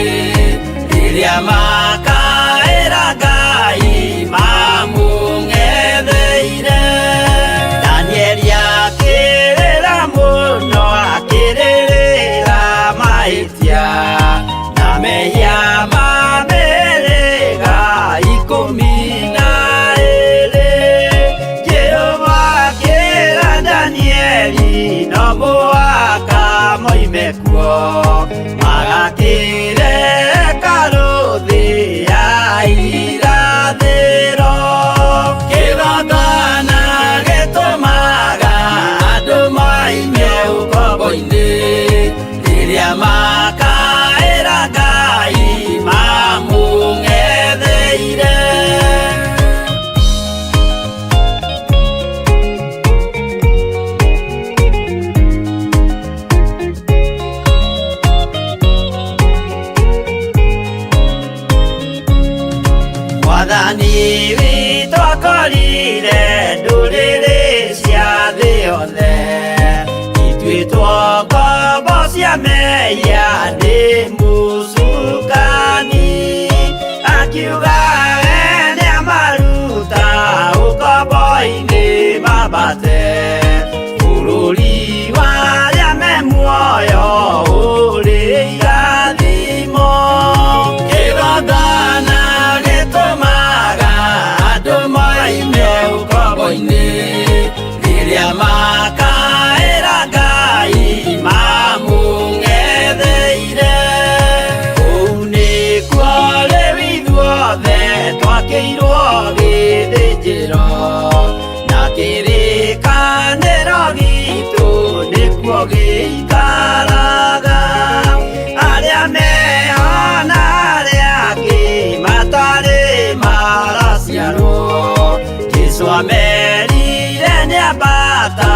rĩrĩa makaĩra Ngai mamũng'etheire Danieli akĩrĩra mũno akĩrĩrĩra mahĩtia na mehia ma mĩhĩrĩga 12 Jehova akĩra Danieli no mũhaka moime kuo magakĩre hekarũ thĩ ya irathĩro kĩgongona gĩtũmaga andũ moime ũkombo-inĩ rĩrĩa makaĩra Ngai mamũng'etheire. Mwathani witũ akorire ndũrĩrĩ cia thĩ yothe ituĩtwo ngombo cia mehia nĩ mũcukani akiuga we nĩamaruta ũkombo-inĩ mambate bũrũri wa arĩa me muoyo ũrĩ irathimo kĩgongona gĩtũmaga andũ moime ũkombo-inĩ rĩrĩa makaĩra Ngai mamũng'etheire kũu nĩkuo rĩu ithuothe twakĩirwo gĩthĩnjĩro na kĩrĩkanĩro gitũ nĩkuo gĩikaraga arĩa meho na arĩa angĩ matarĩ maraciarwo Jesũ amerire nĩambata.